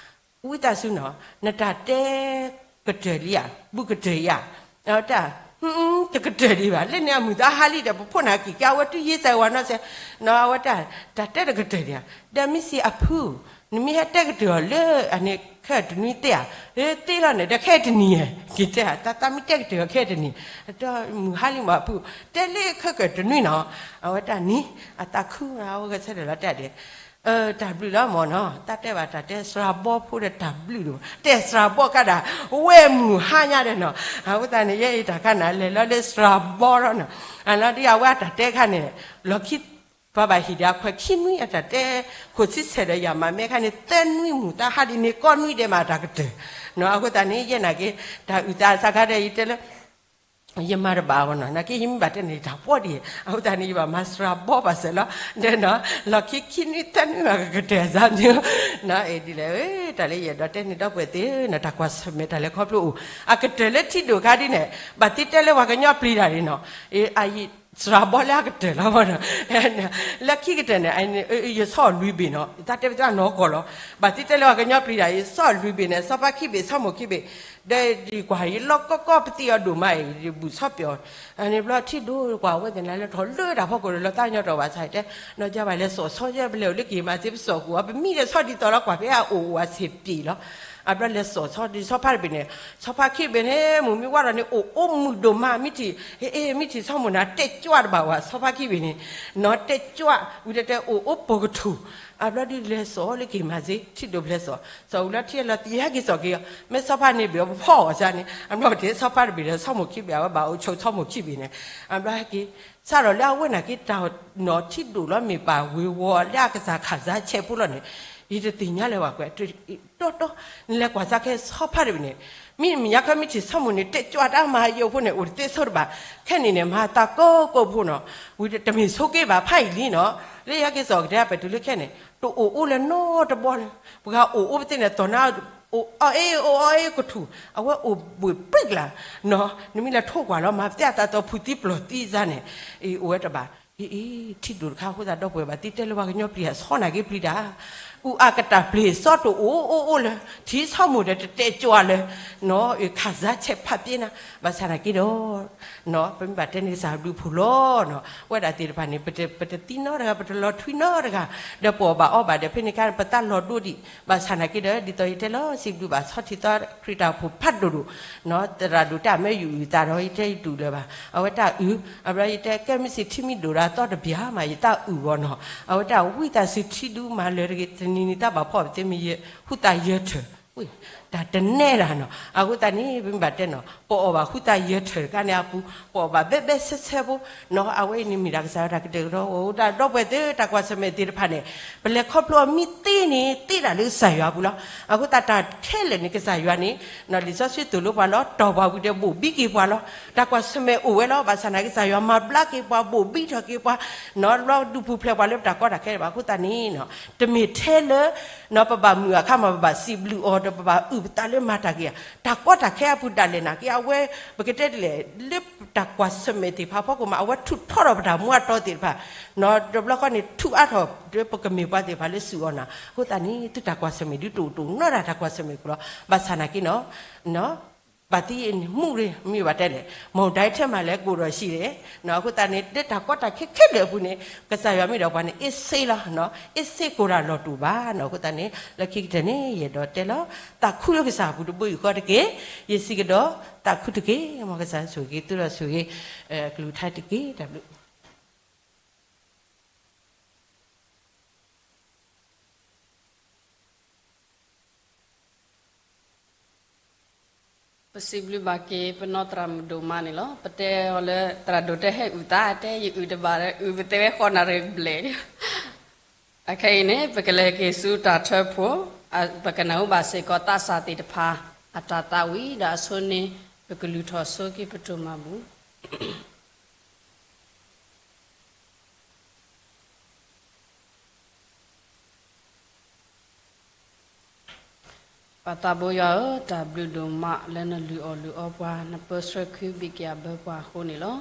ဝံသးစူၤနီၤ နတၢ်တဲကတၢၢ်လံဧါ, ဘူးကတၢၢ်ဧါ, အဝဲတၢ်, တကတၢၢ်ဒံးဘၣ် လၢန့ၣ်အမုၢ်သးဟါလံဒီး ပဖိနာ်က့ၤက့ၤ အဝဲတုၤယ့ၢ်စဲးဝၤနီၤစဲး, နီၤ အဝဲတၢ်, တၢ်တဲတကတၢၢ်ဒံးဧါ, ဒီးမ့ၢ်စ့အဖု, နမ့ၢ်ဟဲတဲကတၢၢ်အီၤလၢအန့ၣ်ခဲအံၤတနွံသ့ဧါ, သ့လီၤန့ၣ် ဒီးခဲအံၤတနံၤဧါ, က့ၤတဲ တၢ်မ့ၢ်တဲကတၢၢ်အီၤခဲအံၤတနံၤ, ဒီးမုၢ်ဟါလံမးအဖု, တဲလၢခဲကတၢၢ်တနွံနီၤ, အဝဲတၢ်န့ၣ်, အသးခုအဝဲဂဲၤဆၢထၢၣ်လီၤတဲဒၣ် တၢ်ဘျုးလီၤမ့ၢ်နီၤ, တၢ်တဲဘၣ်တၢ်တဲစှၤဘီဖိဒီးတၢ်ဘျုးဒိၣ်မး, တဲစှၤဘီကါဒၣ်, ဝဲမုၢ်ဟါညါဒီးနီၤ, အဃိသတးန့ၣ် ယဲအံၤတၢ်ခါန့ၣ် လဲၤလီၤလၢစှၤဘီလီၤနီၤ, အလီၤဒ်အဝဲအတၢ်တဲခါန့ၣ်, လီၢ်ခံ, ပှၤဘၣ်ဟ့ၣ်ဒီးအခွဲးခံနွံအတၢ်တဲ, ခိၣ်ဆံဆဲးဒီးယၤမးမဲခါန့ၣ် သၢနွံမုၢ်သးဟါဒ်န့ၣ် ကိးနွံဒဲးမးတၢ်ကတၢၢ်, နီၤ အဃိသတးန့ၣ် ယဲနာ်က့ၤ, တၢ်အုၣ်သးစးခါဒီးယတဲလၢ ယမၤတဘၣ်ဘၣ်နီၤ, နာ်က့ယမ့ၢ်ဘၣ်တဲန့ၣ် ယတၢ်ပီၢ်ဒံး, အဃိသတးန့ၣ် ယဘၣ်မၤစှၤဘီပာ်စၢၤလီၤ, ဒီးနီၤ, လီၢ်ခံခံနွံသၢနွံမးကကတၢၢ်အစးန့ၣ်, နီၤ အ့ၣ်ဒ်လဲၣ်, တၢ်လၢယအဲၣ်ဒိးတဲန့ၣ် ဒီပုၢ်ဝဲၢ်သ့ၣ်ဧၢ, တၢ်ကွၢ်ဆၢၣ်မဲာ်တၢ်လဲၤခီဖျိအိၣ်, အကတၢၢ်လၢထံဒိၣ်ခါဒ်န့ၣ်, ဘၣ်သ့တဲလၢပှၤကညီပျံၤတၢ်ဒ်နီၤ, အ စှၤဘီလၢအကတၢၢ်လီၤမ့ၢ်နီၤ, လၢခံကတၢၢ်န့ၣ် ယဆီၣ်လွံၢ်ဘ့ၣ်နီၤ, တၢ်တဲပသးနီၢ်ကီၢ်လီၤ, ဘၣ်သ့တဲလၢပှၤကညီပျံၤတၢ် ယဆီၣ်လွံၢ်ဘ့ၣ်န့ၣ် ဆီဖါခံဘ့ၣ် ဆီမိၢ်ခံဘ့ၣ်, ဒီးယကွၢ်ယလီၢ်ကီကီပသံအီၤဒိၣ်မးအံၤ ယဘူၣ်ဆီပျီၣ်, အန့ၣ်ဘျီထံဒိၣ်ကွၢ်ဝဲသနာ် လဲၤထီၣ်လၢတၢ်ဖီခိၣ်ဒီး လီၤသးကညီၤထီၣ်ဘၣ်ဆၣ်တဲ, နီၢ်ကၠါဘၣ်လဲၤစိာ်ဆီယဲၢ်ပလဲၤအိၣ်လၢက့ၤမၤစ့ပစိာ်ကွံာ်အီၤ ပမံဒီးဆီဒ်သိးလီၤ ကွၢ်ဖဲအအိၣ်အိၣ်အဆံးပံၤလီၤ, အဘျီလဲၤစိာ်ဆီဒ်ဆီဖါတဘ့ၣ်န့ၣ်, ဆီဖါခံဘ့ၣ်န့ၣ် မုၢ်မ့ၢ်ဝါထီၣ်န့ၣ် အိၣ်အိၣ်မုာ်ဒိၣ်မး မ့ၢ်ထံၣ်, အ့ မ့ၢ်ထံၣ်ဆီမိၢ်နၤ တဲာ်ကွၢ်တဘၣ်ဝဲ ဆီဖါခံဘ့ၣ်န့ၣ်, နီၢ်တဲာ်ကွၢ် ဝံၤတဲတဲအိၣ်အိၣ်ပိာ်ကထူၣ်, အဘျီဒ်လဲၤစိာ်လၢက့ၤမၤစ့ ထံဒိၣ်ဘျဲစိာ်, စိာ်ဝံၤလီၤထံလီၤသံဟဲက့ၤစိာ်က့ၤအီၤ, မ့ၢ်ဆီဖါန့ၣ်ဘ့ၣ်အီၤပဖီၣ်အီၤစ့န့ၣ် အဘျီပတဲဆီဖါတဘ့ၣ်ဒီးဆီမိၢ်ခံဘ့ၣ် အဝဲဘၣ်အိၣ်ဆိးဆီမိၢ်ခံဘ့ၣ်န့ၣ်, အဘျီဟဲက့ၤ စးထီၣ်လၢအဝဲနာ်က့ၤတၢ်နီၢ်ထံဒိၣ်လီၤမ့ၢ်ပာ်ဝ့ၤဝီၤလၢအကစၢ်ခးစါဆဲးဖိလီၤန့ၣ်, ယတသ့ၣ်ညါလၢၤဘၣ်ကွဲး, တီတီ, နလဲၤကွၢ်စးခဲဆီဖါတဘ့ၣ်န့ၣ်, မ့ၢ်မ့ၢ်ညါခီမ့ၢ်ထံၣ်ဆီမိၢ်န့ၣ် တဲာ်ကွၢ်တၢ်မၤယိာ်ဖိန့ၣ် အိၣ်တသ့ဆိတဘၣ်, ခဲန့ၣ်န့ၣ် မၤသးကိးကိးဖိနီၤ, ဝံၤတမ့ၢ်ဆိးက့ဘၣ်ဖးအံၤလံနီၤ, လၢယဟဲက့ၤစိာ်ကတဲပတုၤလၢခဲန့ၣ် တအိၣ်အိၣ်လၢၤနီတဘီလၢၤ, ပှၤအိၣ်အိၣ်ပသ့ၣ်န့ၣ် သီၣ်နါ အိၣ်အီၣ်အ့ၣ် အိၣ်အီၣ်အ့ၣ်ကထူၣ်, အဝဲအိၣ်ဘှံးပြံးကလာ်, နီၤ နမ့ၢ်လဲၤထိၣ်ကွၢ်လီၤ မၤပသ့ၣ်အသးသီဖုးသံပျီၢ်သံစါန့ၣ်, အံၤအိၣ်ဝဲတဘၣ်, အ့ အ့ ထံဒိၣ်တခါအဃိသတးဒီပုၢ်ဝဲၢ်ဘၣ်သံတဲလၢပှၤကညီပျံၤအဆီၣ်နာ်က့ပျံၤတၢ်, အူအါကတၢၢ်ပျံၤဆီၣ်တအိၣ်အိၣ်အိၣ်လၢ ထံဆီမိၢ်ဒီးတတဲာ်ကွၢ်လၢ နီၢ်အ့ ခးစါဆဲးဖးပျဲနၤ, ဘၣ်ဆၣ်နာ်က့ဒီး ပမ့ၢ်ဘၣ်တဲန့ၣ်ကစၢ်ဘျုးဖှိၣ်လီၤနီၤ, ဝဲဒၣ်သ့ၣ်တဖၣ်န့ၣ် ပတသံနီတဂၤ ပတလီၤထွံနီတဂၤ, ဒီးပအီၣ်ဘၣ်အီဘၣ်ဒီး ဖဲန့ၣ်ခါ ပတၢ်လီၤဒိဒံး, ဘၣ်ဆၣ်နာ်က့ဒီး ဒ်သိးယတဲလီၤ စံးဘျုးဘၣ်ဆီထံသီခရံာ်တၢ်အိၣ်ဖှိၣ်ဖးဒိၣ်ဒိၣ်, နီၢ် သရၣ်ဒိၣ်တၢ်မ့ၢ်ယအုၣ်သးဒီး ယတဲယတူၢ်လၢၤဘၣ်, အဝဲတၢ်အုၣ်, အဘျီယတဲကဲမ့ၢ်စံး ထံမ့ၢ်ဒိၣ်ဒီးအသီတဘျၣ်မး ယတၢ်အုၣ်ဂီၢ်နီၤ, အဝဲတၢ်ဝံသးစူၤထံဒုမၤလၢၤတဂ့ၤ တနံၤနံၤတၢ်ဘၣ်ဖှီၣ်ပသ့မ့ၢ်ယ ဟူသးယၢၤထၢၣ် တၢ်တနဲဒၣ်နီၤ, အဃိသတးန့ၣ် ပမ့ၢ်ဘၣ်တဲနီၤ ပအီၣ်ဘၣ်ဟူသးယၢၤထၢၣ်တခါန့ၣ်အပူၤ ပအီၣ်ဘၣ်ဘဲဘဲဆဲဆဲဖိ, နီၢ် အဝဲအံၤန့ၣ်မ့ၢ်ဒၣ်ကစၢ်ယွၤတၢ်ကတဲာ်ကတီၤ အိၣ်ဒၣ်ဒီပုၢ်ဝဲၢ်သ့ၣ် တၢ်ကွၢ်ဆၢၣ်မဲာ်သ့ၣ်တဖၣ်န့ၣ် ပလဲၤခီဖျိအီၤမ့ၢ်သ့န့ၣ် သ့ဒၣ်လၢကစၢ်ယွၤအပူၤလီၤ. အဃိသတးတၢ်ခဲလၢာ်န့ၣ် ကစၢ်ယွၤန့ၣ် နီၢ် လံာ်စီဆှံသိၣ်လိပှၤလီၤ တီၢ်ပှၤဝံၤဒီးဘိၣ်ဘံက့ၤပှၤလီၤ. တၢ်ကွၢ်ဆၢၣ်မဲာ်အိၣ်ဝဲလီၤ. ဘၣ်ဆၣ်နာ်က့ ကစၢ်ယွၤမၤဘျါက့ၤပှၤ ဘိၣ်ဘံထီၣ်က့ၤပှၤ နီၢ် လီၤဒုးပူၤဖျဲးပှၤလၢပတၢ်ကီတၢ်ခဲဘၣ်. အဃိသတးန့ၣ် တမ့ၢ်ထဲလၢ နီၢ် ပဘၣ်မုာ်အခါမး ပဘၣ်စံးဘျုးအီၤဒီးပဘၣ်အုၣ်ပသးလၢမၤတၢ်ဂ့ၤဧါ. တၢ်ကီတၢ်ခဲအပူၤဒၣ်လဲာ်နာ်က့ အဝဲ ပကတဲဒ်လဲၣ် လၢတၢ်ကွၢ်ဆၢၣ်မဲာ်သ့ၣ်တဖၣ်အဖီခိၣ်မး အဝဲထုးထီထီၣ်ပတၢ်မူအတီသ့ၣ်တဖၣ် နီၢ် တဘျီဃီန့ၣ် ထုးအါထီၣ်ဒီးပကမ့ၢ်ပှၤသ့ၣ်တဖၣ်လၢစူၢ်အီၤနၤ. အဃိသတးန့ၣ် သုတၢ်ကွၢ်ဆၢၣ်မဲာ်ဒုးတအိၣ်တအိၣ်နီတၢ် တၢ်ကွၢ်ဆၢၣ်မဲာ်ပူၤလီၤ. ဘၣ်ဆၣ်နာ်က့နီၢ် ဘၣ်သံမူရ့ မ့ၢ်ဘၣ်တဲလဲၣ် မုန်တိုင်းထဲမှာလည်း ကိုယ်တော်ရှိတယ်. အဃိသတးန့ၣ် လၢတၢ်ကီတၢ်ခဲခဲလၢာ်အပူၤန့ၣ် ကစၢ်ယွၤမ့ၢ်ဒီးပှၤန့ၣ် အ့ၣ်စ့လီၤ. အ့ၣ်စ့ကိးတၢ်လီၤတူာ်ဘၣ်နီၢ်. အဃိသတးန့ၣ် လၢခံကတၢၢ်န့ၣ် ယအဲၣ်ဒိးတဲလီၤ သးခုလၢကစၢ်အပူၤတဘိယူၢ်ဃီတက့ၢ်. ယစံးကဒီး သးခုတက့ၢ်. မ်ကစၢ်ဆိၣ်ဂ့ၤ သုဒီးဆိၣ်ဂ့ၤ ကလုၢ်ကထါတက့ၢ်. တၢ်ဘျုး ပစံးဘျုးဘၣ်က့ၤ ပနီၢ်သရၣ်မုၣ်ဒိၣ်မးန့ၣ်လီၤ. ပတဲအီၤလၢ သရၣ်ဒိၣ်တဲဟဲအုၣ်သး တဲယအုၣ်တဘၣ်ဒီး အုၣ်ပတဲဝဲဃီနၣ်ရံၣ်ဘျဲၣ်. အခဲအံၤန့ၣ် ပကလဲၤက့ၤဆူတၢ်ထၢဖှိၣ်, ပကနၢ်ဟူဘၣ်စ့ၢ်ကီးသးစၢ်သ့ၣ်တဖၣ် အတၢ်သးဝံၣ်ဒီးအဆိန့ၣ် ပကလုၢ်ထီၣ်ဆိက့ၤပတိၢ်မၤဘူၣ် ပၢ်သးဘိယွၤဧၢ, တၢ်ဘျုးဒိၣ်မးလၢနလုၢ်အီၣ်လုၢ်အီပှၤ, နပၢဆှၢခုဘံၣ်က့ၤအဘၢပှၤအဃိန့ၣ်လီၤ.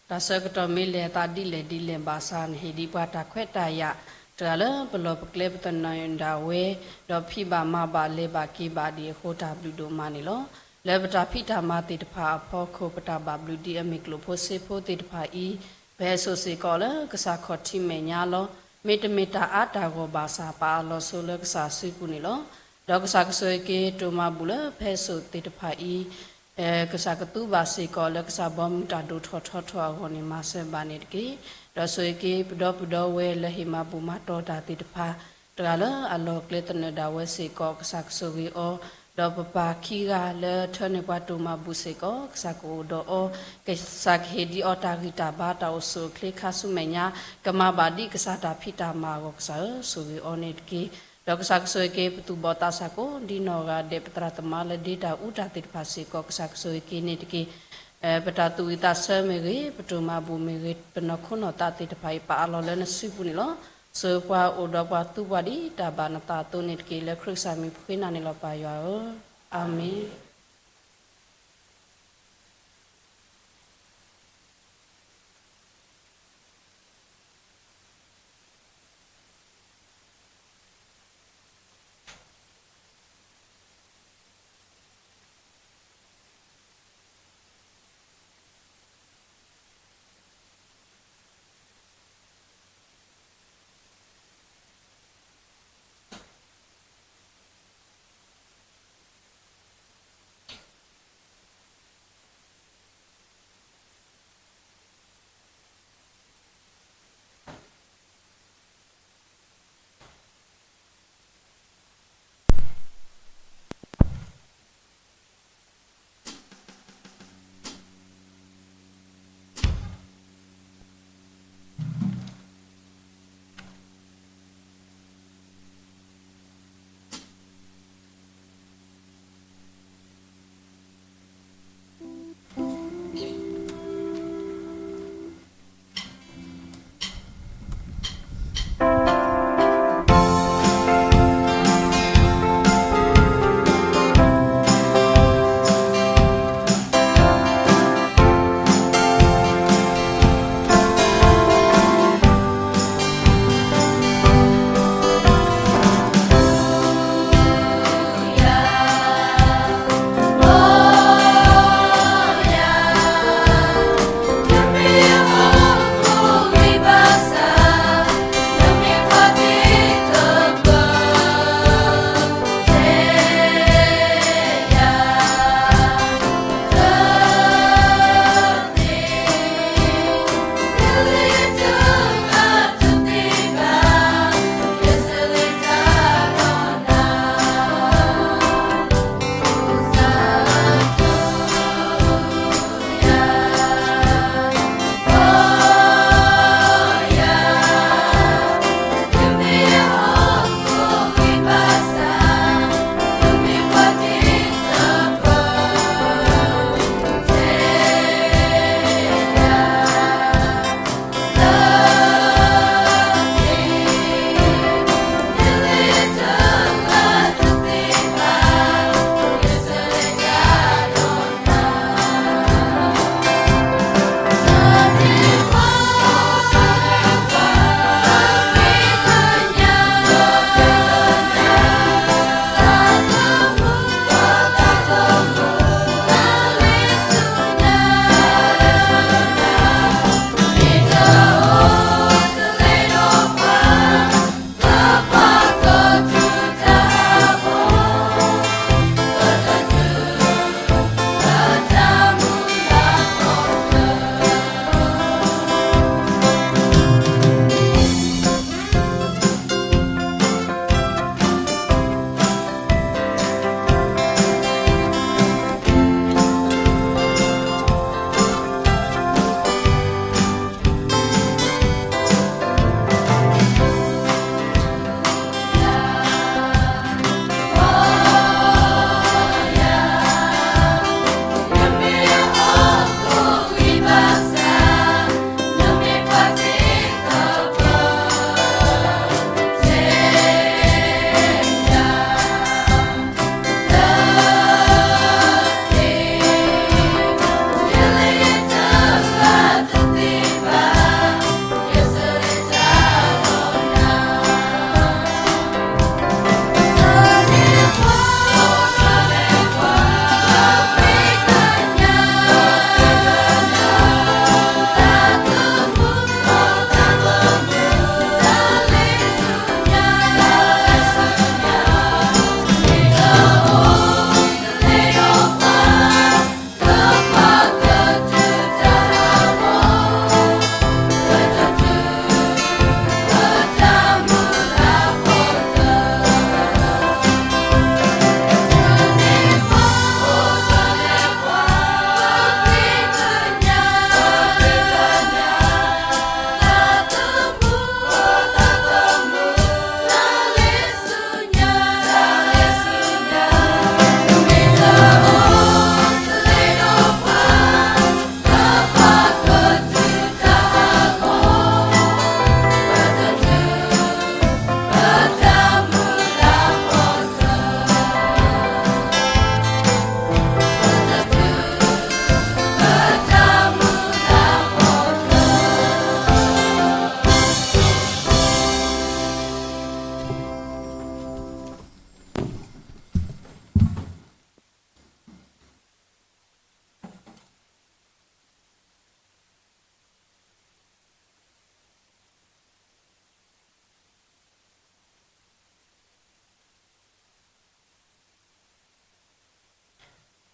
တၢ်ဆၢကတီၢ်မ့ၢ်လဲၤအသးဒ်လဲၣ်ဒ်လဲၣ်ဘၣ်ဆၣ် နဟ့ၣ်ဒံးပှၤတၢ်ခွဲးတၢ်ယာ် တဂၤလၢပလီၢ်ပကျဲပသနၢၣ်ဒၣ်ဝဲ, ဒီးဖံးဘၣ်မၤဘၣ်လဲၤဘၣ်က့ၤဘၣ်ဒံးအဃိ တၢ်ဘျုးဒိၣ်မးန့ၣ်လီၤ. လၢပတၢ်ဖံးတၢ်မၤသ့ၣ်တဖၣ်အဖီခိၣ် ပတၢ်ဘၣ်ဘျုးဒ်အမ့ၢ်ကျိၣ်ဖိစ့ဖိသ့ၣ်တဖၣ်အံၤ ပဟဲစိာ်စ့ၢ်ကီးလၢကစၢ်ခီၣ်ထံးမဲာ်ညါလီၤ. မ့တမ့ၢ်တၢ်အါတၢ်ဂီၢ်ဘၣ်ဆၣ် ပအၢၣ်လီၤဆိလၢကစၢ်စုပူၤန့ၣ်လီၤ. ဒီးကစၢ်ကဆိၣ်ဂ့ၤက့ၤ တိၢ်မၤဘူၣ်လၢပဟဲစိာ်သ့ၣ်တဖၣ်အံၤ ကစၢ်ကသူဘၣ်စ့ၢ်ကီးလၢကစၢ်ဘီမုၢ်တၢ်ဒိၣ်ထီၣ်ထီထီၣ်အဂီၢ်န့ၣ် မၤစၢၤဘၣ်န့ၣ်တက့ၢ်. ဒီးဆိၣ်ဂ့ၤက့ၤပဒီပုၢ်ဒီဝဲၢ်လၢဟ့ၣ်မၤဘူၣ်မၤတီၤတၢ်သ့ၣ်တဖၣ် တဂၤလၢအလီၢ်ကျဲသနၢၣ်ဒၣ်ဝဲစ့ၢ်ကီး ကစၢ်ကဆိၣ်ဂ့ၤအီၤ, ဒီးပပၢ်ခံဂၤလၢထၢန့ၢ်ပှၤတိၢ်မၤဘူၣ်စ့ၢ်ကီး ကစၢ်ကအိၣ်ဒီးအီၤ, ကစၢ်ကဟ့ၣ်ဒံးအီၤတၢ်ဂံၢ်တၢ်ဘါတၢ်အိၣ်ဆူၣ်အိၣ်ချ့ခါဆူမဲာ်ညါ ကမၤဘၣ်ဒ်ကစၢ်တၢ်ဖံးတၢ်မၤအဂီၢ် ကစၢ်ဧၢ ဆိၣ်ဂ့ၤအီၤန့ၣ်တက့ၢ်. ဒီးကစၢ်ကဆိၣ်ဂ့ၤက့ၤ ပသူၣ်ဘီၣ်သးစၢ်ကိးဒ်နီၢ်ဂၤဒဲး ပသရၣ်သမါလၢဒ့တၢ်အူတၢ်သ့ၣ်တဖၣ်စ့ၢ်ကီး ကစၢ်ကဆိၣ်ဂ့ၤက့ၤန့ၣ်တက့ၢ်. ပတၢ်သူၣ်ဝံၣ်သးဆၢမ့ၢ်ဂ့ၤ, ပတိၢ်မၤဘူၣ်မ့ၢ်ဂ့ၤ, ပနီၢ်ခိနီၢ်သးသ့ၣ်တဖၣ်အံၤ ပအၢၣ်လီၤလၢနစုပူၤန့ၣ်လီၤ. ဆိၣ်ဂ့ၤပှၤအိၣ်ဒီးပှၤသူပှၤဒ်တၢ်ဘၣ်နသးအသိးန့ၣ်တက့ၢ်. လၢခရံာ်ကစၢ်မံၤပဃ့နၤန့ၣ်လီၤ ပၢ်ယွၤဧၢ, အၤမ့ၣ်.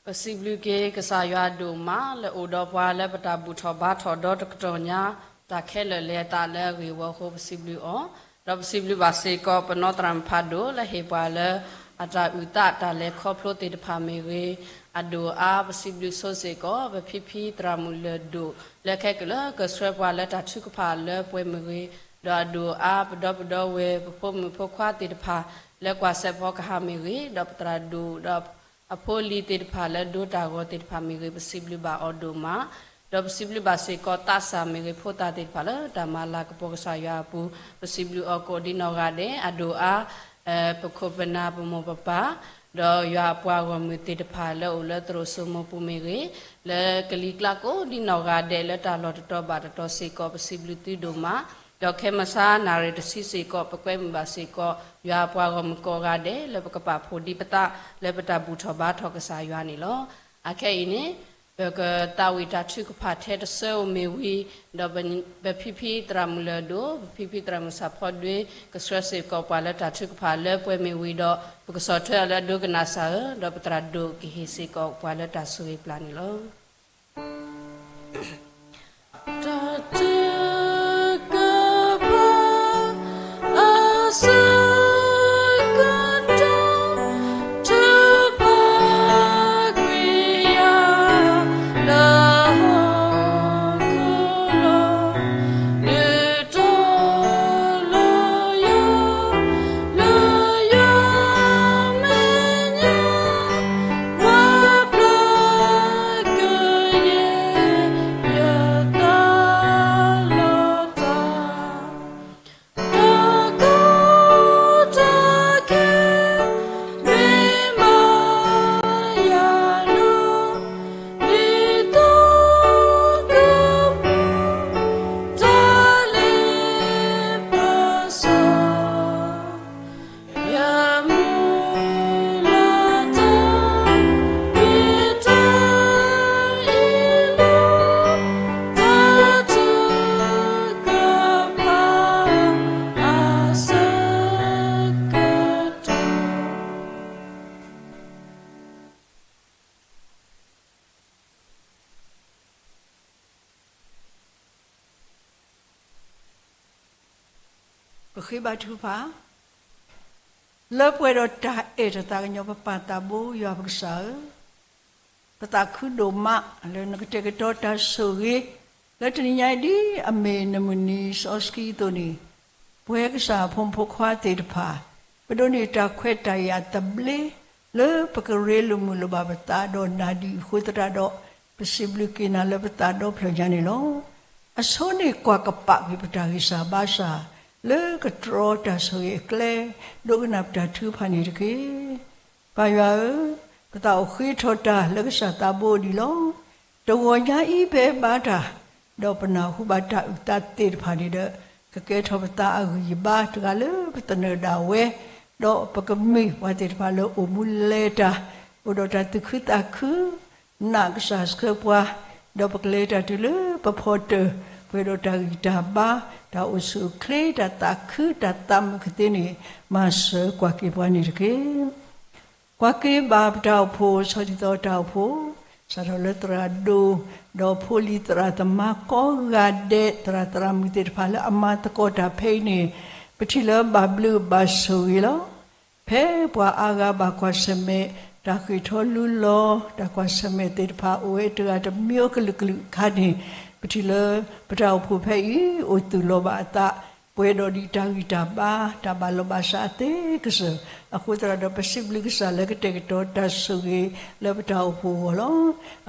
ပစံးဘျုးက့ၤကစၢ်ယွၤဒိၣ်မး လၢအိၣ်ဒီးပှၤလၢပတၢ်ဘူၣ်ထီၣ်ဘါထီၣ်ဒီတကတီၢ်ညါ, တၢ်ခဲလၢာ်လဲၤအသးလၢအဂ့ၢ်ဝီအဃိ ပစံးဘျုးအီၤ, ဒီးပစံးဘျုးဘၣ်စ့ၢ်ကီး ပနီၢ်သရၣ်မုၣ်ဖးဒိၣ် လၢဟ့ၣ်ပှၤလၢ အတၢ်အုၣ်သးတၢ်လဲၤခီဖျိသ့ၣ်တဖၣ်မ့ၢ်ဂ့ၤ, အဒိၣ်အါ ပစံးဘျုးဆိစ့ၢ်ကီး ပဖံဖံသရၣ်မုၣ်လၢၢ်ဒိၣ် လၢခဲကလၢာ်ကဆှၢပှၤလၢတၢ်ထုကဖၣ်လၢပှဲၤမ့ၢ်ဂ့ၤ, ဒီးအဒိၣ်အါ ပဒီပုၢ်ဒီဝဲၢ် ပဖိမုၣ်ဖိခွါသ့ၣ်တဖၣ် လၢကွၢ်စဲးဖီကဟၣ်မ့ၢ်ဂ့ၤ, ဒီးပသရၣ်ဒိၣ် ဒီးအဖိအလံၤသ့ၣ်တဖၣ်လၢဒိတၢ်ဂီၤသ့ၣ်တဖၣ်မ့ၢ်ဂ့ၤ, ပစံးဘျုးဘၣ်အီၤဒိၣ်မး, ဒီးပစံးဘျုးဘၣ်စ့ၢ်ကီးသးစၢ်မ့ၢ်ဂ့ၤ ဖိသၣ်သ့ၣ်တဖၣ်လၢတၢ်မၤလၤကပီၤကစၢ်ယွၤအပူၤ, ပစံးဘျုးအီၤကိးဒ်နီၢ်ဂၤဒဲး, အဒိၣ်အါ ပခိၣ်ပနၢ်ပမိၢ်ပပၢ်, ဒီးယွၤအပှၤဂီၢ်မုၢ်သ့ၣ်တဖၣ်လၢအိၣ်လၢသရိာ်စိမိၤပူၤမ့ၢ်ဂ့ၤ, လၢကလံၤကျါကိးဒ်နီၢ်ဂၤဒဲးလၢတၢ်လီၢ်တတီၤဘၣ်တတီၤစ့ၢ်ကီး ပစံးဘျုးသုဒိၣ်မး, ဒီးခဲမုၢ်ဆါနၣ်ရံၣ်တဆံစ့ၢ်ကီး ပကွဲမုာ်ဘၣ်စ့ၢ်ကီး ယွၤအပှၤဂီၢ်မုၢ်ကိးဂၤဒဲး လၢပကပာ်ဖှိၣ်ဒ်ပသးလၢပတၢ်ဘူၣ်ထီၣ်ဘါထီၣ်ကစၢ်ယွၤန့ၣ်လီၤ. အခဲအံၤန့ၣ် ပကသးဝံၣ်တၢ်ထုကဖၣ်ထဲတဆၢဧိၤမ့ၢ်ဝံၤ, ဒီးပဖံဖံသရၣ်မုၣ်လၢၢ်ဒိၣ် ပဖံဖံသရၣ်မုၣ်စၢ်ဖီဒွ့ ကဆှၢစ့ၢ်ကီးပှၤလၢတၢ်ထုကဖၣ်လၢပှဲၤမ့ၢ်ဝံၤဒီး ပကဆီၣ်ထွဲအီၤလၢအဒိကနၣ်စၢ်ဧၢ, ဒီးပသရၣ်ဒိၣ်ကဟ့ၣ်စ့ၢ်ကီးပှၤလၢတၢ်ဆိၣ်ဂ့ၤပျၢ်န့ၣ်လီၤ. တၢ်ထုကဖၣ်အဆၢကတီၢ် ထုကဖၣ်ကွံာ်ယၤလၢဟီၣ်ခိၣ်လီၤ, ဒုးတီၤလၢယၤ လၢယၤမဲာ်ညါ ပှၤပျၢ်ကယဲၢ် ယသးလီၤတၢ်, တၢ်ကီတၢ်ခဲ မ့ၢ်မၤယၤလၢ ဒ်သိးကမူ တၢ်လ့ပစီ ယမူလၢတၢ် မ့ၢ်တၢ်အံၤလီၤ, တၢ်ထုကဖၣ်အဆၢကတီၢ် ပဃ့ဘါထုကဖၣ်, လၢပှဲၤဒီးတၢ်အဲၣ်တၢ်သးကညီၤ ပပၢ်သးဘိယွၤပကစၢ်ဧၢ, ပသးခုဒိၣ်မးလၢနကတဲာ်ကတီၤတၢ်ဆိၣ်ဂ့ၤ လၢတနံၤညါအံၤဒ်အမ့ၢ်နမုၢ်နံၤစီဆှံအသိးန့ၣ်, ပဝဲကစၢ်အဖိမုၣ်ဖိခွါသ့ၣ်တဖၣ် ပဒိးန့ၢ်တၢ်ခွဲးတၢ်ယာ်သဘျ့ လၢပကရ့လိာ်မုာ်လိာ်ဘၣ်ပသးဒီးနၤဒ်အံၤအဃိသတးဒီး, ပစံးဘျုးက့ၤနၤလၢပသးဒီဖျၢၣ်ညါန့ၣ်လီၤ. အဆိန့ၣ်ကွၢ်ကပာ်က့ၤပတၢ်ဂံၢ်စၢ်ဘါစၢ် လၢကတြီတၢ်ဆိၣ်ဂ့ၤအကျဲ ဒိကနၣ်ပတၢ်ထုကဖၣ်န့ၣ်တက့ၢ်. ပၢ်ယွၤဧၢ, ပသးအိၣ်ဃ့ထီၣ်တၢ်လၢကစၢ်သးဘိဒံးလီၤ. တဂီၤညါအံၤပဟဲဘါတၢ်, ဒီးပနၢ်ဟူဘၣ်တၢ်အုၣ်သးသ့ၣ်တဖၣ်န့ၣ်ဒီး, ကကဲထီၣ်ပသးအဂံၢ်အဘါတဂၤလၢပသနၢၣ်ဒၣ်ဝဲ, ဒီးပကမ့ၢ်ပှၤသ့ၣ်တဖၣ်လၢအိၣ်မူလဲၤတၢ်, အိၣ်ဒီးတၢ်သူၣ်ခုသးခု, နာ်ကစၢ်ဆှၢပှၤ, ဒီးပကလဲၤတၢ်တုၤလၢပဖီတၢၢ်, ပှဲၤဒီးတၢ်ဂံၢ်တၢ်ဘါ, တၢ်အိၣ်ဆူၣ်အိၣ်ချ့, တၢ်သးခု, တၢ်သးမုာ်ကသ့န့ၣ်, မၤစၢၤကွၢ်က့ၤပှၤန့ၣ်တက့ၢ်. ကွၢ်က့ၤဘၣ်ပတၢ်အိၣ်ဖှိၣ် ဆီၣ်တံၢ်သီတၢ်အိၣ်ဖှိၣ်, စးထီၣ်လၢသရၣ်ဒိၣ်, ဒီးဖိလံၤသရၣ်သမါကိးဂၤဒဲး, သရၣ်သရၣ်မုၣ်သ့ၣ်တဖၣ်လၢအမၤသကိးတၢ်ဖဲအံၤန့ၣ်, ပထံၣ်လၢဘၣ်ဘျုးဘၣ်ဆိၣ်ဂ့ၤလီၤ. ဖဲပှၤအါဂၤဘၣ်ကွၢ်ဆၢၣ်မဲာ် တၢ်ဃ့ၢ်ထီၣ်လူလီၤ, တၢ်ကွၢ်ဆၢၣ်မဲာ်သ့ၣ်တဖၣ် အိၣ်ဝဲတဂၤတမံၤအိၣ်ကလုာ်ကလုာ်အခါန့ၣ်, ပထံၣ်လၢပတၢ်အိၣ်ဖှိၣ်ဖဲအံၤ အိၣ်သူၣ်လီၤဘၣ်အသး, ပှဲၤဒီးဒ်တၢ်ဂံၢ်တၢ်ဘါ, တၢ်ဘၣ်လိာ်ဘၣ်စးအသ့ကစၢၢ်, အဃိသတးဒီး ပစံးဘျုးကစၢ်လၢကတဲာ်ကတီၤတၢ်ဆိၣ်ဂ့ၤလၢပတၢ်အိၣ်ဖှိၣ်အဂီၢ်လီၤ.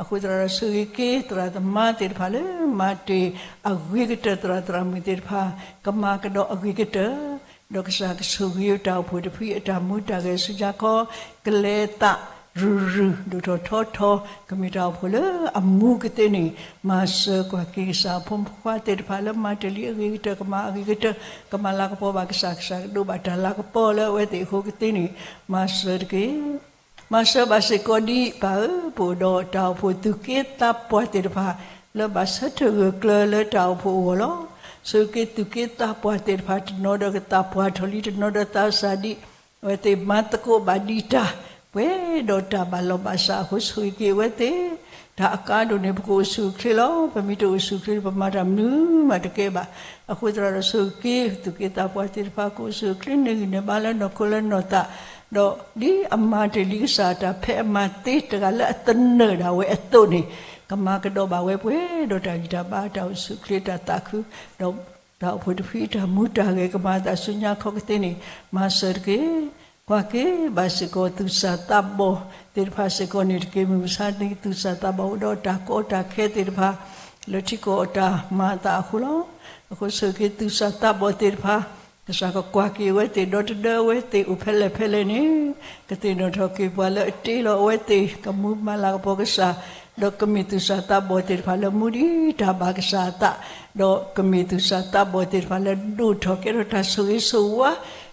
အဃိသတးဒီး ဆိၣ်ဂ့ၤက့ၤသရၣ်သမါသ့ၣ်တဖၣ်လၢ မၤတ့ၢ်အဂ့ၤကတၢၢ် သရၣ်သရၣ်မုၣ်သ့ၣ်တဖၣ် ကမၤကဒီးအဂ့ၤကတၢၢ်, ဒီးကစၢ်ကဆိၣ်ဂ့ၤတၢ်အိၣ်ဖှိၣ်တဖုအတၢ်မူတၢ်ဂဲၤဆူညါခီ, ကလဲၤသးရုၢ်ရုၢ် ဒိၣ်ထီၣ်ထီထီ, ကမ့ၢ်တၢ်အိၣ်ဖှိၣ်လၢအမူကသ့န့ၣ်, မၤစၢၤကွၢ်က့ၤကစၢ်အဖိမုၣ်ဖိခွါသ့ၣ်တဖၣ်လၢမၤတ့ၢ်လံအဂ့ၤကတၢၢ် ကမၤအဂ့ၤကတၢၢ်, ကမၤလၤကပီၤဘၣ်ကစၢ် ကစၢ်ကဒိးဘၣ်တၢ်လၤကပီၤလၢအဝဲသ့ၣ်အဃိကသ့န့ၣ်, မၤစၢၤတက့ၢ်. မၤစၢၤဘၣ်စ့ၢ်ကီးဒ်ပၢ်ဧၢ, ပအိၣ်ဒီးတၢ်အိၣ်ဖှိၣ်သူၣ်က့သးပှၢ်သ့ၣ်တဖၣ် လၢဘၣ်ဆၢထၢၣ်ဂၢၢ်ကျၢၤလၢတၢ်အိၣ်ဖှိၣ်အဂီၢ်လီၤ. ဆိၣ်ဂ့ၤက့ၤသူၣ်က့သးပှၢ်သ့ၣ်တဖၣ် တနီၤဒီးကသးပှၢ်ထီၣ်လံ တနီၤဒီးသးစၢ်ဒံး, အဝဲသ့ၣ်မၤသကိးဘၣ်ဒံးတၢ် ပှဲၤဒီးတၢ်ဘၣ်လီၤဘၣ်စးအဃိ ဆိၣ်ဂ့ၤက့ၤအဝဲသ့ၣ်, တၢ်အကါဒိၣ်န့ၣ် ပကအိၣ်ဆူၣ်အိၣ်ချ့လီၤ. ပမ့ၢ်တအိၣ်ဆူၣ်အိၣ်ချ့န့ၣ် ပမၤတၢ်မနုၤမးတကဲဘၣ်. အဃိသတးဒီး ဆိၣ်ဂ့ၤက့ၤသူၣ်က့သးပှၢ်သ့ၣ်တဖၣ် ကအိၣ်ဆူၣ်အိၣ်ချ့န့ၢ်ဂံၢ်န့ၢ်ဘါလၢနီၢ်ခိလၢနီၢ်သး, ဒီးဒ်အမၤတ့ၢ်လံကစၢ်အတၢ်ဖဲအမၤသ့တဂၤလၢအသနၢၣ်ဒၣ်ဝဲအသိးန့ၣ်, ကမၤကဒီးဘၣ်ဝဲပှဲၤဒီးတၢ်ဂံၢ်တၢ်ဘါ တၢ်အိၣ်ဆူၣ်အိၣ်ချ့ တၢ်သးခု, ဒီးတၢ်အိၣ်ဖှိၣ်တဖုအတၢ်မူတၢ်ဂဲၤ ကမၤအသးဆူညါခီကသ့န့ၣ် မၤစၢၤတက့ၢ်. ကွၢ်က့ၤဘၣ်စ့ၢ်ကီးသူၣ်စၢ်သးဘီၣ်သ့ၣ်တဖၣ်စ့ၢ်ကီးန့ၣ်တက့ၢ်. မုၢ်မဆါတနံၤ သူၣ်စၢ်သးဘီၣ်အိၣ်ဒီးတၢ်ကီတၢ်ခဲသ့ၣ်တဖၣ် လၢထံကီၢ်အတၢ်မၤအသးအဃိလီၤ. အဃိဆိၣ်ဂ့ၤက့ၤသူၣ်စၢ်သးဘီၣ်သ့ၣ်တဖၣ်, ကစၢ်ကကွၢ်က့ၤအဝဲသ့ၣ် ဒီတဒၢအဝဲသ့ၣ်အိၣ်ဖဲလဲၣ်ဖဲလဲၣ်န့ၣ်, ကသ့ၣ်နီၣ်ထီၣ်က့ၤပှၤလၢအတ့လီၤအဝဲသ့ၣ် ကမူမၤလၤကပီၤကစၢ်, ဒီးကမ့ၢ်သူၣ်စၢ်သးဘီၣ်သ့ၣ်တဖၣ်လၢမူဒံးတၢ်ဘၣ်ကစၢ်အသး, ဒီးကမ့ၢ်သူၣ်စၢ်သးဘီၣ်သ့ၣ်တဖၣ်လၢဒိၣ်ထီၣ်ကဲထီၣ်တၢ်ဆိၣ်ဂ့ၤဆိၣ်ဝါ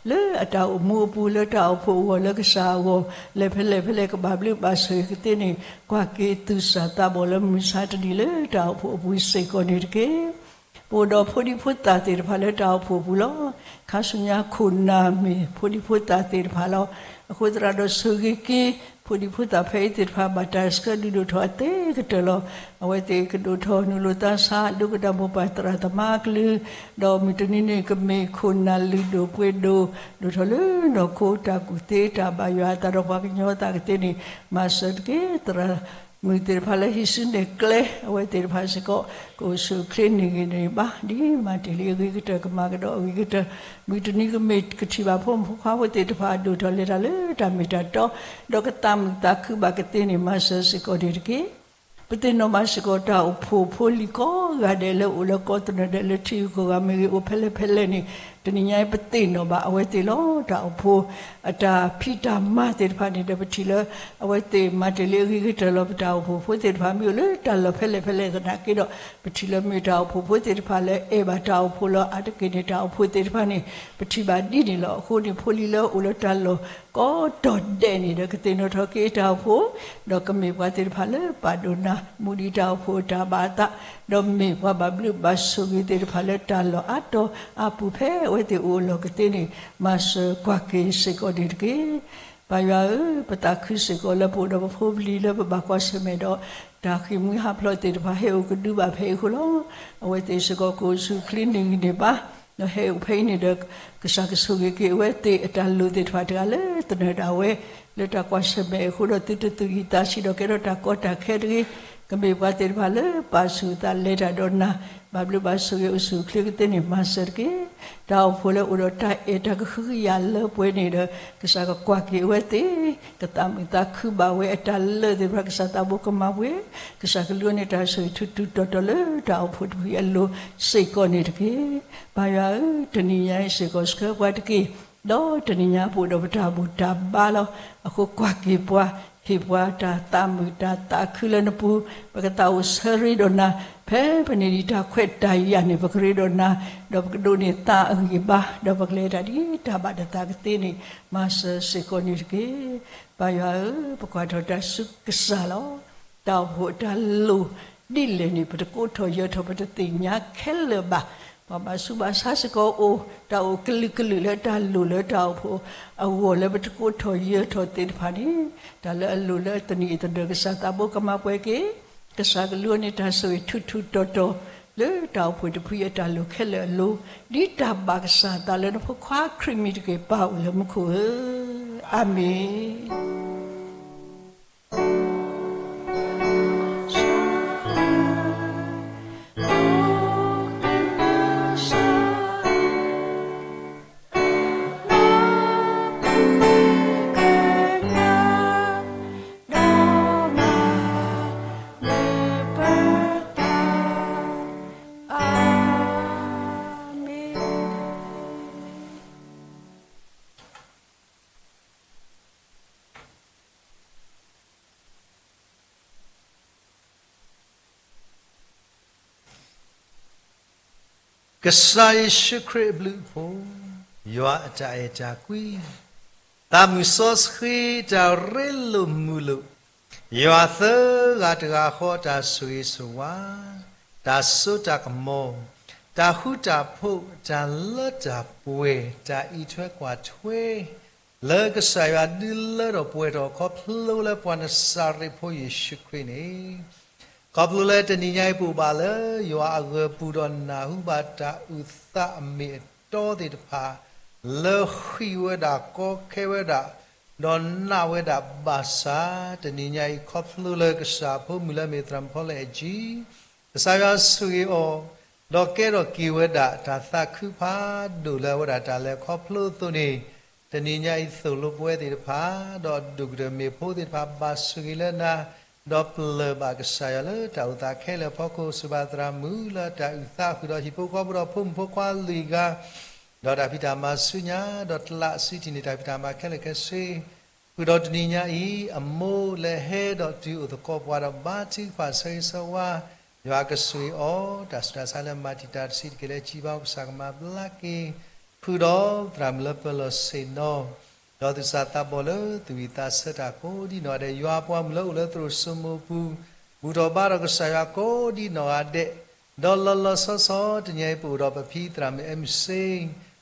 လၢအတၢ်အိၣ်မူအပူၤ လၢတၢ်အိၣ်ဖှိၣ်အဂီၢ် လၢကစၢ်အဂီၢ် လဲၣ်ဖဲလဲၣ်ဖဲလဲၣ် ကဘၣ်ဘျုးဘၣ်ဆိၣ်ဂ့ၤကသ့န့ၣ်, ကွၢ်က့ၤသူၣ်စၢ်သးဘီၣ်လၢမုၢ်မဆါတနံၤလၢတၢ်အိၣ်ဖှိၣ်အပူၤစ့ၢ်ကီးန့ၣ်တက့ၢ်. ပအိၣ်ဒီးဖိဒံဖိသၣ်သ့ၣ်တဖၣ်လၢတၢ်အိၣ်ဖှိၣ်အပူၤလီၤ. ခါဆူညါခိၣ်နၢ်မ့ၢ်ဖိဒံဖိသၣ်သ့ၣ်တဖၣ်လီၤ. အဃိသတးဒီးဆိၣ်ဂ့ၤက့ၤ ဖိဒံဖိသၣ်ဖဲအံၤသ့ၣ်တဖၣ် ဘၣ်တၢ်ဆှၢဒုးဒိၣ်ထီၣ်အသ့ကတၢၢ်လီၤ. အဝဲသ့ၣ်ကဒိၣ်ထီၣ်နုာ်လီၤသးဆါ ဒိကနၣ်မိၢ်ပၢ်သရၣ်သမါအကလုၢ်, ဒီးမုၢ်တနံၤန့ၣ် ကမ့ၢ်ခိၣ်နၢ်လုၢ်ဒိၣ်ပှ့ၤဒိၣ် ဒိၣ်ထီၣ်လၢနီၢ်ခိ တၢ်ကူၣ်သ့တၢ်ဘၣ်ယွၤအသးဒီးပှၤကညီသးကသ့န့ၣ် မၤစၢၤတက့ၢ်. သရၣ်မုၣ်သ့ၣ်တဖၣ်လၢဟံးစုနဲၣ်ကျဲ အဝဲသ့ၣ်တဖၣ်စ့ၢ်ကီး ကအိၣ်ဆူၣ်အိၣ်ချ့န့ၢ်ဂံၢ်န့ၢ်ဘါ ဒ်မၤတ့ၢ်လံအဂ့ၤကတၢၢ် ကမၤကဒီးအဂ့ၤကတၢၢ်, မုၢ်တနံၤကမ့ၢ်ကထံၣ်ဘၣ်ဖိမုၣ်ဖိခွါဖိသ့ၣ်တဖၣ် ဒိၣ်ထီၣ်လဲၤတၢ်လၢတၢ်မ့ၢ်တၢ်တီ ဒီးကသးမုာ်သးခုဘၣ်ကသ့န့ၣ် မၤစၢၤစ့ၢ်ကီးန့ၣ်တက့ၢ်. ပသ့ၣ်နီၣ်ဘၣ်စ့ၢ်ကီးတၢ်အိၣ်ဖှိၣ်ဖိလံၤကိးဂၤဒဲးလၢအိၣ်လၢကီၢ်သနၢၣ်ဒဲး လၢထံဂုၤကီၢ်ဂၤမ့ၢ်ဂ့ၤ အိၣ်ဖဲလဲၣ်ဖဲလဲၣ်န့ၣ် တနံၤညါအံၤ ပသ့ၣ်နီၣ်ဘၣ်အဝဲသ့ၣ်လီၤ. တၢ်အိၣ်ဖှိၣ်အတၢ်ဖံးတၢ်မၤသ့ၣ်တဖၣ်န့ၣ်ဒီး ပထံၣ်လၢ အဝဲသ့ၣ်မၤတ့ၢ်လံအဂ့ၤကတၢၢ်လီၤ. ပတၢ်အိၣ်ဖှိၣ်ဖိသ့ၣ်တဖၣ် မ့ၢ်အိၣ်လၢတၢ်လီၢ်ဖဲလဲၣ်ဖဲလဲၣ်သနာ်က့ဒီး ပထံၣ်လၢမ့ၢ်တၢ်အိၣ်ဖှိၣ်ဖိသ့ၣ်တဖၣ်လၢအဲၣ်ဘၣ်တၢ်အိၣ်ဖှိၣ်လီၤ. အါတက့ၢ်န့ၣ် တၢ်အိၣ်ဖှိၣ်သ့ၣ်တဖၣ်န့ၣ် ပထံၣ်ဘၣ်ဒ်န့ၣ်လီၤ. အဃိန့ၣ် ဖိလံၤလၢအိၣ်လၢတၢ်လီၢ်ကိးတီၤဒဲးန့ၣ်ဒီး ကသ့ၣ်နီၣ်ထီၣ်က့ၤတၢ်အိၣ်ဖှိၣ် ဒီးကမ့ၢ်ပှၤသ့ၣ်တဖၣ်လၢပာ်ဒိၣ်နၤ မူဒံးတၢ်အိၣ်ဖှိၣ်အတၢ်ဘၣ်အသး, ဒီးမ့ၢ်ပှၤဘၣ်ဘျုးဘၣ်ဆိၣ်ဂ့ၤသ့ၣ်တဖၣ်လၢတၢ်လီၢ်အါတီၤအါပူၤဖဲအဝဲသ့ၣ်အိၣ်အလီၢ်ကသ့န့ၣ် မၤစၢၤကွၢ်က့ၤစ့ၢ်ကီးန့ၣ်တက့ၢ်. ပၢ်ယွၤဧၢ, ပသးခုစ့ၢ်ကီးလၢပအိၣ်ဒီးပဖိပလံၤလၢပဘၣ်ကွၢ်ဆၢၣ်မဲာ်ဒီး တၢ်ဃ့ၢ်မှံဟးဖျိးသ့ၣ်တဖၣ်ဟဲအိၣ်ကဒုဘၣ်ဖဲအံၤအဃိလီၤ. အဝဲသ့ၣ်စ့ၢ်ကီးကအိၣ်ဆူၣ်အိၣ်ချ့န့ၢ်ဂံၢ်န့ၢ်ဘါ ဒီးဟဲအိၣ်ဖဲအံၤန့ၣ်ဒီး ကစၢ်ကဆိၣ်ဂ့ၤက့ၤအဝဲသ့ၣ်အတၢ်လိၣ်သ့ၣ်တဖၣ်တဂၤလၢသနၢၣ်ဒၣ်ဝဲ လၢတၢ်ကွၢ်ဆၢၣ်မဲာ်အဃိဒီး သုတသူၣ်အုးသးဆံးဒီးကဲထီၣ်တၢ်ကီတၢ်ခဲတဂ့ၤ, ကမ့ၢ်ပှၤသ့ၣ်တဖၣ်လၢပာ်ဆူၣ်အသးလဲၤတၢ်ဒီးနၤ ဘၣ်ဘျုးဘၣ်ဆိၣ်ဂ့ၤအိၣ်ဆူၣ်အိၣ်ချ့ကသ့န့ၣ် မၤစၢၤတက့ၢ်. တၢ်အိၣ်ဖှိၣ်လၢအိၣ်ဒီးတၢ်အဲၣ်တၢ်ကဟုကယာ်လၢပှဲၤန့ၣ်ဒီး ကစၢ်ကကွၢ်က့ၤအဝဲသ့ၣ် ကသးမုာ်သးခုဘၣ်ဝဲအတၢ်လၢာ်သ့ၣ်တဖၣ် ကစၢ်သးဘိကမၤပှဲၤ, ကစၢ်ကလူန့ၢ်တၢ်ဆိၣ်ဂ့ၤထူထူတီၤတီၤလၢတၢ်အိၣ်ဖှိၣ်တဖုအလိၤစ့ၢ်ကီးန့ၣ်တက့ၢ်. ပၢ်ယွၤဧၢ, တနံၤညါအံၤစ့ၢ်ကီးဆှၢပှၤတက့ၢ် ဒီးတနံၤညါပအိၣ်ဒီးပတၢ်ဘူၣ်တၢ်ဘါလီၤ. အဃိကွၢ်က့ၤပှၤ, ဟ့ၣ်ပှၤတၢ်သးမုာ်တၢ်သးခုလၢနပူၤ, ပကသးအိၣ်ဆၢရ့ဒီးနၤ, ဖဲပန့ၢ်ဒံးတၢ်ခွဲးတၢ်ယာ်န့ၣ် ပကရ့ဒီးနၤ, ဒီးပကဒိးန့ၢ်သးအဂံၢ်ဘါ, ဒီးပကလဲၤတၢ်ဒ်တၢ်ဘၣ်ဒိးသးကသ့န့ၣ် မၤစၢၤစ့ၢ်ကီးန့ၣ်တက့ၢ်. ပၢ်ယွၤဧၢ, ပကွၢ်ထီၣ်တၢ်ဆူကစၢ်လီၤ. တၢ်အိၣ်ဖှိၣ်အတၢ်လိၣ်ဒ်လဲၣ်န့ၣ် ပတကိးထီၣ်ယၢၤထီၣ် ပတသ့ၣ်ညါခဲလၢာ်ဘၣ်. ပှၤဘၣ်ဆူးဘၣ်ဆါစ့ၢ်ကီးအိၣ်, တၢ်အိၣ်ကလုာ်ကလုာ်လၢတၢ်လိၣ်လၢတၢ်အိၣ်ဖှိၣ်အဂီၢ်လၢပတကိးထီၣ်ယၢၤထီၣ်သ့ၣ်တဖၣ်န့ၣ်, တၢ်လၢအလိၣ်လၢသနံၣ်အသနၢၣ် ကစၢ်သးဘိကမၤပှဲၤက့ၤ, ကစၢ်ကလူန့ၢ်တၢ်ဆိၣ်ဂ့ၤထူထူတီၤတီၤ လၢတၢ်အိၣ်ဖှိၣ်တဖုအတၢ်လိၣ်ခဲလၢာ်အလိၤ, ဒ်တၢ်ဘၣ်ကစၢ်အသးလၢနဖိခွါခရံာ်မံၤတက့ၢ် ပၢ်အိၣ်လၢမူခိၣ်ဧၢ, အၤမ့ၣ်. ကစၢ်ယ့ၣ်ၡူးခရံာ်အဘျုးအဖှိၣ်, ယွၤအတၢ်အဲၣ်တၢ်ကွံ, သးမုၢ်စီဆှံတၢ်ရ့လိာ်မုာ်လိာ်, ယွၤသၢဂၤတဂၤဃီတၢ်ဆိၣ်ဂ့ၤဆိၣ်ဝါ, တၢ်စိတၢ်ကမီၤ, တၢ်ဃူတၢ်ဖိး, တၢ်လၢတၢ်ပှဲၤ, တၢ်အံးထွဲကွၢ်ထွဲ လၢကစၢ်ယွၤဒုးလၢထီၣ်ပှဲၤထီၣ်ခီဖျိလၢပှၤနစၤရ့းဖိယ့ၣ်ၡူးခရံာ်န့ၣ်, ခီဖျိလၢတနံၤညါအံၤပအိၣ်ဘၣ်လၢယွၤအဂၢၤပူၤဒီးနၢ်ဟူဘၣ်တၢ်အုၣ်သးအမ့ၢ်အတီသ့ၣ်တဖၣ် လၢဃံးဝဲဒၣ်ကီခဲဝဲဒၣ် ဒီးနာ်ဝဲဒၣ်ဘၣ်ဆၣ်, တနံၤညါအံၤခီဖျိလၢကစၢ်ဖိမုၣ်လၢအမ့ၢ်သရၣ်မုၣ်ဖီလဲၣ်အကၠံ ကစၢ်ယွၤဆိၣ်ဂ့ၤအီၤ, ဒီးကဲထီၣ်က့ၤဝဲဒၣ်တၢ်သးခုဖးဒိၣ်လၢအဝဲဒၣ်တၢ်လဲၤခီဖျိအသိးန့ၣ်, တနံၤညါအံၤသိၣ်လိပဝဲသ့ၣ်တဖၣ်, ဒီးဒိၣ်ကတၢၢ်မ့ၢ်ဖိသ့ၣ်တဖၣ်ဘၣ်ဆိၣ်ဂ့ၤလၢနၤ, ဒီးပလၢၢ်ဘၣ်ကစၢ်ယွၤလၢတၢ်အိၣ်သးခဲလၢာ်အဖီခိၣ် စံးဘၣ်သရၣ်မုၣ်လၢတၢ်အုၣ်သးဃုာ်ဒီးဟံၣ်ဖိဃီဖိဒီးဖိမုၣ်ဖိခွါလွံၢ်ဂၤ ဒီးတၢ်ဖံးတၢ်မၤဆူညါ, ဒီးတလးစံးထံၣ်န့ၢ်တၢ်ဖံးတၢ်မၤခဲလၢာ်ခဲဆ့, ဃုာ်ဒီးတနံၤညါအံၤ အမိၢ်လၢဟဲဒီးတုၤအိၣ်သကိးပှၤဒီးဘါထုကဖၣ်ဆၢဂ့ၤဆၢဝါ, ယွၤကဆိၣ်ဂ့ၤအီၤ, တၢ်ဆူးတၢ်ဆါလၢမၤတံာ်တာ်တဆံးတက့ၢ်လၢအစံးဘၣ်ကစၢ်ကမၤဘျါက့ၤ, ဃုာ်ဒီးသရၣ်မုၣ်လၢပၢၤလီၢ်ဆ့ၣ်နီၤ ဒီးသူၣ်စၢ်သးဘီၣ်လၢသူၣ်ဝံၣ်သးဆၢတၢ်ကိးဒ်နီၢ်ဂၤဒဲး, ယွၤအပှၤမုၣ်လၢအိၣ်လၢသရိာ်စိမိၤပူၤ, ဘူၣ်ထီၣ်ဘါထီၣ်ကစၢ်ယွၤကိးဒ်နီၢ်ဂၤဒဲး, ဒီးလီၤလီၤဆီဆီတနံၤအံၤ ပအိၣ်ဒီးပဖံသရၣ်မုၣ် အဲမုၢ်စ့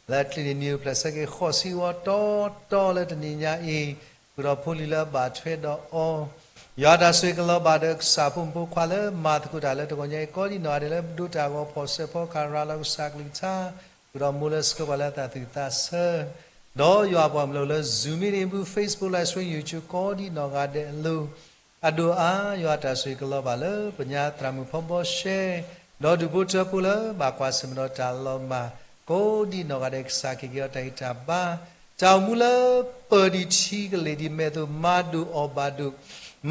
လၢအချံးန့ၣ်နံၤအိၣ်ဖျဲၣ်ဆၢက့ၤဃိးဆံဝီတီတီလၢတနံၤညါအံၤ, ဃုာ်ဒီးဖိလံၤလၢအဘၣ်ထွဲဒီးအီၤ, ယွၤတၢ်ဆိၣ်ဂ့ၤကလီၤဘၣ်ဒီးကစၢ်ဖိမုၣ်ဖိခွါလၢမၤသကိးတၢ်လၢတဂီၤညါအံၤကိးဒ်နီၢ်ဂၤဒဲးလၢပဒိးတၢ်ဂီၤဖီၣ်စဲးဖီကဟၣ်ရၤလီၤကစၢ်ကလုၢ်ကထါ, ဃုာ်ဒီးမိၢ်လၢဆှၢပှၤလၢအသးသူၣ်သးဆၢ, ဒီးယွၤအပှၤမုၣ်လၢအိၣ်လၢ Zoom meeting ပူၤ Facebook Live Stream YouTube ကိးဒ်နီၢ်ဂၤဒဲးအလိၤ, အဒိၣ်အါ ယွၤတၢ်ဆိၣ်ဂ့ၤကလီၤဘၣ်လၢပညါသရၣ်မုၣ်ဖီဘီရှဲ, ဒီးဒူၣ်ဖိထၢဖိလၢဘၣ်ကွၢ်ဆၢၣ်မဲာ်ဒီးတၢ်လီၤမၢ်, ကိးဒ်နီၢ်ဂၤဒဲးကစၢ်က့ၤက့ၤအီၤတၢ်ဂံၢ်တၢ်ဘါ, တၢ်အိၣ်မူလၢပၢၤဒံးထံကလ့ၢ်ဒံးမဲာ်သိး မၤဒိၣ်အီၣ်ဘၣ်ဒိၣ်,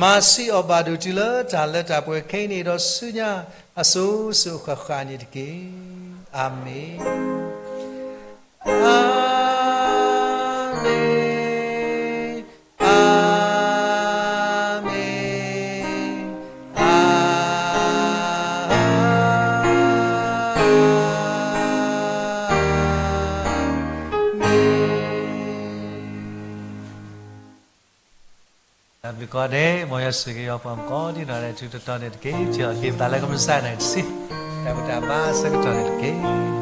မၤဆံးအီၣ်ဘၣ်ဒိၣ်တုၤလၢတၢ်လၢတၢ်ပှဲၤခဲအံၤန့ၣ်ဒီးဆူညါ အစိၤစိၤအဃၣ်ဃၣ်န့ၣ်တက့ၢ်. အၤမ့ၣ်. အၤမ့ၣ်, အၤမ့ၣ်, အၤမ့ၣ်. တၢ်ဘျုးကိးဂၤဒဲး, မ်ယွၤဆိၣ်ဂ့ၤယွၤပှၤမုၣ်ကိးဒ်နီၢ်ဂၤဒဲး ထူးထူးတီၤတီၤန့ၣ်တက့ၢ်. ထံၣ်အီၤက့ၤပသးလၢကမၤစၢ်န့ၣ်တဆံ, တၢ်ဘူၣ်တၢ်ဘါအဆၢကတီၢ်န့ၣ်တက့ၢ်.